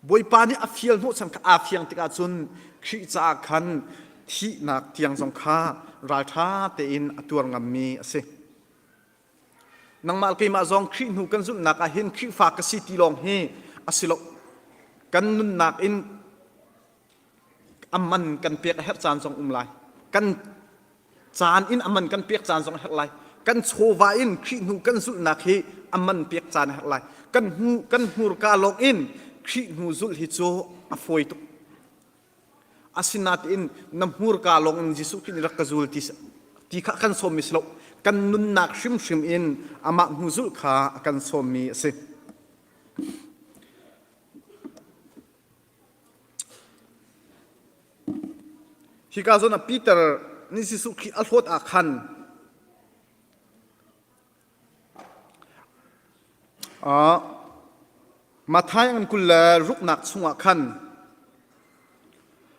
Bawipa nih a fial hnawhchan kha aa fiang tikah cun Khrih caah khan thihnak tiang zong kha ralṭha tein a tuar ngammi a si. Nangmah keimah zong Khrih hnu kan zulhnak ah hin Khrihfa ka si ti lawng hi a si lo. Kan nunnak in a man kan pek a herh caan zong um lai. Kan caan in a man kan pek caan zong a herh lai. Kan chawva in Khrih hnu kan zulhnak hi a man pek caan a herh lai. Kan hnu kan hmurka lawng in Khrih hnu zulh hi cu a fawi tuk. Asinain na hmurka lawng in Jesuh Khrih nih rak ka zul ti ti kha kan sawmmi si lo. Kan nunnak hrimhrim in amah hnu zulh kha a kan sawmmi a si. Hika zawn ah Peter nih Jesuh Khrih a hlawt ah khan. Uh, Matthai ngan 20 le ruknak chungah khan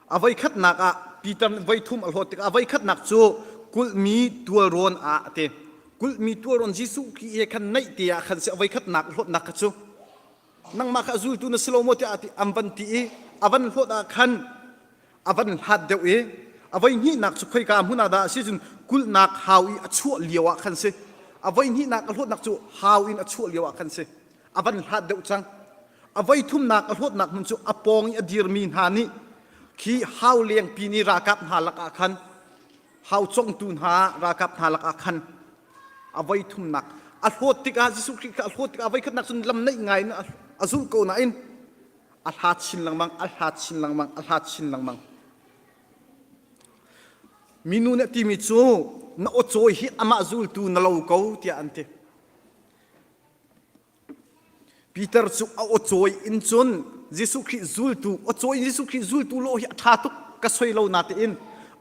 a voikhatnak ah Peter nih voithum a hlawt tikah a voikhatnak cu kulhmi tualrawn ah a ti. Kulhmi tualrawn Jesuh Khrih he khan naih te ah khan si a voikhatnak hlawtnak kha cu nangmah kha a zultu na si lo maw tiah an van ti i a van hlawt ah khan a van hlat deuh i a voi hnihnak cu khoika hmun ah dah a si cun kulhnak hau i a chuah lio ah khan si. A voi hnihnak a hlawtnak cu hau in a chuah lio ah khan si. A van hlat deuh cang. A voi thumnak a hlawtnak hmun cu a pawng i a dirmi hna nih khi hau lengpi ni ralkap hna lakah khan hau congtu hna ralkap hna lakah khan a voi thumnak a hlawt tikah Jesuh Khrih kha a hlawt tikah a voi khatnak cun lam naih ngai in a zulh ko nain a hlat chin lengmang a hlat chin lengmang a hlat chin lengmang minu nih a timi cu na aw cawi hi amah zultu na lo ko tiah an ti Peter cu a aw cawi in cun Jesuh Khrih zultu aw cawi in Jesuh Khrih zultu lawh hi a ṭha tuk ka soi lo natein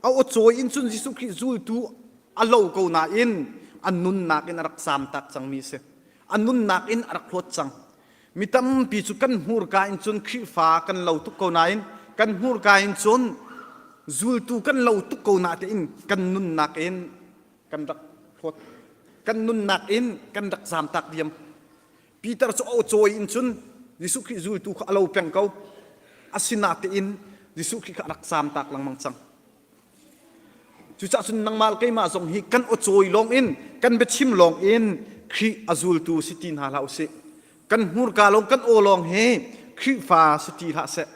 a aw cawi in cun Jesuh Khrih zultu a lo ko nain a nunnak in a rak zaamtak cangmi a si. A nunnak in a rak hlawt cang. Mi tampi cu kan hmurka in cun Khrihfa kan lo tuk ko nain kan hmurka in cun zultu kan lo tuk ko natein kan nunnak in kan rak hlawt kan nunnak in kan rak zaamtak diam Peter cu a cawi in cun Jesuh Khrih zultu kha a lo peng ko asinatein Jesuh Khrih kha a rak zaamtak lengmang cang cucaah cun nangmah keimah zong hi kan aw cawi lawng in kan biachim lawng in Khrih a zultu si ti hna hlah usih kan hmurka lawng kan aw lawng hi Khrihfa si ti hlah seh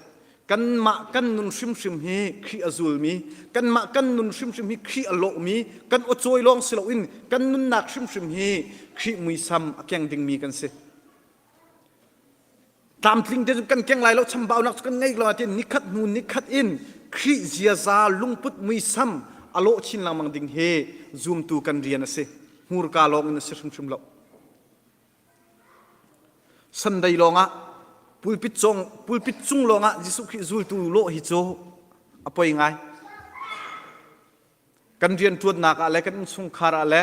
Kanmah kan nun hrimhrim hi Khrih a zulmi, kanmah kan nun hrimhrim hi Khrih a lawhmi, kan aw cawi lawng si loin kan nunnak hrimhrim hi Khrih muisam a keng dingmi kan si. Tlamtling te cu kan keng lai lo, chambaunak cu kan ngei lo tiin nikhat hnu nikhat in Khrih ziaza lungput muisam a lawh chin lengmang ding hi zumtu kan rian a si. Hmurka lawng in a si hrimhrim lo. Sunday lawngah pulpit cung pulpit cung lawngah Jesuh Khrih zultu lawh hi cu a poi ngai. Kan rianṭuannak ah le kan innchungkhar ah le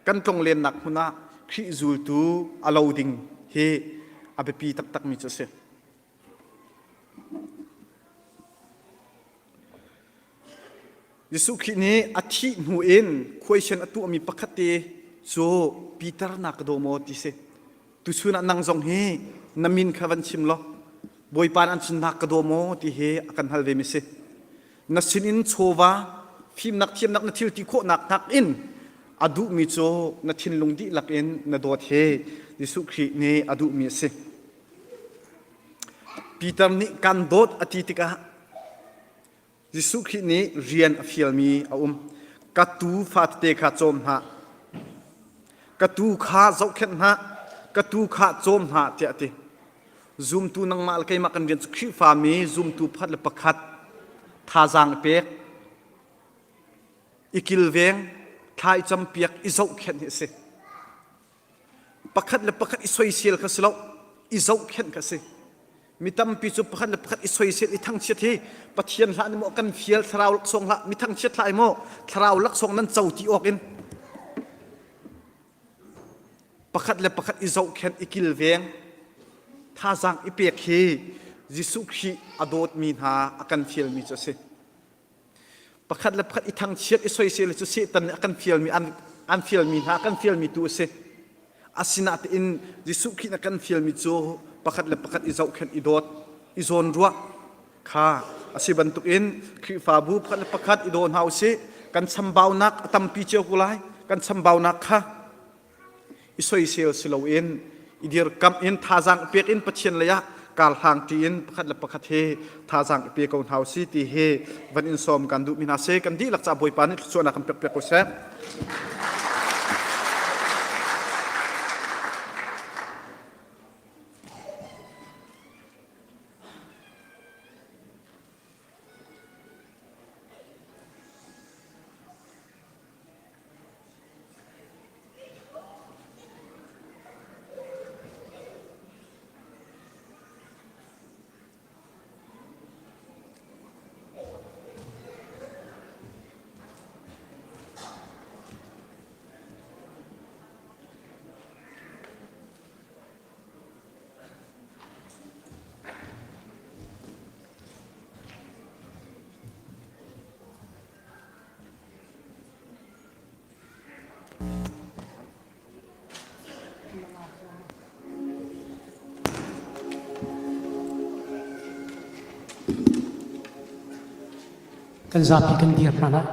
kan tlonglennak hmun ah Khrih zultu a lo ding hi a biapi taktakmi cu a si. Jesuh Khrih nih a thih hnu in khuaisen a tuahmi pakhat te cu Peter na ka daw maw ti si. Tuchun ah nang zong hi na min kha van chim law Bawipa an cun na ka daw maw ti hi a kan hal ve mi si. Na sinin chawva fimnak thiamnak na thil ti khawhnak hnak in a duhmi cu na thinlung dihlak in na dawt hi Jesuh Khrih nih a duhmi a si. Peter nih kan dawt a ti tikah Jesuh Khrih nih rian a fialmi a um. Ka tuu fatete kha cawm hna. Ka tuu kha zohkhenh hna. Ka tuu kha cawm hna tiah a ti. Zumtu nangmah le keimah kan rian cu Khrihfami zumtu pakhat le pakhat thazaang i pek, i kilveng, thla i campiak, i zohkhenh hi a si. Pakhat le pakhat i soisel kha si lo, i zohkhenh kha si. Mi tampi cu pakhat le pakhat i soisel i thangchiat hi Pathian hlah nih maw kan fial thlarau laksawng hlah mi thangchiat hlah maw thlarau laksawng nan co ti awk in pakhat le pakhat i zohkhenh i kilveng thazaang i pek hi Jesuh Khrih a dawtmi hna a kan fialmi cu a si. Pakhat le pakhat i thangchiat i soisel cu Satan nih a kan fialmi an, an fialmi hna a kan fialmi tu a si. Asinain Jesuh Khrih nih a kan fialmi cu pakhat le pakhat i zohkhenh i dawt, i zawnruah kha a si bantukin Khrihfabu pakhat le pakhat i daw hna usih. Kan chambaunak a tampi cio ko lai. Kan chambaunak kha i soisel si loin i dirkamh in thazaang pek in Pathian lei ah karhlang ṭi in pakhat le pakhat hi thazaang i pe ko hna usih ti hi van in sawm kan duhmi hna si kan dihlak ca Bawipa nih thluachuahnak kan pek piak ko seh. Kan zapi kan dir hna lai.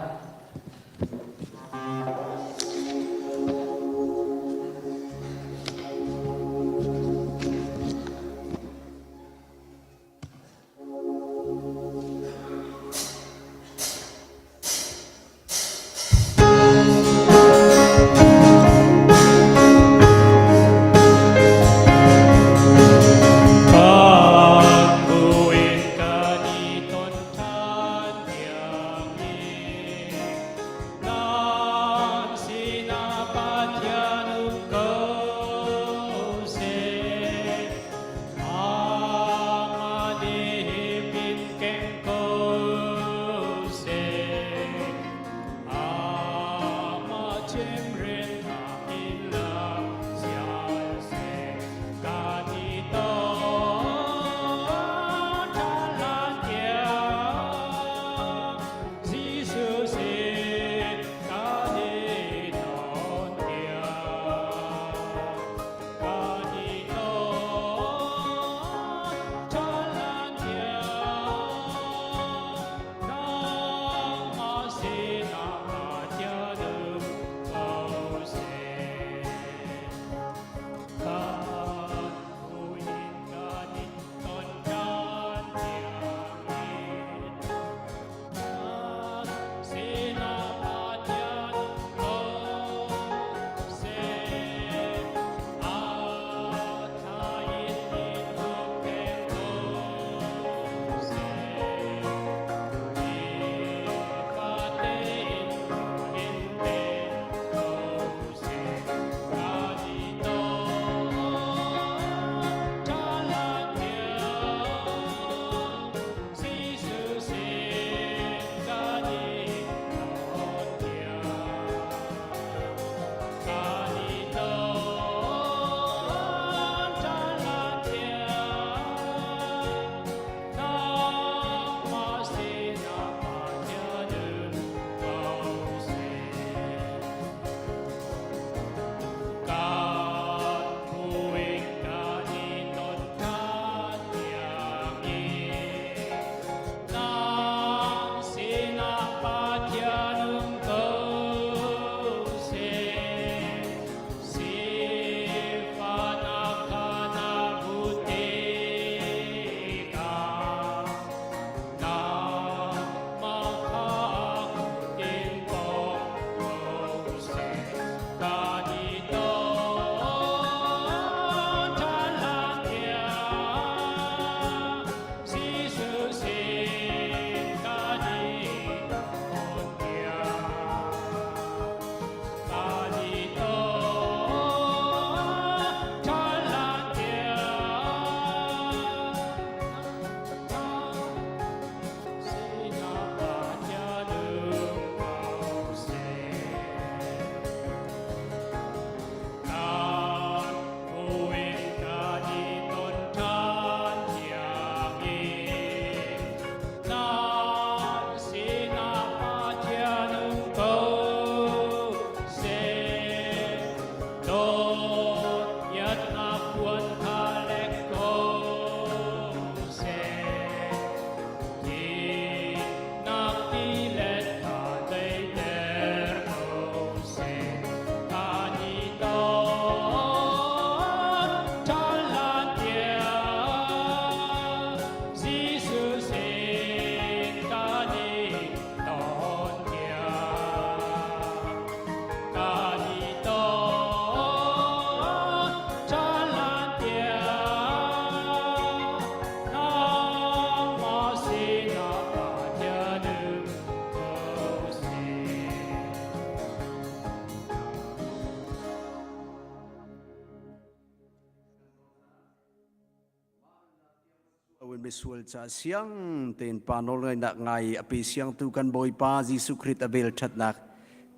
Misual ca siang tein pa nawlngaihnak ngai a pe siangtu kan Bawipa Jesuh Khrist a vel ṭhatnak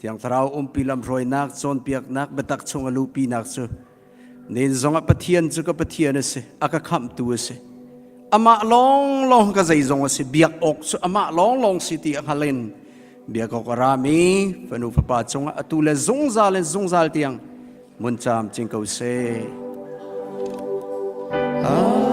Thiang Thlarau umpi lamhruainak cawnpiaknak biatak chung a luhpinak cu nen zongah Pathian cu ka Pathian a si a ka khamhtu a si amah lawnglawng ka zeizong a si biak awk cu amah lawnglawng si ti a hngal in biak awk a rami fanu fapa cungah atu le zungzal in zungzal tiang mun caam cing ko seh. Amen.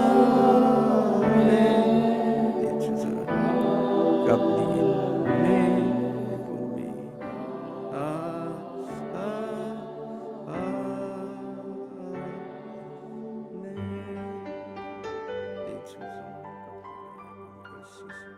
Jesus.